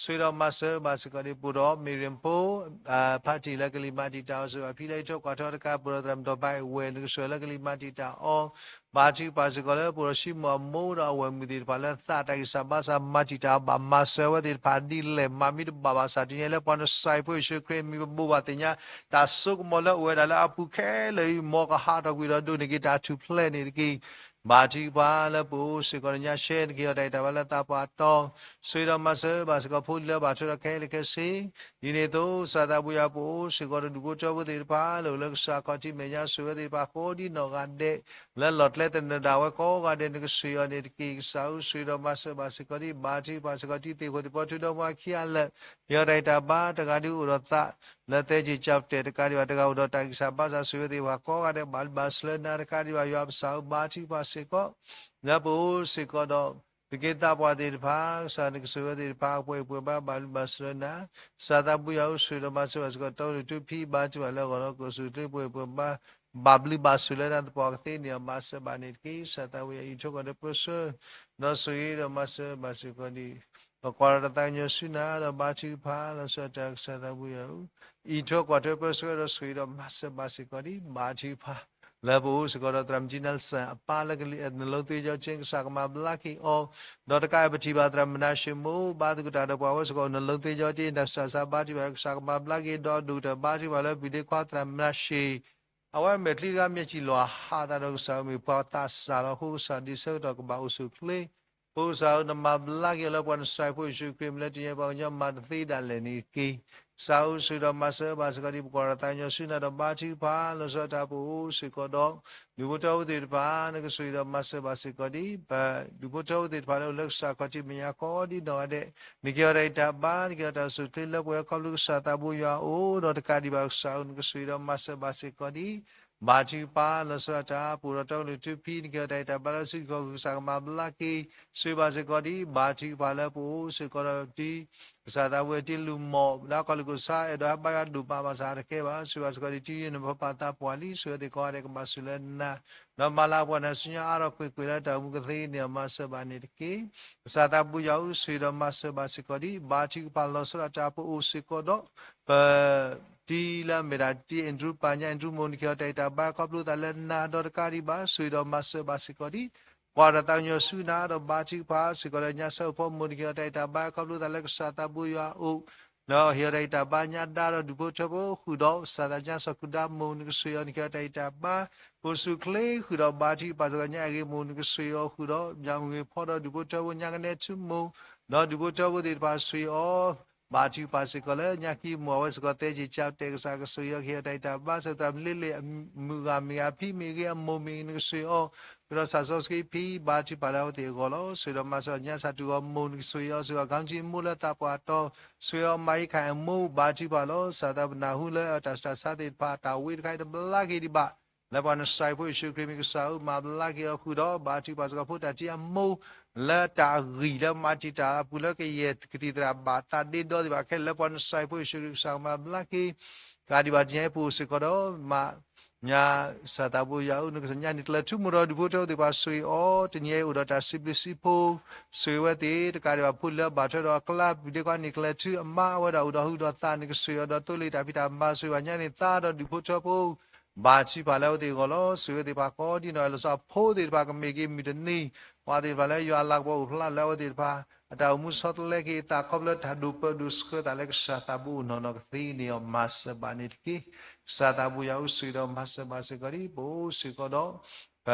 ဆိၣ်ဂ့ၤဒီးမၤစၢၤဘၣ်စ့ၢ်ကီးဒံး ပအိၣ်ဒီးမ့ၢ်ရ့ၣ်ဖိ ဖါတံၢ်လၢကလံၤမၤတံာ်တာ်အီၤ ဆိၣ်ဂ့ၤဘၣ်ဖံလၢအံးထွဲကွၢ်ထွဲတကး ပအိၣ်ဒီးသရၣ်မုၣ်ဒီးပၢ်အဲၣ်ဝဲ နကဆိၣ်ဂ့ၤလၢကလံၤမၤတံာ်တာ်အီၤ ဘါထုကဖၣ်စ့ၢ်ကီးလၢပအိၣ်ဒီးၡံမိၣ်အမိၢ်ဒီးအဝဲၢ်မုၣ်သ့ၣ်တဖၣ်လၢသးတၢ်ဂံၢ်စၢ်ဘါစၢ်မၤတံာ်တာ်အီၤ ဘၣ်မၤစၢၤဝဲသ့ၣ်တဖၣ်ဒ်လဲၣ် မၤမ့ၢ်တဘၣ်ဘၣ်ဆၣ် တနံၤအံၤလၢပှၤနစၢ်ဖိယ့ၣ်ၡူးခရံာ်အမံၤ ပဘိးဘၣ်သ့ၣ်ညါ တၢ်စိကမီၤလၢအိၣ်ဝဲဒၣ်လၢအပူၤခဲလၢာ်အံၤ မ်ကဟးထီၣ်ကွံာ်ဒီးဒိးန့ၢ်က့ၤတၢ်ထူၣ်ဖျဲးန့ၣ်တက့ၢ်. ဘါထုကဖၣ်လၢပအိၣ်စ့ၢ်ကီးဒီးညါရှဲ နကဟ့ၣ်အီၤတၢ်အံၤတၢ်ဘါလၢသးပှၢ်တီၤ ဆိၣ်ဂ့ၤဒီးမၤစၢၤဘၣ်စ့ၢ်ကီးဖိလံၤလၢအဘၣ်ထွဲဒီးခဲလၢာ်ခဲဆ့ ဒ်န့ၣ်အသိး ကစၢ်သးပှၢ်ယွၤ ပအိၣ်စ့ၢ်ကီးဒီးဒူၣ်ဖိထၢဖိသ့ၣ်တဖၣ် လၢအိၣ်လၢကစၢ်ခီၣ်ထံးမဲာ်ညါ ဆိၣ်ဂ့ၤဝဲသ့ၣ်တဖၣ်ကိးဒ်နီၢ်ဂၤဒဲး လၢလီၢ်ကျဲသနၢၣ်ဒၣ်ဝဲကိးဂၤဒဲး နကဆိၣ်ဂ့ၤအီၤန့ၣ်တက့ၢ်. ကစၢ်ဧၢ ဆိၣ်ဂ့ၤဒီးမၤစၢၤဘၣ်စ့ၢ်ကီးဒံး ဘါထုကဖၣ်စ့ၢ်ကီး တံၤသ့ၣ်ဃိၣ်သ့ၣ် ပှၤထူဒီမါခံဂၤလၢာ် ဟ့ၣ်အီၤတၢ်အံၤတၢ်ဘါ တဂၤဒုးအိၣ်ဒီးသး လၢသဲက့ၤကၢ်ပတဲာ် တကးဒံးဘၣ် တဂၤအိၣ်ဒီးတၢ်ဂံၢ်စၢ်ဘါစၢ် ဆိၣ်ဂ့ၤဝဲသ့ၣ်တဖၣ်ကိးဂၤဒဲး ဘၣ်လုၢ်ဘၣ်စၢၤလၢနၤ တကးဒံးဘၣ် ယွၤပကစၢ်ဧၢ ဘါထုကဖၣ်စ့ၢ်ကီး လၢပအိၣ်စ့ၢ်ကီးဒီး သုးက့သးပှၢ်သ့ၣ်တဖၣ် ကစၢ်နကဆိၣ်ဂ့ၤဝဲသ့ၣ်တဖၣ် ပှဲၤပှဲၤဘါ ဘၣ်လုၢ်ဘၣ်စၢၤလၢနၤ ကစၢ်သးပှၢ်ယွၤဧၢ ဆိၣ်ဂ့ၤဒီးမၤစၢၤဘၣ်စ့ၢ်ကီး တီနုၢ်ထူဖံးဘါထုကဖၣ်လၢအဂီၢ်လီၤ. ကအိၣ်ဆူၣ်အိၣ်ချ့ပှဲၤပှဲၤဘါ ဘၣ်ဘျုးဘၣ်ဆိၣ်လၢနၤ သပှၢ်ကသ့န့ၣ် မၤစၢၤဘၣ်န့ၣ်တက့ၢ်. ကစၢ်သးပှၢ်ယွၤ အံးထွဲကွၢ်ထွဲပၢဆှၢ ဒီးဆိၣ်ဂ့ၤဒီးမၤစၢၤဘၣ်စ့ၢ်ကီးဒံး ပကွၢ်ဒီးတၢ်သးကညီၤဆူနၤ ဒီးဘါထုကဖၣ် လီၤဆီဒၣ်တၢ် ကစၢ်သးပှၢ်ယွၤဧၢ အံးထွဲကွၢ်ထွဲပၢဆှၢဒီးဆိၣ်ဂ့ၤဒီးမၤစၢၤဘၣ်စ့ၢ်ကီးဒံး ဘါထုကဖၣ် လၢပအိၣ်စ့ၢ်ကီးဒီးသရၣ်မုၣ်ကၠံနၢ်စၣ်အပၢ်လၢကလံၤ နလိသ့ကၠီကၠ့ ကစၢ်ကမၤဘျါက့ၤအီၤ ဒီးတကးပထံၣ်ဘၣ်သရၣ်မုၣ်မနၤၡ့မိၢ် ဘါသကိးတၢ်ဒီးပှၤဝဲစ့ၢ်ကီး နလိသ့ကၠီကၠ့ နစၢ်စၢ်ဘါထုကဖၣ် ကစၢ်ကမၤဘျါက့ၤ ဒီးဒိၣ်ကတၢၢ်ဘါထုကဖၣ်လၢပှၤဒ့ခွါသရၣ်မုၣ်မနၤၡ့ အဝဲမဲာ်ချံတဂၤ မျဲၢ်စံၣ်လီၤဟးသးဒီးကစၢ်ဧၢ မ့ၢ်ပှၤသးစၢ်လီၤ. အဃိကစၢ်ဒ်ဆၢကတီၢ်ကဘၣ်အိၣ်ဆူၣ်အိၣ်ချ့ အဃိကစၢ်ဧၢ နမၤဘျါက့ၤအီၤလၢပှၤနစၢ်ဖိယ့ၣ်ၡူးခရံာ်အမံၤလၢ တနံၤအံၤပှၤကညီမၤတသ့ဒၣ်လဲာ်န့ၣ်တက့ၢ်. ကစၢ်ဧၢ ဆိၣ်ဂ့ၤဒီးမၤစၢၤဘၣ်စ့ၢ်ကီးဒံး ပကွၢ်ဒီးတၢ်သးကညီၤဆူနၤဒီးဘါထုကဖၣ် လီၤဆီဒၣ်တၢ် ပအိၣ်စ့ၢ်ကီးဒီး ဒူၣ်ဖိထၢဖိသ့ၣ်တဖၣ် နကဆိၣ်ဂ့ၤဒီးမၤစၢၤဘၣ်စ့ၢ်ကီးဒံး ပဒူၣ်ဖိထၢဖိသ့ၣ်တဖၣ်လၢအိၣ်လၢကစၢ်ခီၣ်ထံးမဲာ်ညါကိးဒ်နီၢ်ဂၤဒဲး နကဟ့ၣ်အီၤတၢ်အံးတၢ်ဘါ နကဟ့ၣ်အီၤတၢ်အိၣ်ဆူၣ်အိၣ်ချ့လၢပှဲၤခီဖျိကစၢ်သးဘိယွၤအအိၣ် ဒီးတကးဒံးဘၣ်ကစၢ်ဧၢ နကဆိၣ်ဂ့ၤဒီးမၤစၢၤဘၣ်စ့ၢ်ကီးဒံး ဘါထုကဖၣ် လီၤဆီဒၣ်တၢ် ပအိၣ်ဒီးတီကလုာ်ထူဖံး နကဟ့ၣ်အီၤတၢ်အံးတၢ်ဘါလၢစုခီၣ်ကစၢ်ကမၤဘျါက့ၤ ဆိၣ်ဂ့ၤဘၣ်စ့ၢ်ကီးဒံး ဘါထုကဖၣ်လၢပအိၣ်စ့ၢ်ကီးဒီးတံၤ ကစၢ်သးဝဲတံၤလူၤမိၢ် လၢကီၢ်လူၤကစၢ် အဲၣ်ဒိးဟဲဘါယွၤဒိၣ်မးဘၣ်ဆၣ်တကဲဘၣ် ဆိၣ်ဂ့ၤဘၣ်စ့ၢ်ကီးဒံး တံၤယုၢ်နဖးပာ်သးပှၢ်လံ ဆိၣ်ဂ့ၤသ့ၣ်ကိးဂၤဒဲးကဘၣ်ဆိၣ်လၢနၤ ဒီးမၤလၤပှၤနၤဆူညါအါထီၣ်ကွ့ၢ်ကွ့ၢ်လၢတၢ်အိၣ်မူကသ့န့ၣ် မၤစၢၤဘၣ်န့ၣ်တက့ၢ်. ကစၢ်သးဘိယွၤဧၢ ဆိၣ်ဂ့ၤဒီးမၤစၢၤဘၣ်စ့ၢ်ကီးဒံး ဘါထုကဖၣ်လီၤဆီဒၣ်တၢ် ပအိၣ်စ့ၢ်ကီးဒီး ပ တံၤလၢအမ့ၢ်ဒၣ်တံၤအဲၣ်ဒရူၣ်ပၢ်ညါ အဲၣ်ဒရူၣ်မိၢ် နကဟ့ၣ်အီၤတၢ်အံးတၢ်ဘါခီဖျိသးလၢနၤ ဒီးတကးဒံးဘၣ် ဆိၣ်ဂ့ၤဒီးမၤစၢၤဘၣ်စ့ၢ်ကီးဒံး ကွၢ်ဒီးတၢ်သးကညီၤဆူနၤ ဒီးဘါထုကဖၣ်စ့ၢ်ကီးဒီးညါစၢ်အိၣ်ဖီမိၢ် နကဟ့ၣ်အီၤတၢ်အံးတၢ်ဘါခီဖျိသးလၢကစၢ်သးဘိယွၤအအိၣ် ဒီးဟ့ၣ်အီၤတၢ်အံးတၢ်ဘါညါဒါဒီးဒူၣ်ဖိထၢဖိဃုာ်ဒီး ကစၢ်သးညါစီၤကူဒါမိၢ် နကဆိၣ်ဂ့ၤအီၤ နကဟ့ၣ်အီၤတၢ်အံးတၢ်ဘါ ပအိၣ်ဆူၣ်အိၣ်ချ့ဃုာ်ဒီးဘါထုကဖၣ်စ့ၢ်ကီးညါအဲၣ်ဂ့ၤမိၢ် နကဆိၣ်ဂ့ၤအီၤဃုာ်ဒီး မၠၣ်မုၢ်ဂ့ၤဖီဒီးဒူၣ်ဖိထၢဖိညါကနဲထူမိၢ် ဒီးဒူၣ်ဖိထၢဖိသ့ၣ်တဖၣ်ဆိၣ်ဂ့ၤအီၤ ဘါထုကဖၣ်စ့ၢ်ကီးလၢညါခံမိၢ်အဝဲစ့ၢ်ကီးသဲက့ၤကၠါတဲကစၢ်ကဆိၣ်ဂ့ၤအီၤကဟ့ၣ်အီၤတၢ်အံၤတၢ်ဘါ စၢၤသရၣ်မုၣ်လ့လ့ၣ် မုၢ်ဂၤမ့ၢ်ဂၤ ဖံမ့ၢ်ဂ့ၤ အမိၢ်မ့ၢ်ဂ့ၤ နကဆိၣ်ဂ့ၤအီၤ ဃုာ်ဒီးဆၣ်စီဆှံဖံ ဘါထုကဖၣ်လၢအဝဲသ့ၣ်အဂီၢ်လီၤ. ဆိၣ်ဂ့ၤဒီးမၤစၢၤညါစၢ်တူၢ်ဂီၤမိၢ် နကဆိၣ်ဂ့ၤအီၤ ဆိၣ်ဂ့ၤအီၤ ခီကၠံမိၢ်လၢသးပှၢ်တီၤ ဆိၣ်ဂ့ၤအီၤ မၤအံခၣ်အမိၢ် ဘါထုကဖၣ်လီၤ. စၢ်သးပနၢ်ဟူလၢတၢ်စူၢ်တၢ်ဆါသ့ၣ်တဖၣ် တၢ်ဝ့တခါအံၤတဘျါက့ၤဒံးဘၣ် လၢပှၤနစၢ်ဖိယ့ၣ်ၡူးခရံာ်မံၤကစၢ်ဧၢ မၤဘျါက့ၤအီၤဃုာ်ဒီး ဘါထုကဖၣ်စ့ၢ်ကီးဖိတၢ်ထံအမိၢ် လၢတၢ်ဂံၢ်လၢမၤတံာ်တာ်အပူၤလၢကယဲၢ်ကသံၣ်သရၣ် ဘၣ်သးဒ့ဒီသ့ၣ်တဖၣ်ခဲလၢာ် လၢပှၤနစၢ်ဖိယ့ၣ်ၡူးခရံာ်ကစၢ်မၤဘျါက့ၤ ကးဒံးဘၣ်တနံၤအံၤပအိၣ်စ့ၢ်ကီးဒီး မၤ ညါစၢ်သးဘိယွၤဧၢ နကညါန့ၣ်ကျဲၤထူမိၢ်ဒီးဒူၣ်ဖိထၢဖိသ့ၣ်တဖၣ်ဆိၣ်ဂ့ၤအီၤ တနံၤအံၤအိၣ်ဒီးတၢ်စံးဘျုးစံးဖှိၣ် ဆိၣ်ဂ့ၤဝဲသ့ၣ် တကးဒံးဘၣ်ဖိလၢအဘၣ်ထွဲဒီးအကျါ ပူၤဒ့ခွါန့ၣ်ကျဲၤထူအမါ အဝဲဒၣ်အိၣ်ဒီးဟုဒီးသး နကဆိၣ်ဂ့ၤအီၤဒီးသိလ့ၣ်တၢ်ဖံးတၢ်မၤ ဆိၣ်ဂ့ၤဘၣ်ညါန့ၣ်သးဒီးဒူၣ်ဖိထၢဖိ ဘါထုကဖၣ်လၢအဝဲသ့ၣ်အဂီၢ်လီၤ. ဆိၣ်ဂ့ၤဝဲသ့ၣ်တဖၣ်ကိးဒံနီၢ်ဂၤဒဲး လီၤဆီအဖိသ့ၣ်တဖၣ်ကမ့ၢ်က့ၤမုၢ်တနံၤ ပှၤသ့ၣ်တဖၣ်လၢယွၤအလၤကပီၤအိၣ်ဖျါလၢအဝဲသ့ၣ်တဖၣ် အတၢ်အိၣ်မူဆီတလဲက့ၤသးခီဖျိတၢ်ဒိၣ်ပၢၢ်ဒိၣ်ဆှၢတၢ်လၢကစၢ်သးဘိအိၣ်နီၢ်နီၢ်ကသ့န့ၣ်အီၤ မၤစၢၤဘၣ်န့ၣ်တက့ၢ်. ကစၢ်သးဘိယွၤဧၢ ဆိၣ်ဂ့ၤဒီးမၤစၢၤဘၣ်စ့ၢ်ကီးဒ် ပအိၣ်စ့ၢ်ကီးဒီး ပ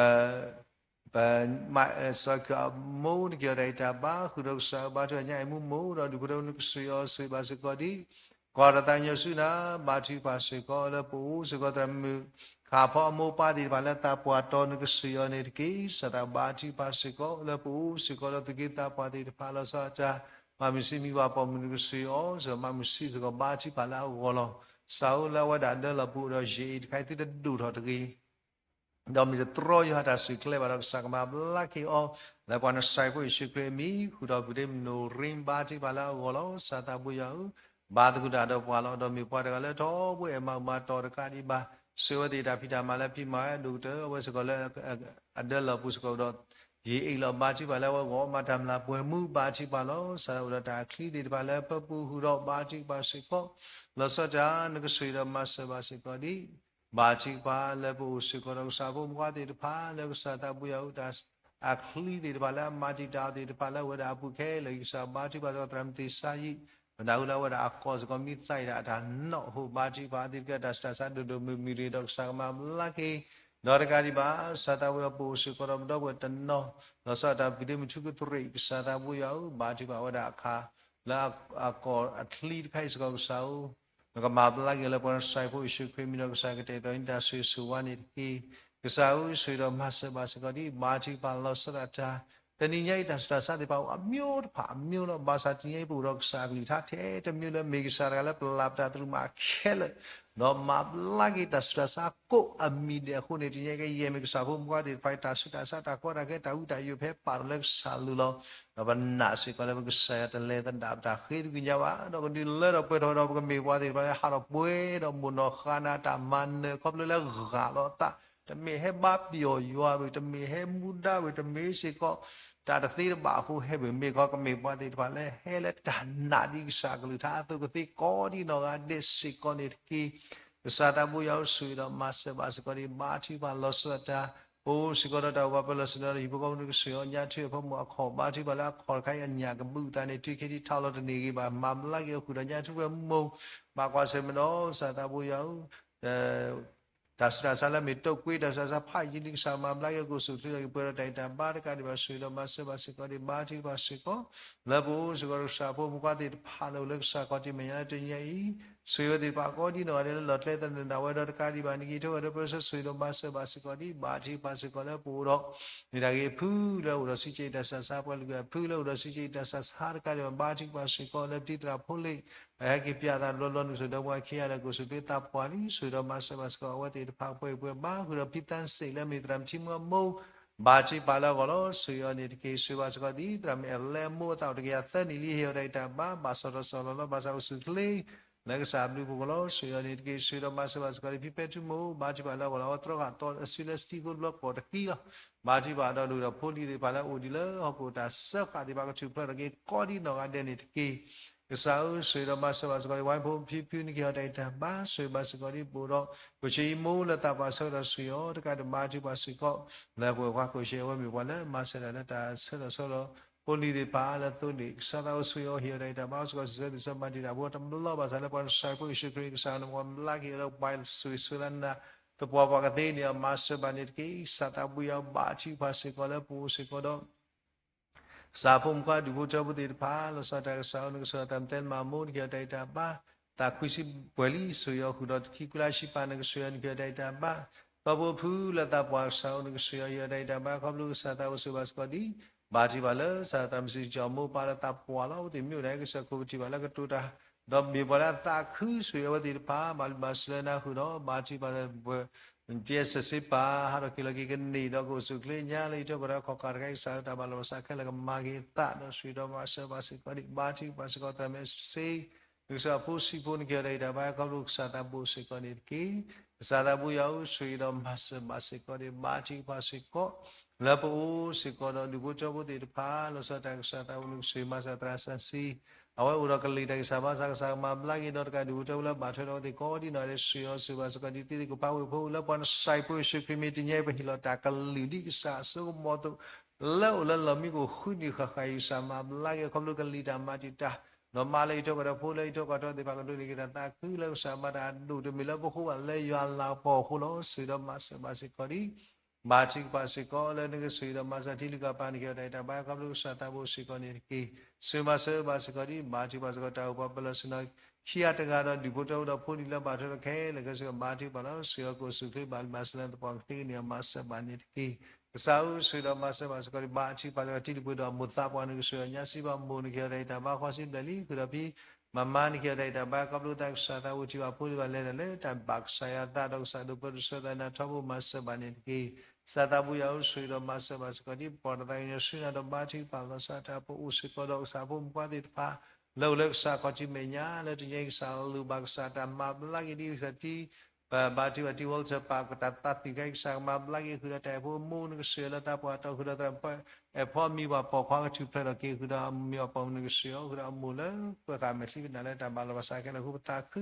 ပမၤစၢၤက့ၤအမိၢ် နကဟ့ၣ်အီၤတၢ်အံၤတၢ်ဘါ ဃုာ်ဒီးကစၢ်ဧၢ ဘါထုကဖၣ်ညါအံၤမူမိၢ်ဒီးဒူၣ်ဖိထၢဖိ နကဆိၣ်ဂ့ၤအီၤ ဆိၣ်ဂ့ၤဘၣ်စ့ၢ်ကီးဒ် ကွၢ်တၢ်သးကညီၤဆူနၤ ဘါထုကဖၣ်စ့ၢ်ကီးလၢပအိၣ်စ့ၢ်ကီး သရၣ်မုၣ်ခးဖီအမိၢ်ပၢ်သ့ၣ်တဖၣ်လၢသးပှၢ်တီၤ နကဆိၣ်ဂ့ၤအီၤန့ၣ်တက့ၢ်. ကစၢ်သးဘါထုကဖၣ်စ့ၢ်ကီးလၢပအိၣ်စ့ၢ်ကီးဒီးသူၣ်က့သးပှၢ်သ့ၣ်တဖၣ် လီၤဆီအတၢ် ဘၣ်မုၢ်ဆ့ၣ်မံၤဘၣ်ပိာ်မုၣ် နကဆိၣ်ဂ့ၤအီၤ စ့ၢ်ကီးဘၣ်မုၢ်ဆ့ၣ်စ့ၢ်ကီး ဘါထုကဖၣ်လၢအဂီၢ်လီၤ. ကစၢ်ဧၢ လၢအဝဲဒၣ်အဒၢလီၢ်ပူၤဒီးယံာ်အံၤတခါအံၤ သုတဒိၣ်ထီၣ်တဂ့ၤ ဒီးမ့ၢ်တတြီယွၤတၢ်ဆူၣ်ချ့ဘၣ်ဒီး ကစၢ်ကမၤဘျါက့ၤအီၤ လၢပှၤနစၢ်ဖိယ့ၣ်ၡူးခရံာ်အမံၤ ဃုာ်ဒီးပူၤဒ့မုၢ်နိၣ်ရံ ဘါထုကဖၣ်လၢအဂီၢ်လီၤ. ကစၢ်သးဘိယွၤဧၢ ဘါသဂုာ်တၢ်ဒီးပှၤလီၤ. ဒီးမ့ၢ်ပှၤတဂၤလၢထီဘိအဲၣ်မၤမၤတီၤတကးဒံးဘၣ် ဆိၣ်ဂ့ၤဝဲသ့ၣ်တၢ်ဖံးတၢ်မၤလၢဖံးမၤဝဲဒိၣ်ကတၢၢ် အဝဲစ့ၢ်ကီးလၢ အဒၢလီၢ်ပူၤစ့ၢ်ကီးဒီး ယံာ်အံၤလီၤ. ဘါထုကဖၣ်လၢအဝဲအဂီၢ် မၤတၢ်မျၢ်ပှဲၤမူ ဘါထုကဖၣ်လီၤ. ကစၢ်အိၣ်ဒီးတၢ်အချံသ့ၣ်တဖၣ်လၢပၢပူၤဃုာ်ဒီး ဘါထုကဖၣ်စ့ၢ်ကီး လီၤဆီဒၣ်တၢ် နကဆိၣ်ဂ့ၤဒီးမၤစၢၤဘၣ်စ့ၢ်ကီးဒ် ဘါထုကဖၣ်လၢပအိၣ်စ့ၢ်ကီးဒီးကစၢ်ဖိမုၣ်ခွါသ့ၣ်တဖၣ် လၢကစၢ်သးဘိယွၤအတၢ် အချံသ့ၣ်တဖၣ်လၢအမၤတံာ်တာ်အီၤသ့ၣ်တဖၣ်လၢအဝဲဒၣ်အပူၤခဲလၢာ် ကစၢ်ဘါထုကဖၣ်စ့ၢ်ကီး သရၣ်မုၣ်သ့ၣ်စါယံၤ ပနၢ်ဟူလၢအဝဲဒၣ်အကီၢ်စ့ၢ်ကီး မံသးဒၣ်အတၢ်နီၣ်ဟူ ဘါထုကဖၣ်အသ့ၣ်တက့ၢ် တၢ်ဆူးတၢ်ဆါဒိၣ်ဒိၣ်မုၢ်မုၢ်ရ့ၤဒီး ကစၢ်ကမၤဘျါက့ၤ ဒီးတကးဒံးဘၣ် ကစၢ်သးဘိယွၤပအိၣ်စ့ၢ်ကီးဒီးပဒီပုၢ်ဝဲၢ်တနီၤ လီၤဆီဒၣ်တၢ်ပူၤဒ့မုၢ်ထူကတြံး ကစၢ်သးဘိယွၤဧၢ ဘါထုကဖၣ်ဝဲဒၣ်အခါ လၢအကီၢ်အချံတခါအံၤစ့ၢ်ကီး ကစၢ်ဧၢ နကမၤဘျါက့ၤလၢပှၤနစၢ်ဖိယ့ၣ်ၡူးခရံာ်အမံၤဒီး ကစၢ်ကတဲာ်ကတီၤန့ၢ်တၢ်ဆိၣ်ဂ့ၤဆိၣ်ဝါန့ၣ်တက့ၢ်. ကစၢ်ဧၢ ဆိၣ်ဂ့ၤဒီးမၤစၢၤဘၣ်စ့ၢ်ကီးဒ် ဘါထုကဖၣ်လီၤဆီဒၣ်တၢ် တနံၤညါအံၤ တၢ်ဆူးတၢ်ဆါသ့ၣ်တဖၣ်အိၣ်အမျိုးတဖၣ်အမျိုးလီၤ. ဘၣ်ဆၣ်တနံၤညါအံၤ ပအိၣ်ဒီးကစၢ်အကလုၢ်ကထါထဲတမျိုးလၢ မ့ၢ်ကစၢ်တဂၤလၢပလၢ်ပတၢ်သရူးမးခဲလၢာ် ဒီးမၤဘျါက့ၤတၢ်ဆူးတၢ်ဆါကိးအမံၤဒဲးအဃိန့ၣ် တနံၤညါကယဲၢ်မ့ၢ်ကစၢ်ဖိမုၣ်ခွါသ့ၣ်တဖၣ်အံၤ တၢ်ဆူးတၢ်ဆါတၢ်ကီတၢ်ခဲတၢ်ဝံတၢ်ယိာ်ဖဲပာ်ထီၣ်လၢကစၢ်လိၤလီၤ. ဒီးပနာ်စ့ၢ်ကီးလၢပကစၢ်ယွၤတလဲၤသဒၣ်ပတၢ်ဃ့တဂ့ၤညါဘၣ် ဒီးကဒုးလၢထီၣ်ပှဲၤထီၣ်ဝဲဒီး ပကမ့ၢ်ပှၤသ့ၣ်တဖၣ်လၢဟးထီၣ်ပှဲၤဒီးမိၢ်နီၢ်ဃါနၤတၢ်မၤနၢၤခီဖျိလၢဂၢ်လီၤအသး တမ့ၢ်ဟဲဘါပယီၢ်ယွၤဝဲ တမ့ၢ်ဟဲမူဒါဝဲ တမ့ၢ်စ့ၢ်ကီး တၢ်တသ့တဘၣ်အဃိဟဲဝဲ မ့ၢ်ကီးကမ့ၢ်ပှၤသ့ၣ်တဖၣ်လၢဟဲလၢတၢ်နာ်ဒ်ကစၢ်အကလုၢ်ကထါအသိးကသ့ကိးဒ်နီၢ်ဂၤဒဲးစ့ၢ်ကီးန့ၣ်တက့ၢ်. ကစၢ်သးဘိယွၤဧၢ ဆိၣ်ဂ့ၤဒီးမၤစၢၤဘၣ်စ့ၢ်ကီးဒ် ဘါထုကဖၣ်လီၤဆီဒၣ်တၢ် ပအိၣ်စ့ၢ်ကီးဒီးတၢ်အိၣ်ဘၣ်ပၢၢ်လီၢ်ဆ့ၣ်နီၤဒီး ဟံၣ်ဖိဃီဖိနကဆိၣ်ဂ့ၤအီၤ ညါထုအဖီမိၢ်အခီၣ် ဘါထုကဖၣ်လၢအခီၣ်တခါအံၤအညၣ်ကဘုးအသးန့ၣ် တုၤခဲထံးထီၣ်လီၤတန့ၢ်ဂ့ၤဘၣ် မၤဘျါက့ၤအီၤဃုာ်ဒီးညါထုဝဲမိၢ် ဘၣ်ကွၢ်ဆၢၣ်မဲာ်ဒီး ကစၢ်သးဘိယွၤဧၢ တၢ်ဆူးတၢ်ဆါလၢမ့ၢ်တိာ်ကွံာ် တၢ်ဆူးတၢ်ဆါဖးယံာ်လံ ကစၢ်မၤဘျါက့ၤ ကအိၣ်ဆူၣ်အိၣ်ချ့ဒီးကပှဲၤဒီးတၢ်အံၤတၢ်ဘါတကးဒံးဘၣ် ဆိၣ်ဂ့ၤဒီးမၤစၢၤဘၣ်စ့ၢ်ကီးဒ် ဘါထုကဖၣ်စ့ၢ်ကီး လၢပအိၣ်စ့ၢ်ကီးဒီးကစၢ်ဖိမုၣ်ခွါသ့ၣ်တဖၣ်လၢအိၣ်လၢကစၢ်ခီၣ်ထံးမဲာ်ညါလၢတနံၤညါအံၤ ဆိၣ်ဂ့ၤဝဲသ့ၣ်တဖၣ်ကိးဒ်နီၢ်ဂၤဒဲးလၢလီၤကျဲသနၢၣ်ဒၣ်ဝဲဒီးတကးဒံးဘၣ် နကဟ့ၣ်ထီၣ်ဝဲဒီးပၢဆှၢ ဆိၣ်ဂ့ၤဒီးမၤစၢၤဘၣ်စ့ၢ်ကီးဒ် ဘါထုကဖၣ်စ့ၢ်ကီးလၢပအိၣ်ဒီး န့ၣ်တၢ်ဂ့ၤအဖုလၢအိၣ်ဒီးစံးက့ၤတၢ်ဆူးတၢ်ဆါ ပှၤလုၢ်အဖုလၢအိၣ်ဒီးစံးက့ၤတၢ်ဆူးတၢ်ဆါတကးဒံးဘၣ် ဘါထုကဖၣ်စ့ၢ်ကီးလၢပတံၤသရၣ်ဖိလ့ၣ် အဟဲက့ၤပၠးသးတဘျီဘျီ နုာ်ဆိၣ်ဒီးပှၤခံဂၤဒီး ကအိၣ်ဆူၣ်ချ့သးပှၢ်လံ ဆိၣ်ဂ့ၤဒီးမၤစၢၤဘၣ်စ့ၢ်ကီးအဝဲသ့ၣ်တဖၣ်ပှဲၤပှဲၤဘၣ် ဃုာ်ဒီးဖံသၣ်စ့ၣ်လၢမ့ၢ်သရၣ်မုၣ်ထံမွဲမူ ဘါထုကဖၣ်လၢအဂီၢ်လီၤ ဆိၣ်ဂ့ၤအီၤန့ၣ်တက့ၢ် ဆိၣ်ဂ့ၤဘၣ်စ့ၢ်ကီးဒ် သရၣ်မုၣ်အဲၣ်လၢအမိၢ်အသးအိၣ်တကယၤသၢနံၣ်လံ ဟ့ၣ်အီၤတၢ်ဂံၢ်တၢ်ဘါ ဘၣ်စီၣ်ထီၣ်စီၣ်လီၤလီၤ ဘၣ်ဆၣ်အိၣ်ဆူၣ်ချ့ လၢကစၢ်အဘျုးအဖှိၣ်အဂီၢ်လီၤ ဆိၣ်ဂ့ၤအီၤန့ၣ်တက့ၢ် ဆိၣ်ဂ့ၤဒီးမၤစၢၤဘၣ်စ့ၢ်ကီးဒ် ဖံပဲထူမိၢ် ဘါထုကဖၣ်လၢအဂီၢ်လီၤ အဝဲတြီဃာ်သီအစုလၢစတံဖိတဘျီကိးတကံလီၤ ဘါထုကဖၣ်ဒီးဒိၣ်ဒီးဖိလံၤသ့ၣ်တဖၣ်လၢအအိၣ်ဒံးလၢဟီၣ်ခိၣ်တၢ်စၢဃာ်သ့ၣ်တဖၣ် ကထူၣ်ဖျဲးထီၣ်က့ၤကိးဒ်နီၢ်ဂၤဒဲးန့ၣ်တက့ၢ်. ကစၢ်ဧၢ ဆိၣ်ဂ့ၤဒီးမၤစၢၤဘၣ်စ့ၢ်ကီးဒ် ဝါဖိဖံဖု နကဟ့ၣ်အီၤတၢ်ဂံၢ်တၢ်ဘါ ဆိၣ်ဂ့ၤဘၣ်စ့ၢ်ကီးဒ်ပအိၣ်ဒီး ပဆံးအံၤမိၢ်လၢသးပှၢ်ဆၢကတီၢ် ဆိၣ်ဂ့ၤအီၤတကးဒံးဘၣ် ဘါထုကဖၣ်စ့ၢ်ကီး လၢပဝဲၢ်ခွါကိးဆံး အဝဲမ့ၢ်ပှၤလၢမၤစၢၤတၢ်လၢတၢ်ဆၢကတီၢ်ဆၢကတီၢ် ဖိလံၤသ့ၣ်တဖၣ်လၢသိန့ၣ် ကစၢ်သးအိၣ်ဆိၣ်ဂ့ၤအီၤ ဟ့ၣ်အီၤတၢ်ဂံၢ်တၢ်ဘါ စ့ၢ်ကီးစံးဆၢဒုးဆၢမၤတံာ်တာ်ဖိတဘျီ ဘၣ်ဆၣ်လၢပှၤနစၢ်ဖိယ့ၣ်ၡူးခရံာ် ကစၢ်နကမၤဘျါက့ၤအီၤလၢပှၤဆိၣ်ဂ့ၤဆိၣ်ဝါနၤ သပှၢ်ပှၢ်ကသ့န့ၣ် အမၤစၢၤဘၣ်န့ၣ်တက့ၢ်. ကစၢ်သးဘိယွၤ ဘါထုကဖၣ်စ့ၢ်ကီးလၢပအိၣ်စ့ၢ်ကီးဒီး ကစၢ်ဖိမုၣ်ခွါဒူၣ်ဖိထၢဖိသ့ၣ်တဖၣ် လီၤဆီဒၣ်တၢ်ကစၢ်ဧၢ နကစၢ်ယွၤတၢ်မုၢ်တဲလၢမၤမိၢ် နကဟ့ၣ်အီၤတၢ်ဂံၢ်တၢ်ဘါ, သးခွံဆံပှဲၤလံ ဆိၣ်ဂ့ၤအီၤဃုာ်ဒီးခံခွံလါဆံပာ် နကစၢ်ယွၤ နကဟ့ၣ်အီၤတၢ်ဂံၢ်တၢ်ဘါ, ဒီပုၢ်ဝဲၢ်ဖုလၢသးပှၢ်ကစၢ်ဧၢ နကစၢ်ယွၤ ဟ့ၣ်အီၤတၢ်ဂံၢ်တၢ်ဘါ ခီဖျိကစၢ်သးအိၣ်ဆိၣ်ဂ့ၤဘၣ်စ့ၢ်ကီးဒံး, ဘါထုကဖၣ်လၢကစၢ်သးမစံကၠီမိၢ်ပၢ်လၢသးပှၢ်လီၤ အိၣ်သ့ၣ်မ့ၢ်အိၣ်ဒၣ်ကစၢ်ခိၣ်ကထံၣ်ဘၣ်လၢကတိၤတၢ် ဒီးမ့ၢ်ပှၤလၢအသးခု ဆိၣ်ဂ့ၤအဝဲသ့ၣ်တဖၣ် ဘၣ်လုၢ်ဘၣ်စၢၤလၢနၢ်ဟူဒီး ဘါထုကဖၣ် ကဲစ့းစ့ပာ် ဟးထီၣ်က့ၤလီၤက့ၤကန့ၢ်ဒီးကအိၣ်ဆူၣ်အိၣ်ချ့ညါလၢအံးထွဲကွၢ်ထွဲခီၣ်ခါတခါ ကစၢ်ယွၤတၢ်မၤလီၤဘၣ်စးခဲလၢာ်ကမၤက့ၤသးဒီးဆိၣ်ဂ့ၤဒီးမၤစၢၤဘၣ်စ့ၢ်ကီးဒံး ဘါထုကဖၣ်စ့ၢ်ကီး သရၣ်မုၣ်စ့ နကစၢ်ဖိဆံးဖိ နကဟ့ၣ်အီၤတၢ်ဂံၢ်တၢ်ဘါ ခီဖျိကစၢ်သးဘိးစ့ၢ်ကီးန့ၣ်တက့ၢ်. ကစၢ်သးဘိယွၤဧၢ ဆိၣ်ဂ့ၤဒီးမၤစၢၤဘၣ်စ့ၢ်ကီးဒံး ဘါထုကဖၣ်စ့ၢ်ကီး လၢပအိၣ်စ့ၢ်ကီးဒီးဒူၣ်ဖိထၢဖိသ့ၣ်တဖၣ် လီၤဆီဒၣ်တၢ်ကစၢ်သးဘိ နကဆိၣ်ဂ့ၤမၤစၢၤသရၣ်စီဆှံ အဝဲအိၣ်ဒီးကလံၤတၢ်ဂံၢ်စၢ်ဘါစၢ် ကစၢ်ကမၤဘျါက့ၤဒီးတကးဒူၣ်ဖိထၢဖိလၢဘၣ်ထွဲဒီးအဝဲသ့ၣ်ကိးဒံးနီၢ်ဂၤဒဲး ဆိၣ်ဂ့ၤအီၤဆိၣ်ဂ့ၤဘၣ်စ့ၢ်ကီးဒံး သ့သ့ၣ်ကဖးဝ့ၢ်ဖိ လၢပှၤနစဲးဖိယ့ၣ်ၡူးခရံာ်မံၤ တနံၤအံၤပဟ့ၣ်လီၤတၢ်ကလုၢ်ဒ်ကစၢ်အစိကမီၤအသိး လၢအိၣ်လၢလီၢ်မံကအိၣ်ဃုနံၣ်ဃၣ်ဃၣ်အံၤ ကစၢ်မၤဘျါက့ၤခီဖျိကလံၤတၢ်မၤတံာ်တာ် ဒီးမၤလၢအံးထွဲကွၢ်ထွဲဖိလၢအံးထွဲကွၢ်ထွဲသ့ၣ်တဖၣ်ကဒိးန့ၢ်က့ၤတၢ်သးခုလၢကစၢ်မၤတၢ်အဒိၣ်တမ့ၢ်လၢပဃိဘၣ်လၢယွၤလၤကပီၤအဃိလီၤ. ဆိၣ်ဂ့ၤဒီးမၤစၢၤဘၣ်စ့ၢ်ကီးဒံး ဘါထုကဖၣ်စ့ၢ်ကီး လၢနကဆိၣ်ဂ့ၤဒီးမၤစၢၤထံလုၢ်ကပၤ နကဟ့ၣ်အီၤတၢ်ဂံၢ်တၢ်ဘါ ခီဖျိကစၢ်သးဘိးစ့ၢ်ကီးန့ၣ်တက့ၢ်. ဆိၣ်ဂ့ၤမၤစၢၤဘၣ်စ့ၢ်ကီးဒံး ဘါထုကဖၣ်စ့ၢ်ကီး တၢ်အိၣ်ဖှိၣ်ပလီၢ်ဆ့ၣ်နီၤ ခံဂၤတဂၤဒီးဒူၣ်ဖိထၢဖိဒီးဖိလံၤလၢဘၣ်ထွဲဒီးခဲလၢာ်ခဲဆ့ ဘါထုကဖၣ်လီၤ. ဆိၣ်ဂ့ၤအီၤကအိၣ်ဆူၣ်အိၣ်ချ့ ဘၣ်လုၢ်ဘၣ်စၢၤလၢသပှၢ်ကသ့ကန့ၢ်အီၤ မၤစၢၤဘၣ်န့ၣ်တက့ၢ်. ကစၢ်ဧၢ ဆိၣ်ဂ့ၤဒီးမၤစၢၤဘၣ်စ့ၢ်ကီးဒံး ဘါထုကဖၣ်စ့ၢ်ကီး ထံလုၢ်ပှ့ၤဒီးအမိၢ်သးပှၢ် နကဆိၣ်ဂ့ၤအီၤညါစံးဘၣ်မိၢ် နကဟ့ၣ်အီၤတၢ်ဂံၢ်တၢ်ဘါ ဃီဆံဘျဲၣ်လံ ဃုာ်ဒီးဖံ မၤမါ နကဟ့ၣ်အီၤတၢ်ဂံၢ်တၢ်ဘါ ခီဖျိသးကစၢ်သးဘိးထံၣ်ဘၣ်ဖိလံၤဘၣ်လဲၤတၢ်လၢတၢ်ဘၣ်ကစၢ်ယွၤအသးဒီးကစၢ်ဒိးပၢဒိးဆှၢသး နၢ်ထီဘိမၤစၢၤဘၣ်န့ၣ်တက့ၢ်. ကစၢ်သးဘိယွၤဧၢ ဆိၣ်ဂ့ၤဒီးမၤစၢၤဘၣ်စ့ၢ်ကီးဒံး ပကီၢ်တၢ်သးကညီၤဆူနၤဒီးဘါထုကဖၣ်လီၤဆီဒၣ်တၢ် ပအိၣ်စ့ၢ်ကီးဒီးကစၢ်ဖိမုၣ်ဖိသ့ၣ်တဖၣ် လၢအိၣ်လၢကစၢ်ခီၣ်ထံးမဲာ်ညါ လၢတနံၤအံၤကစၢ်လိၣ်ဘၣ်ကစၢ်တၢ်မၤဘျါက့ၤဒ်ကစၢ်တံ ဘါထုကဖၣ်တံ Walter ပာ်ကတၢ်သးသံၣ်ကဲကစၢ်ကမၤဘျါက့ၤဃုာ်ဒီးတၢ်အဲၣ်ဖိအမိၢ် နကဆိၣ်ဂ့ၤလၢသးပှၢ်တီၤဃုာ်ဒီးသရၣ် အဲၣ်ဖိအမံၤပှၤပိာ်ခွါကထူၣ်ဖျဲးထီၣ်က့ၤဃုာ်ဒီးအမံၤပှၤပိာ်မုၣ် နကဆိၣ်ဂ့ၤအီၤဃုာ်ဒီးအမိၢ်လၢ ပှဲၤဃာ်မဲာ်ချံကနၣ်လၢတၢ်ဘၣ်လီၤဘၣ်စးခဲလၢာ်အဃိ ပသးခု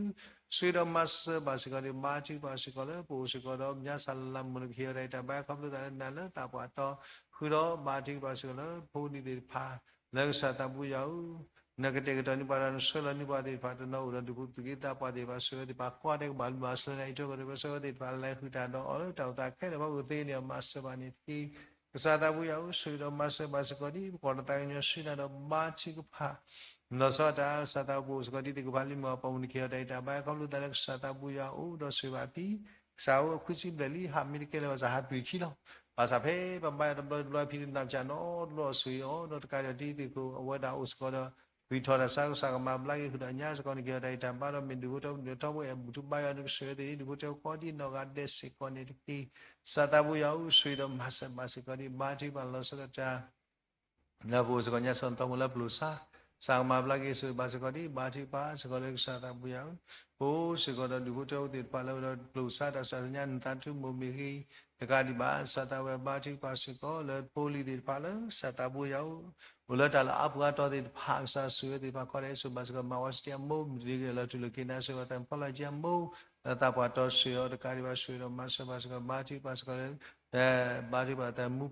ဆိၣ်ဂ့ၤဒီးမၤစၢၤဘၣ်စ့ၢ်ကီးဒံး ဘါထုကဖၣ်စ့ၢ်ကီးလၢ ပအိၣ်စ့ၢ်ကီးဒီးညါစၢ်လၢ်လၢ်မိၢ် နကဟ့ၣ်အီၤတၢ်ဂံၢ်တၢ်ဘါ ခီဖျိသးလၢနၤလၢသးပှၢ်တီၤ ဃုာ်ဒီးဘါထုကဖၣ်စ့ၢ်ကီးလၢဖိလံၤသ့ၣ်တဖၣ် လၢကစၢ်သးဘိယွၤဧၢ နကတဲာ်ကတီၤန့ၢ်ပှၤဒီးနဆှၢလီၤန့ၢ်ပှၤသ့ၣ်တဖၣ် တနီၤအိၣ်ဒီးဒူၣ်ဖိသုးက့သးပှၢ်သ့ၣ်တဖၣ် ဆိၣ်ဂ့ၤသ့ၣ်တဖၣ် ကိးဂၤဒဲးကဘၣ်လုၢ်ဘၣ်စၢၤလၢနၤ အံးထွဲကွၢ်ထွဲပၢဆှၢဝဲသ့ၣ်တဖၣ် လဲၤဃုာ်တၢ်ဒီးအီၤလၢတၢ်အိၣ်သးခဲလၢာ် ပှၤကသ့န့ၣ် မၤစၢၤဘၣ်န့ၣ်တက့ၢ်. ကစၢ်သးဘိယွၤဧၢ ဆိၣ်ဂ့ၤဒီးမၤစၢၤဘၣ်စ့ၢ်ကီးဒံး ပကီၢ်တၢ်သးကညီၤဆူနၤဒီးဘါထုကဖၣ် လီၤဆီဒၣ်တၢ် ကစၢ်သးဘိစ့ၢ်ကီးဒံး သ့ၣ်ကဖးလံမ့ၢ်အပှၤမုၣ် နကဟ့ၣ်အီၤတၢ်ဂံၢ်တၢ်ဘါ ခီဖျိသးလၢကစၢ်သးဘိယွၤအိၣ်ဒီးဆိၣ်ဂ့ၤဘၣ်ဖံ ကစၢ်ဧၢ ခွံဆံဘျဲၣ်လံ ဟးမ့ၢ်တကဲလၢၤဘၣ်စး ဟးတွံၢ်ခံလီၤ. ဘၣ်ဆၣ်ဖဲပဘါယွၤတဘျီတဘျီဖံ နးစၢ်နီတဘျီ ဆိၣ်ဂ့ၤအီၤ ဒီးတကးဒံး တံၤသကိးအဝဲဒၣ်အိၣ်စ့ၢ်ကီးဒီး ကွံာ်ထီၣ်တၢ်ဆါ ကစၢ်ကမၤဘျါက့ၤဃုာ်ဒီးညါစ့ၢ်ကီး နကဟ့ၣ်အီၤတၢ်ဂံၢ်တၢ်ဘါဒီး မ့ၢ်ဒူၣ်ဖိထၢဖိ ဒူၣ်ဖိထၢဖိအဲၣ်ဘူၣ်ထူဘါယွၤ နကဆိၣ်ဂ့ၤသ့ၣ် ဒူၣ်ဖိထၢဖိကိးဒံးနီၢ်ဂၤဒဲးစ့ၢ်ကီးန့ၣ်တက့ၢ်. ကစၢ်သးဘိယွၤဧၢ ဆိၣ်ဂ့ၤဒီးမၤစၢၤဘၣ်စ့ၢ်ကီးဒံး ဘါထုကဖၣ်လီၤဆီဒၣ်တၢ် လၢပအိၣ်စ့ၢ်ကီးညါစ့ၢ်ကီး နသးမုာ်လၢပျိာ်ဆါ ကစၢ်ကမၤဘျါက့ၤဆိၣ်ဂ့ၤဘၣ်စ့ၢ်ကီးဒံး ဘါထုကဖၣ်စ့ၢ်ကီးလၢကစၢ်သးဘိယွၤဧၢ ပအိၣ်စ့ၢ်ကီးဒီးဒူၣ်ဖိထၢဖိသ့ၣ်တဖၣ်လၢအိၣ်ဒီးပျိာ်ဆါ တၢ်စူၢ်တၢ်နာ် နသးသမူမ့ၢ်ဂ့ၤ တကးဒံးဘၣ် ကစၢ်သးဝဲဘါထုကဖၣ်စ့ၢ်ကီးလၢဖိလံၤသ့ၣ်တဖၣ်လၢကစၢ်သးဘိယွၤဧၢ အိၣ်လၢတၢ်လၢအါပှၤတီၤသ့ၣ်တဖၣ် ကစၢ်ဆိၣ်ဂ့ၤသ့ၣ်တဖၣ် ကိးဂၤဒဲးဆိၣ်ဂ့ၤဘၣ်စ့ၢ်ကီး မၤဝဲစတံအမိၢ် မ့ၢ်တဂ့ၤလၢထူၣ်လိာ်က့ၤနၤ ဆိၣ်ဂ့ၤဘၣ်တၢ်ဖီလာ်က့ၤအမိၢ် လၢသးပှၢ်တီၤဆိၣ်ဂ့ၤအီၤတကးဒံးဘၣ် ဆိၣ်ဂ့ၤဒီးမၤစၢၤဘၣ်စ့ၢ်ကီး ဘါထုကဖၣ်စ့ၢ်ကီးလၢ ဘါထုကဖၣ်တၢ်မူ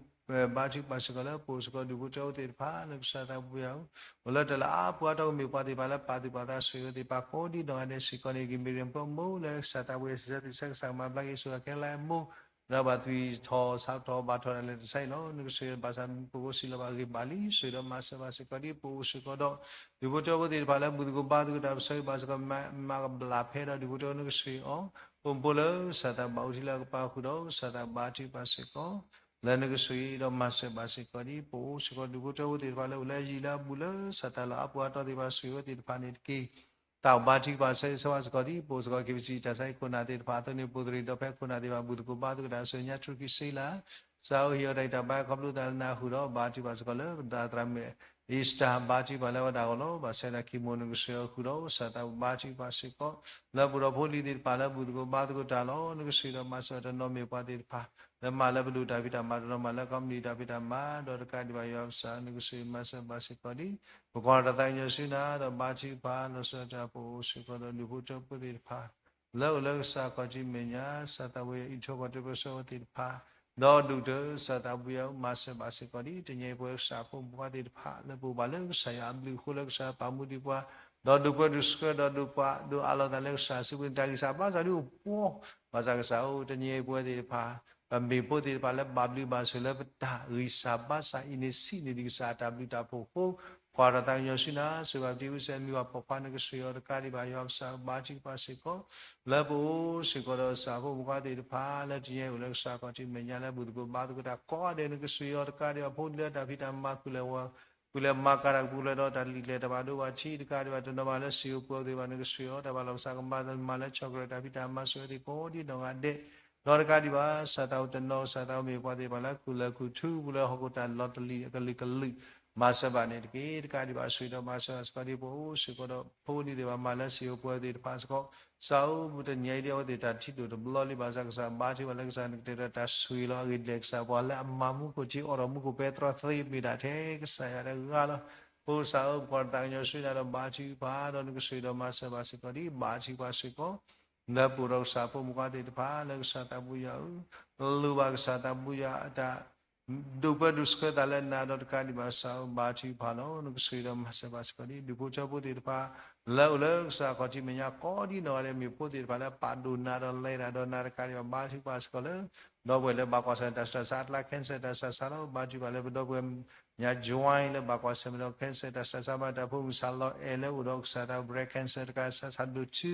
ဘါထုကဖၣ်စ့ၢ်ကီးလၢပအိၣ်စ့ၢ်ကီးဒူၣ်ဖိထၢဖိသ့ၣ်တဖၣ် လၢကစၢ်သးဘိယွၤဧၢ အိၣ်လၢတၢ်လၢအါပှၤတီၤကမ့ၢ်ပှၤသ့ၣ်တဖၣ်လၢပာ်သူၣ်ပာ်သးဆိၣ်ဂ့ၤသ့ၣ်တဖၣ် ကိးဒံးနီၢ်ဂၤဒဲးစ့ၢ်ကီးန့ၣ် ကမ့ၢ်ရံၣ်ဖိအမိၢ်လၢကစၢ်သးဝဲစံးဆၢ ကစၢ်ကမၤဘျါက့ၤဆိၣ်ဂ့ၤခဲလၢာ်အမိၢ် ဒီးဘၣ်သွံၣ်ထီၣ်ဆးထီၣ်ဘၣ်ထီၣ်ဒၣ်လဲာ်တစဲးလီၤ. နကဆိၣ်ဂ့ၤဘၣ်ဆၣ် ပကအိၣ်စံးလီၤဘၣ်ဂ့ၤဘၣ်လံ ဆိၣ်ဂ့ၤဒီးမၤစၢၤဘၣ်စ့ၢ်ကီးဒံး ပအိၣ်စ့ၢ်ကီးဒီး ဒူၣ်ဖိထၢဖိသ့ၣ်တဖၣ်လၢဘူၣ်သကိးဘါသကိးတၢ် ပဆၢဂ့ၤဘၣ်စ့ၢ်ကီး မၤကဘျၣ်ဖဲဒီးဒူၣ်ဖိထၢဖိ နကဆိၣ်ဂ့ၤအီၤ အိၣ်မူလၢကစၢ်သးဘၣ်အူထံလၢအကပၤဃုာ်ဒီး ကစၢ်သးဘါထုကဖၣ်စ့ၢ်ကီး လၢနကဆိၣ်ဂ့ၤဒီးမၤစၢၤဘၣ်စ့ၢ်ကီးဒံး ပအိၣ်စ့ၢ်ကီးဒူၣ်ဖိထၢဖိသ့ၣ်တဖၣ်လၢအိၣ်လၢယံာ်လၢအဘူးလၢကစၢ်တၢ်လၢအါပှၤတီၤသ့ၣ်တဖၣ် ဆိၣ်ဂ့ၤဝဲသ့ၣ်တဖၣ်န့ၣ်တက့ၢ်. တၢ်ဘါထုကဖၣ်ဆၢဂ့ၤဆၢဝါစ့ၢ်ကီးဒံး ပအိၣ်စ့ၢ်ကီး က့ၤပစံးတၢ်ဆါဟံၣ်ခိၣ်နၢ်သ့ၣ်တဖၣ် အသိးန့ၣ် ပအိၣ်သရံးဒီးဖဲခိၣ်နၢ်သ့ၣ်တဖၣ် ဘူၣ်သကိးဘါသကိးတၢ် ဆူညါထူၣ်ကံၢ်စ့လၢ် ကစၢ်ဧၢ ဟ့ၣ်အီၤတၢ်ဂံၢ်တၢ်ဘါ ခီဖျိသးလၢနၢ်ဟူဒီး ဘါထုကဖၣ်စ့ၢ်ကီးလၢ ပသရၣ်မုၣ် Esther ဘါထုကဖၣ်လၢဝဲဒၣ်အဂီၢ်လီၤ. ဘၣ်ဆၣ်ဒီးခံမိၢ် နကဆိၣ်ဂ့ၤအီၤဃုာ်ဒီး ကစၢ်သးဘါထုကဖၣ်စ့ၢ်ကီး လၢပဒီဖိလံၤသ့ၣ်တဖၣ်လၢဘူၣ်သကိးဘါသကိးတၢ်လီၤ. နကဆိၣ်ဂ့ၤဒီးမၤစၢၤတနီၤမ့ၢ်ပှၤသ့ၣ်တဖၣ် လၢမၤလၢပဒိၣ်တၢ်ဖံးတၢ်မၤ တနီၤမၤလၢကီမနံၤတၢ်ဖံးတၢ်မၤ ဒီးတကးဒံးဘၣ်ယွၤပကစၢ် နကဆိၣ်ဂ့ၤမၤစၢၤဘၣ်စ့ၢ်ကီးဒံး ပကီၢ်တၢ်သးကညီၤဆူနၤဒီးဘါထုကဖၣ်လီၤဆီဒၣ်တၢ် ပအိၣ်စ့ၢ်ကီးဒီးဒူၣ်ဖိထၢဖိသ့ၣ်တဖၣ် လၢအိၣ်လၢကစၢ်ခီၣ်ထံးမဲာ်ညါ ကစၢ်သးဝဲအံးထွဲကွၢ်ထွဲပၢဆှၢဝဲသ့ၣ်တဖၣ် ဒီးဒိၣ်ကတၢၢ် ကစၢ်သးဘိယွၤမၤစၢၤဘၣ်စ့ၢ်ကီးဒံး တနံၤအံၤပဝဲကစၢ်ဖိမုၣ်ဖိသ့ၣ်တဖၣ် လၢပအိၣ်ဘၣ်လၢကစၢ်ယွၤအဘျုးအဃိ လၢကစၢ်ယွၤပာ်မူဒံးပှၤ ဒီးဒိးပၢဒိးဆှၢဒီးဒိးပာ်ဒိးအးလီၤသးလၢကစၢ်စုပူၤန့ၣ် တၢ်ဂံၢ်စၢ်ဘါစၢ်ဒုးအိၣ်ပှီၢ် ဘၣ်ဆၣ်ကစၢ်ဧၢ တနံၤအံၤပဝဲသ့ၣ်တဖၣ် ပမ့ၢ်ဖိသ့ၣ်တဖၣ်လၢဘၣ်ဘျုးဘၣ်ဆိၣ်လၢပတၢ်ဂံၢ်စၢ်ဘါစၢ်အံၤန့ၣ် ဆံးန့ၢ်ဒံးကစၢ်အတၢ်ဘျုးတၢ်ဖှိၣ်အဃိ, ကွၢ်ထီၣ်သးကညီၤဆူနၤ စံးဘၣ်ပတံၤအူစဲမံၤပှၤပိာ်ခွါ နကဆှၢအီၤတကးဒံးဘၣ် ယွၤပကစၢ်ဧၢ ဘါထုကဖၣ်စ့ၢ်ကီး လၢပအိၣ်စ့ၢ်ကီးဒီးကစၢ်ဖိမုၣ်ခွါသ့ၣ်တဖၣ် လၢတနံၤအံၤအိၣ်လၢကစၢ်ခီၣ်ထံးမဲာ်ညါလၢဘူၣ်သကိးဘါသကိးတၢ်ကိးဂၤဒဲး နကဆှၢအီၤတကးဒံးဘၣ် ဖိလၢတၢ်ဖံးတၢ်မၤ ဃုလဲၤဝီ ဃုလဲၤမၤကၤတၢ်ကပူၤလၢဒီးတၢ်လံာ်ကျဲတၢ်ဘၣ်ဒိဘၣ်ထံးတကးဒံးဘၣ် တနီၤဘၣ်လၢစံာ်ဧိၤပှဲၤဧိၤသ့ၣ်တဖၣ် နကဆှၢအီၤတၢ်ဘၣ်လီၢ်ကစၢ်ကမၤမၤလၢဆီၣ်ကရၢၢ်တၢ်ဖံးတၢ်မၤ ဆှၢအီၤသ့ၣ်ကိးဒံးနီၢ်ဂၤဒဲး ဒီးတကးဒံးဘၣ် ကစၢ်သးအိၣ်တနီၤ ကစၢ်သးအိၣ်မ့ၢ်ပှၤသ့ၣ်တဖၣ်လၢခူၣ်လၢခူၣ်ထူပူၤလၢဟီၣ်ခိၣ်တၢ်လီၤတလံၤအကလုာ်ကလုာ် မၤစၢၤဘၣ်န့ၣ်တက့ၢ်. တကးဒံးဘၣ် ဆှၢဒီးမၤစၢၤဘၣ်စ့ၢ်ကီးဒ်ပအိၣ်စ့ၢ်ကီးဒီး ဖိဒံသ့ၣ်တဖၣ်မၤလၢစံာ်ဧိၤပှဲၤဧိၤသ့ၣ်တဖၣ်စ့ၢ်ကီး ကစၢ်ဧၢ ပတနံၤအံၤဒ်အဝဲသ့ၣ်တၢ်ထံၣ်ဒိၣ်တဘျီလံဘၣ်ဆၣ် ကစၢ်ဘါထုကဖၣ်လၢကစၢ်နကတဲာ်ကတီၤတၢ်ဆိၣ်ဂ့ၤလီၤအဂ့ၢ်ဒ်လဲၣ် ကစၢ်ပှၤလၢအမၤမူခိၣ်ထံး အိးထီၣ်မူခိၣ်ပဲတြီသ့မ့ၢ်ဒၣ်ထဲ ကစၢ်ယွၤတဂၤလီၤ. ပကစၢ်ဧၢ ပကွၢ်တၢ်သးကညီၤဆူနၤဒီးဘါထုကဖၣ် ဒီးနကဆှၢဒီးမၤစၢၤဘၣ်စ့ၢ်ကီးဒ် ဘါထုကဖၣ်စ့ၢ်ကီး လၢပအိၣ်ဒီးကစၢ်ဖိမုၣ်ခွါသ့ၣ်တဖၣ် လၢကစၢ်သးဘိယွၤဧၢ, လိၣ်ဘၣ်ကစၢ်သးဘိယွၤအတၢ် ဒိၣ်ပၢဒိၣ်ဆှၢသးလၢနၤဒီးတကးဒံးဘၣ် ကစၢ်ဧၢ ဘါထုကဖၣ်လီၤ. နကဆှၢဒီးမၤစၢၤဘၣ်စ့ၢ်ကီးဒ် ဒူၣ်ဖိထၢဖိသ့ၣ်တဖၣ် လၢအိၣ်လၢကစၢ်ခီၣ်ထံးမဲာ်ညါကိးဒံးနီၢ်ဂၤဒဲး မ့ၢ်ဖိသ့ၣ်တဖၣ်လၢပာ်ဒိၣ်နၤဒီးလဲၤတၢ်ဒီးနၤတကးဒံးဘၣ် ဘါထုကဖၣ်စ့ၢ်ကီးလၢ ဒီပုၢ်ဝဲၢ်လၢဘၣ်ကွၢ်ဆၢၣ်တၢ်ဆူးတၢ်ဆါအကျါ cancer တၢ်ဆူးတၢ်ဆါလီၤ. ဘါထုကဖၣ်လၢပဒီပုၢ်ဝဲၢ် ညါ Joy လၢဘၣ်ကွၢ်ဆၢၣ်မဲာ်ဒီး cancer တၢ်ဆူးတၢ်ဆါ ဘၣ်တၢ်ဖိမုၣ်စၢ်လီၤအဲၣ်လၢအိၣ်ဒီးကစၢ်သး breast cancer တကးဆါဆါဒိၣ်ထူ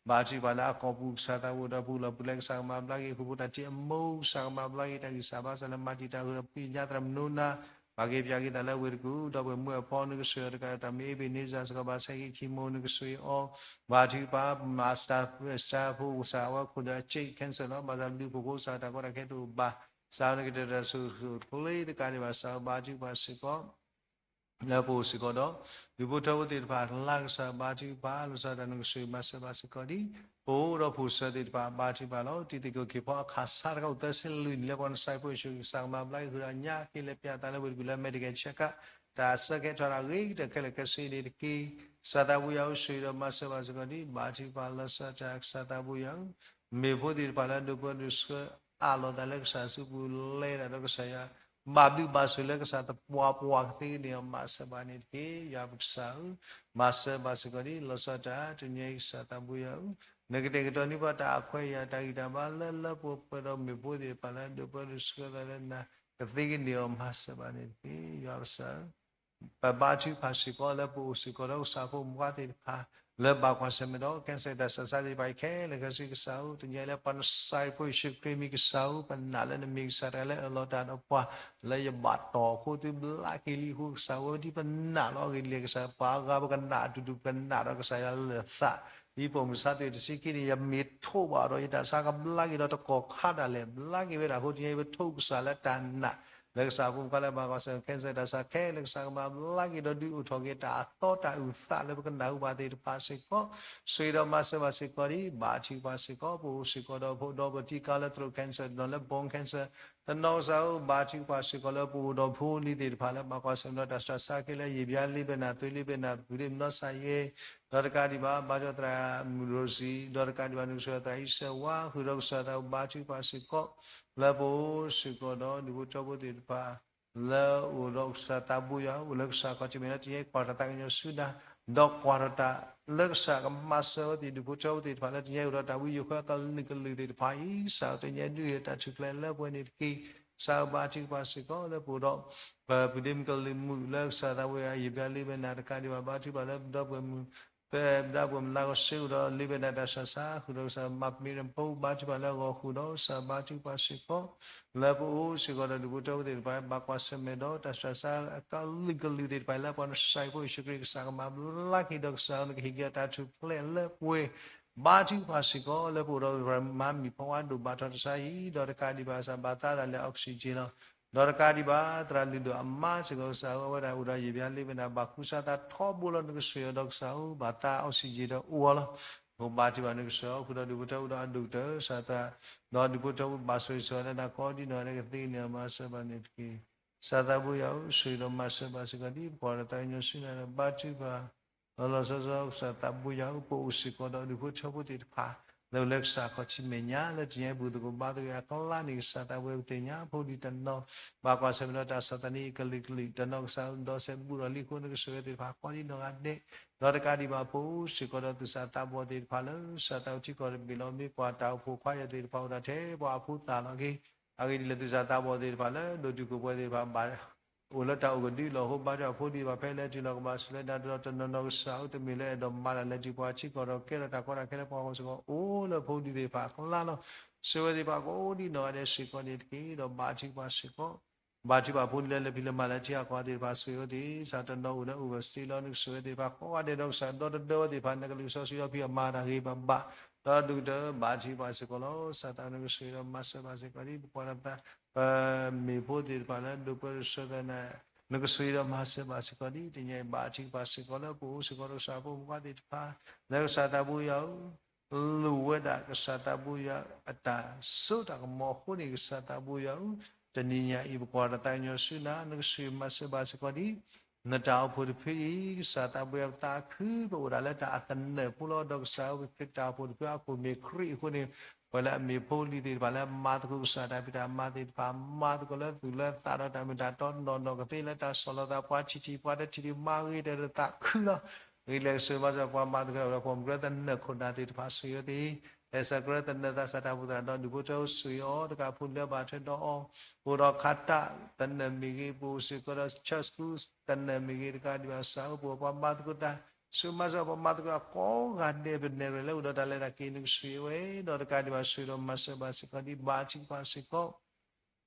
ဘါထုကဖၣ်လၢအကီၢ်ပူၤ ကစၢ်သးအိၣ်ဒီးပူၤလီၤပူၤလၢကစၢ်ကမၤဘျါက့ၤ ဃူဖိတၢ်ထံၣ်အမိၢ် ကစၢ်ကမၤဘျါက့ၤ တၢ်ဂံၢ်စၢ်ဘါစၢ်လၢမၤတံာ်တာ်ဃုာ်ဒီးပညါသရၣ်မုၣ်နိနါ ပာ်က့ၤပၠးက့ၤသးလၢဝ့ၢ်တကူၣ် ဒီပုၢ်ဝဲၢ်မုၢ်အဖီ နကဆှၢအီၤတကး တၢ်မ့ၢ်အ့ဘ့ၣ်န့စၢ်စ့ၢ်ကီး ဘၣ်ဆဲးက့ၤ chemo နကဆှၢအီၤ ဘါထုကဖၣ် မၤစၢၤဖိကစၢ်အဝဲခိၣ်ဒီးအ cancer လီၤ. ဘၣ်ဆၣ်ဒုးဖိးဖိကစၢ်တၢ်ကီတၢ်ခဲတအိၣ်ဘၣ် ကစၢ်နကတဲာ်ကတီၤဆိၣ်ဂ့ၤဆိၣ်ကျဲတကးဒံးဘၣ် ကစၢ်ဘါထုကဖၣ်စ့ၢ်ကီး လၢပအိၣ်စ့ၢ်ကီးဒီး ဒူၣ်ဖိထၢဖိသ့ၣ်တဖၣ် လၢကစၢ်ဘါထုကဖၣ် လီၤဆီဒၣ်တၢ်နကဆှၢမၤစၢၤဘၣ်စ့ၢ်ကီးဒ် ပအိၣ်ဒီးဖိၣ်စၢၤသ့ၣ်တဖၣ် ဘါထုကဖၣ်လီၤ. တံၤသကိးခ့ၣ်ဖီအခးဆါတကးအိၣ်သၢဆံလွံၢ်နံၣ်လၢပှၤနစၢ်ဖိယ့ၣ်ၡူးခရံာ် ကစၢ်ကမၤဘျါက့ၤဃုာ်ဒီးညါက့ၤလဲၤပၠးသးလၢဝ့ၢ်တကူၣ်လၢ medical check up တၢ်ဆၢကဲထီၣ်တၢ်ဂ့ၤကတၢၢ်ခဲလၢာ်ခဲဆ့န့ၣ်တက့ၢ်. ကစၢ်သးဘိယွၤအိၣ်ဆှၢဒီးမၤစၢၤဘၣ်စ့ၢ်ကီးဒ် ဘါထုကဖၣ်လီၤဆီဒၣ်တၢ် ကစၢ်သးဘိယွၤဧၢ မ့ၢ်ဖိသ့ၣ်တဖၣ်လၢဒိၣ်ပၢဒိၣ်ဆှၢအးလီၤသးလၢကစၢ်စုပူၤလဲၤတၢ်ဒီးကစၢ်ယွၤ ဘၣ်ဘျုးဘၣ်ဆိၣ်လၢကစၢ်သပှၢ်ပှၢ်ကသ့န့ၣ် မၤစၢၤဘၣ်န့ၣ်တက့ၢ်. ယွၤပကစၢ်ဧၢ မၤစၢၤဘၣ်စ့ၢ်ကီးဒ် လီၤဆီဒၣ်တၢ် တနံၤအံၤကစၢ်သးဘိယွၤဧၢ နကတဲာ်ကတီၤန့ၢ်ပှၤတၢ်အခွဲးအယာ် တၢ်ဂံၢ်တၢ်ဘါလၢလၢပှဲၤပှဲၤဒီးမ့ၢ်ဖိသ့ၣ်တဖၣ်လၢဒိၣ်ပၢဒိၣ်ဆှၢသးလၢနၤ ကသ့ကန့ၢ်အီၤ မၤစၢၤဘၣ်န့ၣ်တက့ၢ်. ယွၤပကစၢ်ဧၢ ပဘါထုကဖၣ်စ့ၢ်ကီးလၢပအိၣ်စ့ၢ်ကီးဒီးကစၢ်ဖိမုၣ်ခွါသ့ၣ်တဖၣ် လၢဘၣ်ကွၢ်ဆၢၣ်မဲာ်ဒီး cancer တၢ်ဆူးတၢ်ဆါသ့ၣ်တဖၣ်အံၤခဲလၢာ်ခဲဆ့ ကစၢ်ဧၢ တနံၤအံၤလၢပှၤနစၢ်ဖိယ့ၣ်ၡူးခရံာ်မံၤ ကစၢ်ဧၢ ပနာ်လၢနမ့ၢ်ကစၢ်တဂၤလၢအၢၣ်လီၤတၢ်ဒီးပှၤ လၢယဘၣ်တီၢ်အဃိသုဘျါက့ၤလံအဃိ ကစၢ်ဧၢ ဒ်ပနာ်လီၤအဂ့ၢ်ဒ်လဲၣ် ကစၢ်ပှၤအါဂၤပကနာ်အတူၢ်တူၢ် ပကနာ်ဒီးကစၢ်ယွၤလၢာ်သး ဒ်ပိာ်မုၣ်ဆါသွဲၣ်တဆံခံန့ၣ် ယမ့ၢ်ထိးဘၣ်ဒီးယတၢ်ဆါကဘျါက့ၤဒီးတကီၢ်ခါဒၣ်လဲာ် ဘျါက့ၤဝဲဒၣ်အဃိ တနံၤအံၤပထိးကစၢ်လၢတၢ်နာ် လၢကစၢ်ဖိမုၣ်ခွါလၢဘၣ်ကွၢ်ဆၢၣ် cancer တၢ်ဆူးတၢ်ဆါခဲလၢာ် ကစၢ်ကမၤဘျါက့ၤဒီးဒုးအိၣ်ထီၣ်က့ၤတၢ်အသီတၢ်အုၣ်သးလၢပကနၢ်ဟူဘၣ်သ့ၣ်တဖၣ်စ့ၢ်ကီး ဆိၣ်ဂ့ၤဒီးမၤစၢၤဘၣ်စ့ၢ်ကီးဒ် ဘါထုကဖၣ်စ့ၢ်ကီး ပအိၣ်စ့ၢ်ကီးဒီးဖိဒီးပထံကါလၢ throat cancer ဒီးလၢ bone cancer တနီၤကစၢ်ဧၢ ဘါထုကဖၣ်စ့ၢ်ကီးလၢပအိၣ်ဒီးဖိလံၤသ့ၣ်တဖၣ်လၢ ဘၣ်ကွၢ်ဆၢၣ်မဲာ်ဒီးတၢ်ဆူးတၢ်ဆါခဲလၢာ် ယံာ်ဘျါလံဘဲနၤ သွံလံဘဲနၤ ပူၤဒ့မနီစၢ်ယဲ ဒီးတကးဒံးဘၣ် ဘါထုကဖၣ်သရၣ်မုၣ်ရိစံ ဒီးတကးဒံးဘၣ် နကဆှၢသရၣ်အံၣ်စၢဝါ ဃုာ်ဒီးကစၢ်သးဘါထုကဖၣ်စ့ၢ်ကီး လၢပအိၣ်စ့ၢ်ကီးဒီးဒူၣ်ဖိထၢဖိသ့ၣ်တဖၣ် လၢအိၣ်ဒီးကစၢ်သးဘိယွၤ အိၣ်လၢကစၢ်ခီၣ်ထံးမဲာ်ညါ တနံၤအံၤကွၢ်ထီၣ်သးကညီၤဆူနၤ ဒီးကွၢ်ထီၣ်တၢ်လၢကစၢ်ကမၤစၢၤဝဲသ့ၣ် ဒူၣ်ဖိထၢဖိသ့ၣ်တဖၣ်လၢတနံၤအံၤအိၣ်ဒီးတၢ်ဝံယိၤဃၢကလုာ်ကလုာ်သ့ၣ်တဖၣ်အံၤ ကစၢ်ဧၢ တနံၤအံၤဒုးယတၢ်ထူၣ်ဖျဲးလၢပှဲၤန့ၣ်တက့ၢ်. ကစၢ်ဧၢ ဘါထုကဖၣ်စ့ၢ်ကီးလၢပအိၣ်ဒီး ပဒ့မုၣ်ကလုာ်မုၣ်လၢကစၢ်သးဘိယွၤ ယံာ်ဘျါလံဘဲနၤ တကးဒံးဘၣ် ဘါထုကဖၣ်လၢပဒီပုၢ်ဝဲၢ်မုၣ် ပဒီပုၢ်ဝဲၢ်မုၣ်လါကဆှၢအိၣ်ဒီးလံဘဲနၤတၢ်ဆူးတၢ်ဆါ ဃုာ်ဒီးကစၢ်မၤပမ့ၢ်ရဖိ ဘါထုကဖၣ်လၢအဂီၢ် ဃုာ်ဒီးကစၢ်ဘါထုကဖၣ်စ့ၢ်ကီး လၢပအိၣ်စ့ၢ်ကီးဒီးဒူၣ်ဖိထၢဖိသ့ၣ်တဖၣ် ဘၣ်ကွၢ်ဆၢၣ်မဲာ်ဒီးတၢ်ဆူးတၢ်ဆါအကလုာ်ကလုာ်သ့ၣ်တဖၣ် လၢပှၤနစၢ်ဖိယ့ၣ်ၡူးခရံာ် ကစၢ်ကမၤဘျါက့ၤဒီး ကစၢ်ဧၢ နကဟ့ၣ်က့ၤတၢ်ထူၣ်ဖျဲးလၢပှဲၤ ဘါထုကဖၣ်စ့ၢ်ကီး လၢပအိၣ်ဒီးမၤမံၣ်ဖီဝါဒိၣ်ဘၣ်ထီၣ်တၢ်ဆါအံၤ ဒီးတကးဒံးဘၣ်ကစၢ်ဘၣ်သးဒၣ်လဲာ် oxygen လီၤ. ဒီးတကးဒံးဘၣ် သရၣ်လုၢ်ဒိၣ်အမါစ့ၢ်ကီး ကစၢ်ဧၢ အဝဲဒၣ်အိၣ်ဒီးယံာ်ဘျါလံဘဲနၤ ဘၣ်ဃုစါသးထီဘိလီၤ နကဆှၢအီၤဒီးကစၢ်ဧၢ ဘၣ်သး oxygen ဒီးအိၣ်အီၤလီၤ. ပဘါထုကဖၣ်နကဆှၢအီၤ ဃုာ်ဒီးဒူၣ်ဖိထၢဖိဒီးအဒိၣ်ကတၢၢ် ကစၢ်သရၣ် ဒီးဒူၣ်ဖိထၢဖိဘၣ်ဆိၣ်ဂ့ၤဆိၣ်ဝါလၢနၤကိးဒံနီၢ်ဂၤဒဲး ကသ့န့ၢ်အီၤ မၤစၢၤဘၣ်န့ၣ်တက့ၢ်. ကစၢ်သးဘိယွၤဧၢ ဆိၣ်ဂ့ၤဒီးမၤစၢၤဘၣ်စ့ၢ်ကီးဒ် ပကွၢ်ထီၣ်သးကညီၤဆူနၤဒီးဘါထုကဖၣ် လီၤလီၤဆီဆီ ကစၢ်သးဘိယွၤဧၢ ပအိၣ်စ့ၢ်ကီးဒီးဒူၣ်ဖိထၢဖိသ့ၣ်တဖၣ် လၢအိၣ်လၢကစၢ်ခီၣ်ထံးမဲာ်ညါ လၢတနံၤအံၤဘူၣ်သကိးဘါသကိးအကျါန့ၣ် ကစၢ်သးဘိယွၤ ပသ့ၣ်ညါဖိဒံးတနီၤ ဘၣ်ကွၢ်ဆၢၣ်မဲာ်ဒီးတၢ်ဆီၣ်သနံးကလုာ်ကလုာ် တနီၤကစၢ်ဧၢ ဒီးစဲဘူးထီၣ်လံအဃိ နကဆိၣ်ဂ့ၤသ့ၣ်တဖၣ်ကိးဒံနီၢ်ဂၤဒဲး ဒီးတကးဒံးဘၣ် ပအိၣ်စ့ၢ်ကီးဒီးသူၣ်စၢ်သးဘီၣ်သ့ၣ်တဖၣ်လၢ ကစၢ်သးအိၣ်ထံကီၢ်တဘ့ၣ်လီၤ မ့ၢ်ကွၢ်တၢ်အိၣ်ဖှိၣ်ခွါယွၤသ့ၣ်တဖၣ်အိၣ်ဒၣ်ထဲပှၤအဖိသၣ်လီၤက့ၤ အဂ့ၢ်ဒ်လဲၣ် သူၣ်စၢ်သးဘီၣ်သ့ၣ်တဖၣ်လၢ ဒိၣ်တုာ်ခိၣ်ပှဲၤသ့ၣ်တဖၣ် ဘၣ်အိၣ်လၢတၢ်အိၣ်ကဒုလီၤ. အဃိဘါထုကဖၣ်ဖိဒံးဘၣ် ဖဲလၢထံလီၤကမၤဆူၣ်လၢနၤဒီး တနီၤနီၤကစၢ်ဧၢ တမ့ၢ်လၢအဲၣ်ဒိးမၤတၢ်လၢထံပှၤထံကီၢ်ဒီးကဲထီၣ်တၢ်ကီတၢ်ခဲလၢပှၤဂီၢ်စ့ၢ်ကီး အိၣ်လၢဖိဒံးသ့ၣ်တဖၣ်အကျါလီၤ. ဆိၣ်ဂ့ၤဝဲသ့ၣ်တဖၣ်ကိးဒ်နီၢ်ဂၤဒဲးစ့ၢ်ကီးန့ၣ်တက့ၢ်. ဒီးဘါထုကဖၣ်စ့ၢ်ကီး ဘါထုကဖၣ်ဖိဒံးလၢ လၢဖံးလၢမၤလၢထံဂၤကီၢ်ဂၤသ့ၣ်တဖၣ် ဆိၣ်ဂ့ၤဝဲသ့ၣ် ကစၢ်တနီၤအိၣ်လၢ overseas လီၤ. နကဆိၣ်ဂ့ၤဝဲသ့ၣ်တဖၣ်ကိးဂၤဒဲးဒီး ကစၢ်ဒီတဒၢဝဲသ့ၣ်တဖၣ် နကလုၢ်စီဆှံဒီးဖံးအီၤမၤတၢ်ဂ့ၤဘၣ်ဘၣ် ဒီးဒုၣ်ကတၢၢ် ဘါထုကဖၣ်စ့ၢ်ကီးလီၤ. ကစၢ်သးနကဆိၣ်ဂ့ၤဒီးမၤစၢၤဘၣ်စ့ၢ်ကီးဒ်ပပှၤတၢ် ပမ့ၢ်ဖိသ့ၣ်တဖၣ်လၢဒိးပၢဒိးဆှၢသနာ် နကဆိၣ်ဂ့ၤဒီးမၤစၢၤဘၣ်စ့ၢ်ကီးဒ်တနံၤအံၤ ဘါထုကဖၣ်စ့ၢ်ကီးလၢပအိၣ်စ့ၢ်ကီးဒီးကစၢ်ဖိမုၣ်ဖိခွါသ့ၣ်တဖၣ် လၢကစၢ်သးဘိယွၤဧၢ လိၣ်ဝဲဒၣ်ကစၢ်သးဘိယွၤအတၢ်စိတၢ်ကမီၤအဃိန့ၣ် ကစၢ်သးဘိယွၤဧၢ တနံၤညါအံၤ ပကွၢ်တၢ်သးကညီၤဆူနၤ နကဆိၣ်ဂ့ၤမၤစၢၤဘၣ်စ့ၢ်ကီးဒ် နတၢ်အိၣ်ဖှိၣ်တဖုအံၤ ကစၢ်သးဘိယွၤပသးခု ပအိၣ်ဒၣ်လၢတၢ်အသနၢၣ်ဖိလီၤ. ဒီးကစၢ်ဧၢ ပတၢ်အိၣ်ဖှိၣ်တဖုအခိၣ်မ့ၢ်ခရံာ်အဃိန့ၣ် ပှၤလၢအမ့ၢ်ဖိလံၤသ့ၣ်တဖၣ်လၢအမၤသကိးကစၢ်တၢ်ဖံးတၢ်မၤသ့ၣ်တဖၣ် မၤသကိးလၢသူၣ်လၢသးဒီးတၢ်မ့ၢ်တၢ်တီနီၢ်နီၢ်ကသ့လၢတၢ်ဆီၣ်လီၤသး ပှၤထံၣ်ထံၣ်ပှၤတထံၣ်ထံၣ် မၤဂ့ၤတၢ်ဒီးသးခုလီၤ. ဂ့ၤလၢကစၢ်မၤစၢၤပှၤမၤသကိးတၢ်ဒီး ပှၤမ့ၢ်ကြၢးသနၢၣ်ခိၣ်နၢ်သ့ၣ်တဖၣ်ဆိၣ်ဂ့ၤဝဲသ့ၣ် ဟဲစၢၤကြၢးသနၢၣ်သးစၢ်တၢ်အိၣ်ဖှိၣ်သရၣ်ဒီး ဒူၣ်ဖိထၢဖိဆိၣ်ဂ့ၤအီၤ တကးဖိလၢဘၣ်ထွဲဒီးအီၤ အိၣ်ဒီးခးတၢ်သနၢၣ်မ့ၢ်ဂ့ၤ ပအိၣ်စ့ၢ်ကီးဒီး church school သနၢၣ်မ့ၢ်ဂ့ၤ တကးဒံးဘၣ်ကစၢ်ဧၢ ပအိၣ်ပှၤမၤသကိးတၢ် ဆိၣ်ဂ့ၤမၤစၢၤပှၤမၤသကိးတၢ်ကိးဂၤဒဲး ပနဲၣ်ရွဲၣ်လၢအိၣ်ဒီးတၢ်လဲၤတၢ်က့ၤ နကဆိၣ်ဂ့ၤဝဲ ဒီးတကးဒံးဘၣ်ဆိၣ်ဂ့ၤဒီးမၤစၢၤဘၣ်စ့ၢ်ကီးဒ် ဘါထုကဖၣ်စ့ၢ်ကီး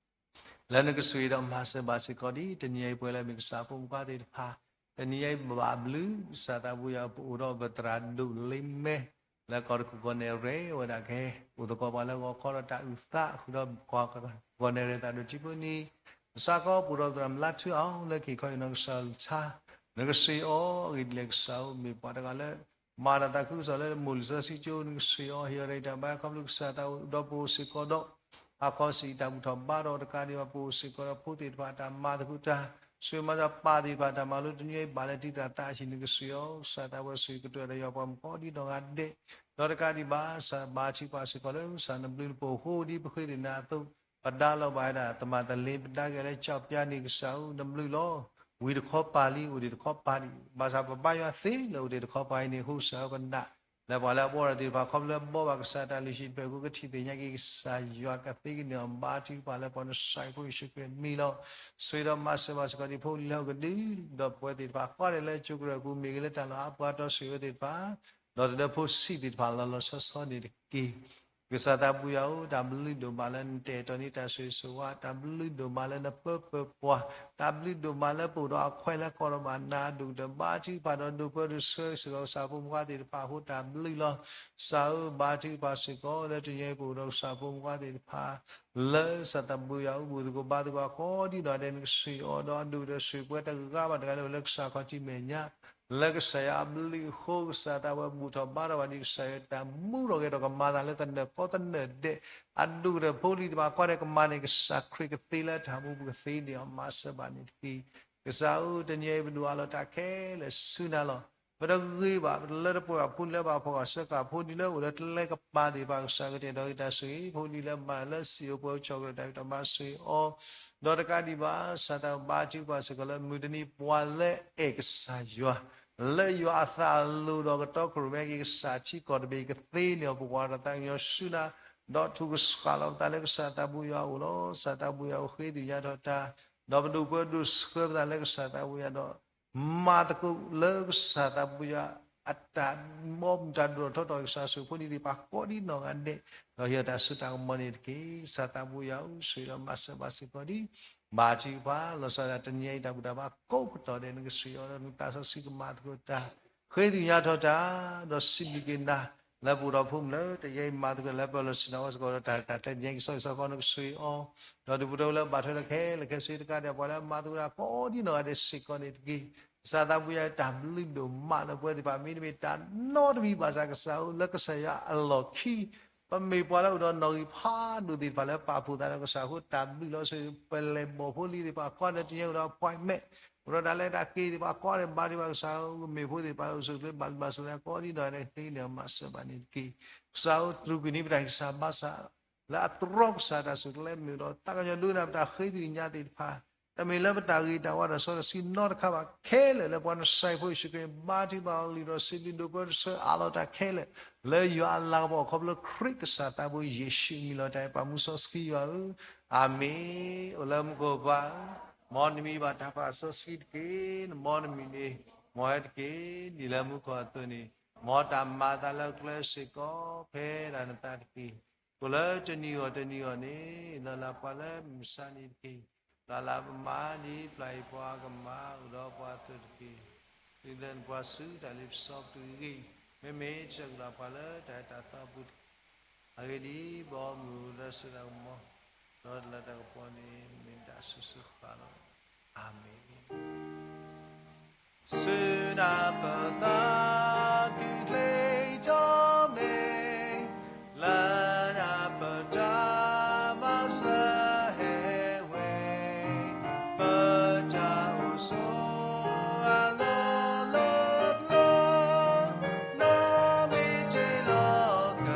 လၢနကဆိၣ်ဂ့ၤဒီးမၤစၢၤဘၣ်စ့ၢ်ကီးဒ် တနံၤအံၤပှဲၤလၢမ့ၢ်ကစၢ်ဖိမုၣ်ဖိခွါသ့ၣ်တဖၣ် တနံၤအံၤဘၣ်ဘျုး ကစၢ်သးဘိယွၤ ပအိၣ်ဒီးပသရၣ်ဒိၣ်လ့မဲ လၢကီၢ်တကူၣ်ကီၢ်နဲၣ်ရဲၣ်ဝဲဒၣ်ခဲ အိၣ်သကိးပှၤလၢဂီၤခီဒီးတၢ်အုၣ်သး ဃုာ်ဒီးပှၤကီၢ်နဲၣ်ရဲၣ်သးဒိၣ်ထံဖိနံၤ ကစၢ်ကီး ပအိၣ်ဒီးသရၣ်မုၣ်လါထုအီၤ လၢက့ၤခီအံၤနီၢ်ကစၢ်လၢထါ နကဆိၣ်ဂ့ၤအီၤ အဂ့ၢ်ဒ်လဲၣ်ကစၢ်ဧၢ မ့ၢ်ပှၤတဂၤလၢ မၤတၢ်သးခုကစီၣ်လၢမိၢ်လံာ်စီဆှံကၠိ နကဆိၣ်ဂ့ၤအီၤ ဟ့ၣ်အီၤတၢ်ဂံၢ်တၢ်ဘါ ခီဖျိကစၢ်သးအိၣ်ဒီးပအိၣ်စ့ၢ်ကီးဒီး အခီဆံးတၢ်ဘူၣ်ထီၣ်ဘါထီၣ်တကးဒံးဘၣ် ပအိၣ်စ့ၢ်ကီးဒီးဖိသ့ၣ်တဖၣ်တၢ်မၤသကိးတၢ် ဆိၣ်ဂ့ၤမၤစၢၤပၢ်သ့ၣ်တဖၣ်တၢ်မၤလိတနံၤအံၤ ဘၣ်လၢတံၤသရၣ်သးအဟံၣ် နကဆိၣ်ဂ့ၤအီၤ ကစၢ်သးဝဲဆိၣ်ဂ့ၤကတၢၢ်ဒီးယွၤပှၤမုၣ်ကိးဒ်နီၢ်ဂၤဒဲး ဒီးတကးဒံးဘၣ် ကစၢ်ဘါထုကဖၣ်စ့ၢ်ကီးလၢ ကစၢ်နဘျုးနဖှိၣ်အဃိ ဒ်ပဃ့သ့ၣ်နၤအသိး ပဒါလီၤဘၣ်ဝဲဒၣ် သမၣ်သလ့ ပဒါက့ၤလၢကၠီၣ်ပၠါန့ၣ် ကစၢ်ဧၢ နဘျုးလီၤ ဝံၤတခီပၤလံ အိၣ်ဒံးတခီပၤဒံး ဘၣ်ဆၣ်ပဘါယွၤသ့လၢအိၣ်ဒံးတခီပၤအံၤန့ၣ် အဃိကစၢ်ဧၢ ပနာ် လၢပှၤလၢအဘှီထီၣ်သ့ၣ်တဖၣ် ခီဖျိလၢဘှီဘၣ်ကစၢ်တၢ်လုၢ်ဟံၣ်တဖျၢၣ်အဃိ ကထံၣ်သ့ၣ်ညါက့ၤကစၢ်ယွၤ ကသ့ကန့ၢ်အီၤ ဘါထုကဖၣ်လၢပှၤနစၢ်ဖိယ့ၣ်ၡူးခရံာ်အမံၤလီၤ. ဆိၣ်ဂ့ၤဒီးမၤစၢၤဘၣ်စ့ၢ်ကီးဒ်ဖိလံၤလၢဟီၣ်ကဒု ဒီးပဝဲသ့ၣ်တဖၣ်ကိးဂၤဒဲးလၢကၠိကရၢၢ်ပူၤ မ့ၢ်ဂ့ၤလၢတၢ်လီၢ်အါပှၤတီဆှၢဝဲသ့ၣ်တဖၣ် ဒီးတဒၢဖိဆံးသ့ၣ်တဖၣ်လီၤလီၤဆီဆီန့ၣ်တက့ၢ်. ကစၢ်သးပူၤယွၤဧၢ တၢ်ဘျုးဒိၣ်မးလၢနတဲာ်ကတီၤန့ၢ်တၢ်ဆိၣ်ဂ့ၤဆိၣ်ဝါ, တၢ်ဘျုးဒိၣ်မးလၢနပၢပၢပှၤ, တၢ်ဘျုးဒိၣ်မးလၢပအိၣ်ဒီးအခွဲးလၢကီၢ်ဒီးဘၣ်နၤအဒိၣ်ကတၢၢ် ဘါထုကဖၣ်ဒီးဒိးပၢဒိးဆှၢစ့ၢ်ကီးကစၢ်ဖိမုၣ်ဖိခွါသ့ၣ်တဖၣ်အဃိတၢ်ဘျုးလီၤ. ကစၢ်ဧၢ ဘါထုကဖၣ်စ့ၢ်ကီးလၢတနံၤအံၤပအိၣ်ဒီးကစၢ်ဖိမုၣ်ဖိခွါသ့ၣ်တဖၣ် လၢကစၢ်သးပူၤယွၤအိၣ်ဘူးသကိးဘါသကိးအကိးဒ်နီၢ်ဂၤဒဲး နကဆိၣ်ဂ့ၤအီၤဒီးအဒိၣ်ကတၢၢ်ဆိၣ်ဂ့ၤပှဲၤတဂၤဘၣ်တဂၤလၢအိၣ်လၢကစၢ်ခီၣ်ထံးမဲာ်ညါ လၢကစၢ်ယွၤအဘျုးအဃိ ကစၢ်သးဝဲဘူၣ်ထီၣ်ဘါထီၣ်ဘၣ်ဒ်ကစၢ်ယွၤတၢ်မူထီၣ်ဂဲၤထီၣ်ကမၤသးလၢသနၢၣ်ကီသနၢၣ်ဒဲး အဒိၣ်ကတၢၢ်ဖိလံၤတဖၣ်ကိးဂၤဒဲးကမၤန့ၣ် ကစၢ်ခရံာ်ကသ့လၢတၢ်မူပူၤကသ့န့ၢ်အီၤ မၤစၢၤဘၣ်န့ၣ်တက့ၢ်. ကစၢ်ဧၢ တနံၤအံၤပဒိၣ်အးလီၤတၢ်ခဲလၢာ်ဆူနၤလီၤ. ပတဂ့ၤဘၣ် ပတလၢတပှဲၤဘၣ် ဖိလၢဘၣ်ဖှီၣ်ဂၢၢ်ဆၢကၤဖိဒ်လၢအိၣ်လၢကျဲကပၤသ့ၣ်တဖၣ် ကစၢ်ကတဲာ်ကတီၤက့ၤတၢ်ဆိၣ်ဂ့ၤ ဖိလံၤလၢမၤတၢ်လၢစံာ်ဧိၤပှဲၤဧိၤ ကစၢ်ကတဲာ်ကတီၤမၤဆိၣ်ဂ့ၤအီၤ ဒီးတကးဒံးဘၣ် ကစၢ်သးဘါထုကဖၣ်စ့ၢ်ကီးလၢမုၢ်တနံၤပှၤလၢအဲၣ်ကစၢ်ယွၤ လၢယွၤအသးအလိၤဒီးကတီခိၣ်ရိၣ်မဲက့ၤကစၢ်ထံကီၢ်တဘ့ၣ်ကသ့န့ၢ်အီၤ ပကွၢ်တၢ်သးကညီၤဆူနၤ ဒီးထုကဖၣ်လီၤပသးလၢကစၢ်သးပူၤယွၤအအိၣ်လီၤ. ကစၢ်သးပူၤယွၤအိၣ်ဃ့သ့ၣ်ညါထီၣ်တၢ် ဒီးပဒိၣ်ပၢဒိၣ်ဆှၢပသးလၢကစၢ်သးပူၤယွၤဒီး မၤသကိးလၢကစၢ်သးပူၤယွၤ အတၢ်ဘီမုၢ်တၢ်ဒိၣ်ထီၣ်ထီထီၣ် ကစၢ်ဆိၣ်ဂ့ၤဖိလံၤသ့ၣ်တဖၣ်ကိးဒ်နီၢ်ဂၤဒဲး ဒီးဟ့ၣ်အီၤတၢ်စိတၢ်ကမီၤန့ၣ်တက့ၢ်. ကစၢ်သးပူၤယွၤဧၢ ဆိၣ်ဂ့ၤဒီးမၤစၢၤဘၣ်စ့ၢ်ကီးဒ် ဘါထုကဖၣ် လီၤဆီဒၣ်တၢ်တနံၤအံၤ တၢ်ဘူၣ်တၢ်ဘါကိးကတီၢ်ဒဲး နကဆိၣ်ဂ့ၤအီၤဒီးနကသးစီဆှံကမၤသကိးတၢ် ဃ့သ့ၣ်ညါထီၣ်တၢ် ဒီးစံးဘျုးက့ၤနၤ လၢပအိၣ်ဒီးဖိမုၣ်လၢတယံာ်မၤသကိးလၢပလီၢ်ဆ့ၣ်နီၤဝဲစ့ၢ်ကီးဒီးတၢ်တၢ်တနံၤအံၤ ကစီၣ်ကစီၣ်ကီး နကဆိၣ်ဂ့ၤအီၤ ဒီးဒူၣ်ဖိထၢဖိလၢဘၣ်ထွဲလၢခဲလၢာ်ခဲဆ့တကးဒံး ပှၤလၢအမၤသကိးတၢ်ကိးဒ်နီၢ်ဂၤဒဲးစ့ၢ်ကီးန့ၣ်တက့ၢ်. ကစၢ်သးပူၤယွၤ တၢ်ဘျုးဒိၣ်မးလၢပဝဲသ့ၣ်တဖၣ် မ့တမ့ၢ်တၢ်နီတမံၤဘၣ်ဆၣ် ကစၢ်ဧၢ လၢကစၢ်ယွၤအလီၢ်ခံ ပမ့ၢ်ပှၤလၢအိၣ်ဒီးနီၣ်ဂံၢ်ဖးဒိၣ်သ့ၣ်တဖၣ်လၢပာ်ဖှိၣ်သးဒီးကစၢ်အဃိ တၢ်ဘျုးလီၤ. ပလဲၤဘီၣ်ဖိလံၤသ့ၣ်တဖၣ်ကိးဂၤဒဲး တနံၤအံၤအိၣ်ဒီး appointment အိၣ်ဒီးတၢ်လဲၤတၢ်က့ၤသ့ၣ်တဖၣ်ကိးဂၤဒဲး ဘါထုကဖၣ်ကစၢ်ဧၢ မ့ၢ်ဖိသ့ၣ်တဖၣ်လၢအိၣ်ဆူၣ်အိၣ်ချ့ ဘၣ်ဘျုးဘၣ်ဆိၣ်ဂ့ၤကိးဒ်နီၢ်ဂၤဒဲး ကသ့န့ၢ်အီၤမၤစၢၤဘၣ်န့ၣ်တက့ၢ်. ကစၢ်ဧၢ တြူာ်ကွံာ်န့ၢ်ပတၢ်ဂံၢ်စၢ်ဘါစၢ် လၢအတြီကစၢ်တၢ်ဆူၣ်ကျဲမ့ၢ်ဒီး သးကညီၤဒိကနၣ်ပတၢ်ဃ့သ့ၣ်ညါသ့ၣ်တဖၣ် တမ့ၢ်လၢပတၢ်ဂ့ၤတၢ်ဝါတၢ်စီတၢ်ဆှံနီတခါဘၣ် ခဲလၢာ်လၢပှၤနစၢ်ဖိယ့ၣ်ၡူးခရံာ် ဘါထုကဖၣ်လီၤလံဒီးစံးဘျုးဒိးပၢဒိၣ်ဆှၢအးလီၤတၢ်ခဲလၢာ် လၢယွၤအလၤကပီၤခီဖျိခရံာ်ကစၢ်သးဘိယ့ၣ်ၡူးအမံၤလီၤ. တၢ်အဲၣ်ပာ်မူစီဆှံယွၤဧၢ, အၤမ့ၣ်. အိၣ်လၢမူခိၣ်ပၢ်ဧၢ, မ်နမံၤဘၣ်တၢ်ပာ်စီဆှံတက့ၢ်. နမ်နမံၤန့ၣ် မ်ဝဲတက့ၢ်. ဒ်လၢမူခိၣ်အသိးန့ၣ် မ်တၢ်မၤအသးလၢကျဲစ့ၢ်ကီး ဖဲဒၣ်နသးတက့ၢ်. အိၣ်လၢတနံၤဂီၢ်တနံၤဂီၢ်န့ၣ် လီၤလးပှၤလၢမုၢ်မဆါနံၤတက့ၢ်. လီၤလးပမၤဒ်ပျၢ်ယပှၤကမၤ အိၣ်ဒီးပှၤအသိးတက့ၢ်. သုးလၢနပှၤဆူတၢ်လ့ပစီပတုာ်အဂ့ၢ်, မ့မ့ၢ်စၢကဒီးပှၤလၢတၢ်အဲၣ်တၢ်သီအပူၤတက့ၢ်. အဂ့ၢ်ဒ်အံၤ, ဘီမုၢ်လၢစိတၢ်ကမီၤ ဒီးလၢတၢ်ကပီၤန့ၣ် မ့ၢ်ဒၣ်ဆူၣ်ဆူၣ်ဃၣ်ဃၣ်လီၤ. အၤမ့ၣ်. ဆူနၢ်ပၢၢ်သးခုကလဲၤကၠီမဲာ်, လၢနၢ်ပၢၢ်တၢ်မၤစၢၤဟဲဝဲ, ပတၢ်အိၣ်ဆိးအလီၢ်လၢပျၢၤ, နီၢ်မ့ၢ်တ့ၢ်လီၤက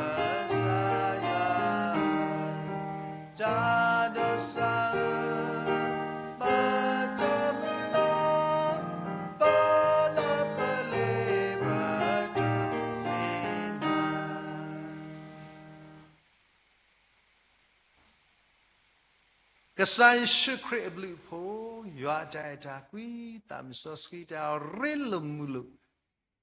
စၢ်ယွၤ တၢ်ဒိးစၢ်ဧၢ, ပတၢ်မုၢ်လၢ်, ပလၢပလ့ၤပတုာ်မ့ၢ်နၤ. ကစၢ်ယ့ၣ်ၡူးခရံာ်အဘျုးအဖှိၣ်, ယွၤအတၢ်အဲၣ်တၢ်ကွံ, သးမုၢ်စီဆှံတၢ်ရ့လိာ်မုာ်လိာ်,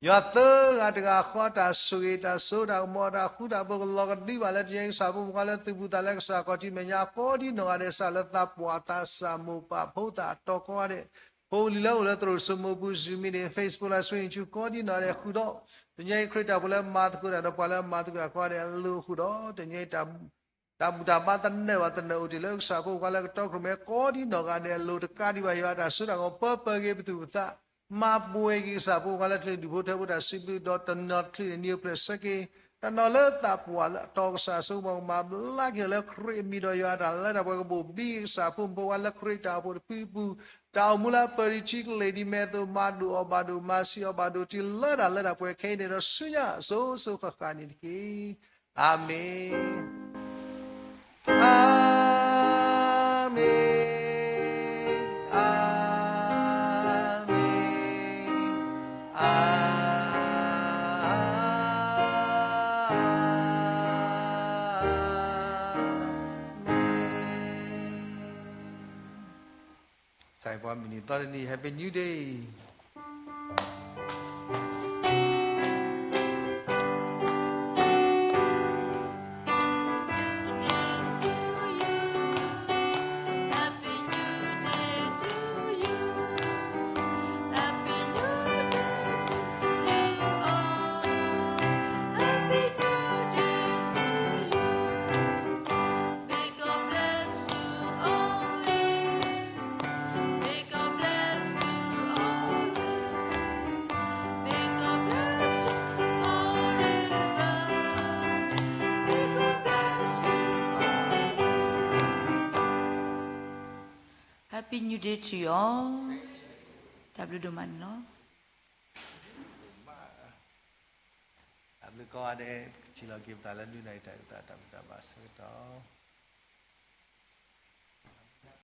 ယွၤသၢဂၤတဂၤဃီ တၢ်ဆိၣ်ဂ့ၤတၢ်စိတၢ်ကမီၤ တၢ်ဃူတၢ်ဖိးကလီၤကဒုဘၣ်လၢတနံၤအံၤ ကစၢ်ဖိမုၣ်ခွါလၢသုးဘူးသးလၢကစၢ်ခီၣ်ထံးမဲာ်ညါ ကိးဒံနီၢ်ဂၤဒဲး စးလၢသးပှၢ်သးစၢ်မိၢ်ပၢ်ဖိသၣ်အတီၤကိးဂၤဒဲး, ဖိလံၤလၢအိၣ်လၢသရိာ်စိမိၢ်ပူၤ Zoom meeting, Facebook Live stream ကိးဒံနီၢ်ဂၤဒဲးဃုာ်ဒီး တနံၤအံၤ ခရံာ်တၢ်ဖိးလၢမၤသကိးတၢ်ဒီးပှၤလၢမၤသကိးတၢ်ကိးဂၤဒဲးအလိၤဃုာ်ဒီး တနံၤအံၤ တၢ်ဘူၣ်တၢ်ဘါသနၢၣ်ဘၣ်သနၢၣ်အိၣ်တ့ၢ်လၢကစၢ်ဖိမုၣ်ခွါလၢကတီၢ်ခရံာ်မဲာ် ကိးဒံနီၢ်ဂၤဒဲးအလိၤ တကးဒံးဘၣ်ယွၤအတၢ်စိတၢ်ကမီၤ ပၢပၢဂ့ၤပသူၣ်ပသး မၤပှဲၤက့ၤကစၢ်ဖိမုၣ်ခွါလၢချုးဒူၣ်ဖိထၢဖိတၢ်စံးဘျုး ဒီးတနီၤတချုးန့ၣ် နံၤအိၣ်ဖျဲၣ်ဆၢက့ၤ တၢ်နီၤလၢသးပှၢ်လၢအတီၤကစၢ်အစိကမီၤ ကမၤဘျါက့ၤအီၤလၢခရံာ်အမံၤ ဒီးယွၤအတၢ်လၢတၢ်ပှဲၤကဘိၣ်ဘံက့ၤကစၢ်ဖိမုၣ်ဖိခွါလၢခရံာ်တၢ်အိၣ်ဖှိၣ်တဖုအပူၤ တၢ်အိၣ်မူလၢအပၢၤဒံးထံကလ့ၢ်ဒံးမဲာ်အသိး မၤဒိၣ်အီၤဘၣ်ဒိၣ် မၤဆံးအီၤဘၣ်ဒိၣ် တုၤလၢတၢ်လၢတၢ်ပှဲၤခဲအံၤန့ၣ်ဒီး ဆူညါအစိၤစိၤဃၣ်ဃၣ်န့ၣ်တက့ၢ်. အၤမ့ၣ်, အၤမ့ၣ်, အၤမ့ၣ်, အၤမ့ၣ်. စးပှၤမုၢ်နံၤသီတနံၤ Happy New Day. Happy New Day to you all. တၢ်ဘျုးဒိၣ်မးန့ၣ်လီၤ. တၢ်ဘျုးကိးဂၤဒဲး ပထံၣ်လိာ်က့ၤပသးလၢဒုးနၢ်အံၤတၢ်အုၣ်သးတၢ်ဘူၣ်တၢ်ဘါအဆၢကတီၢ်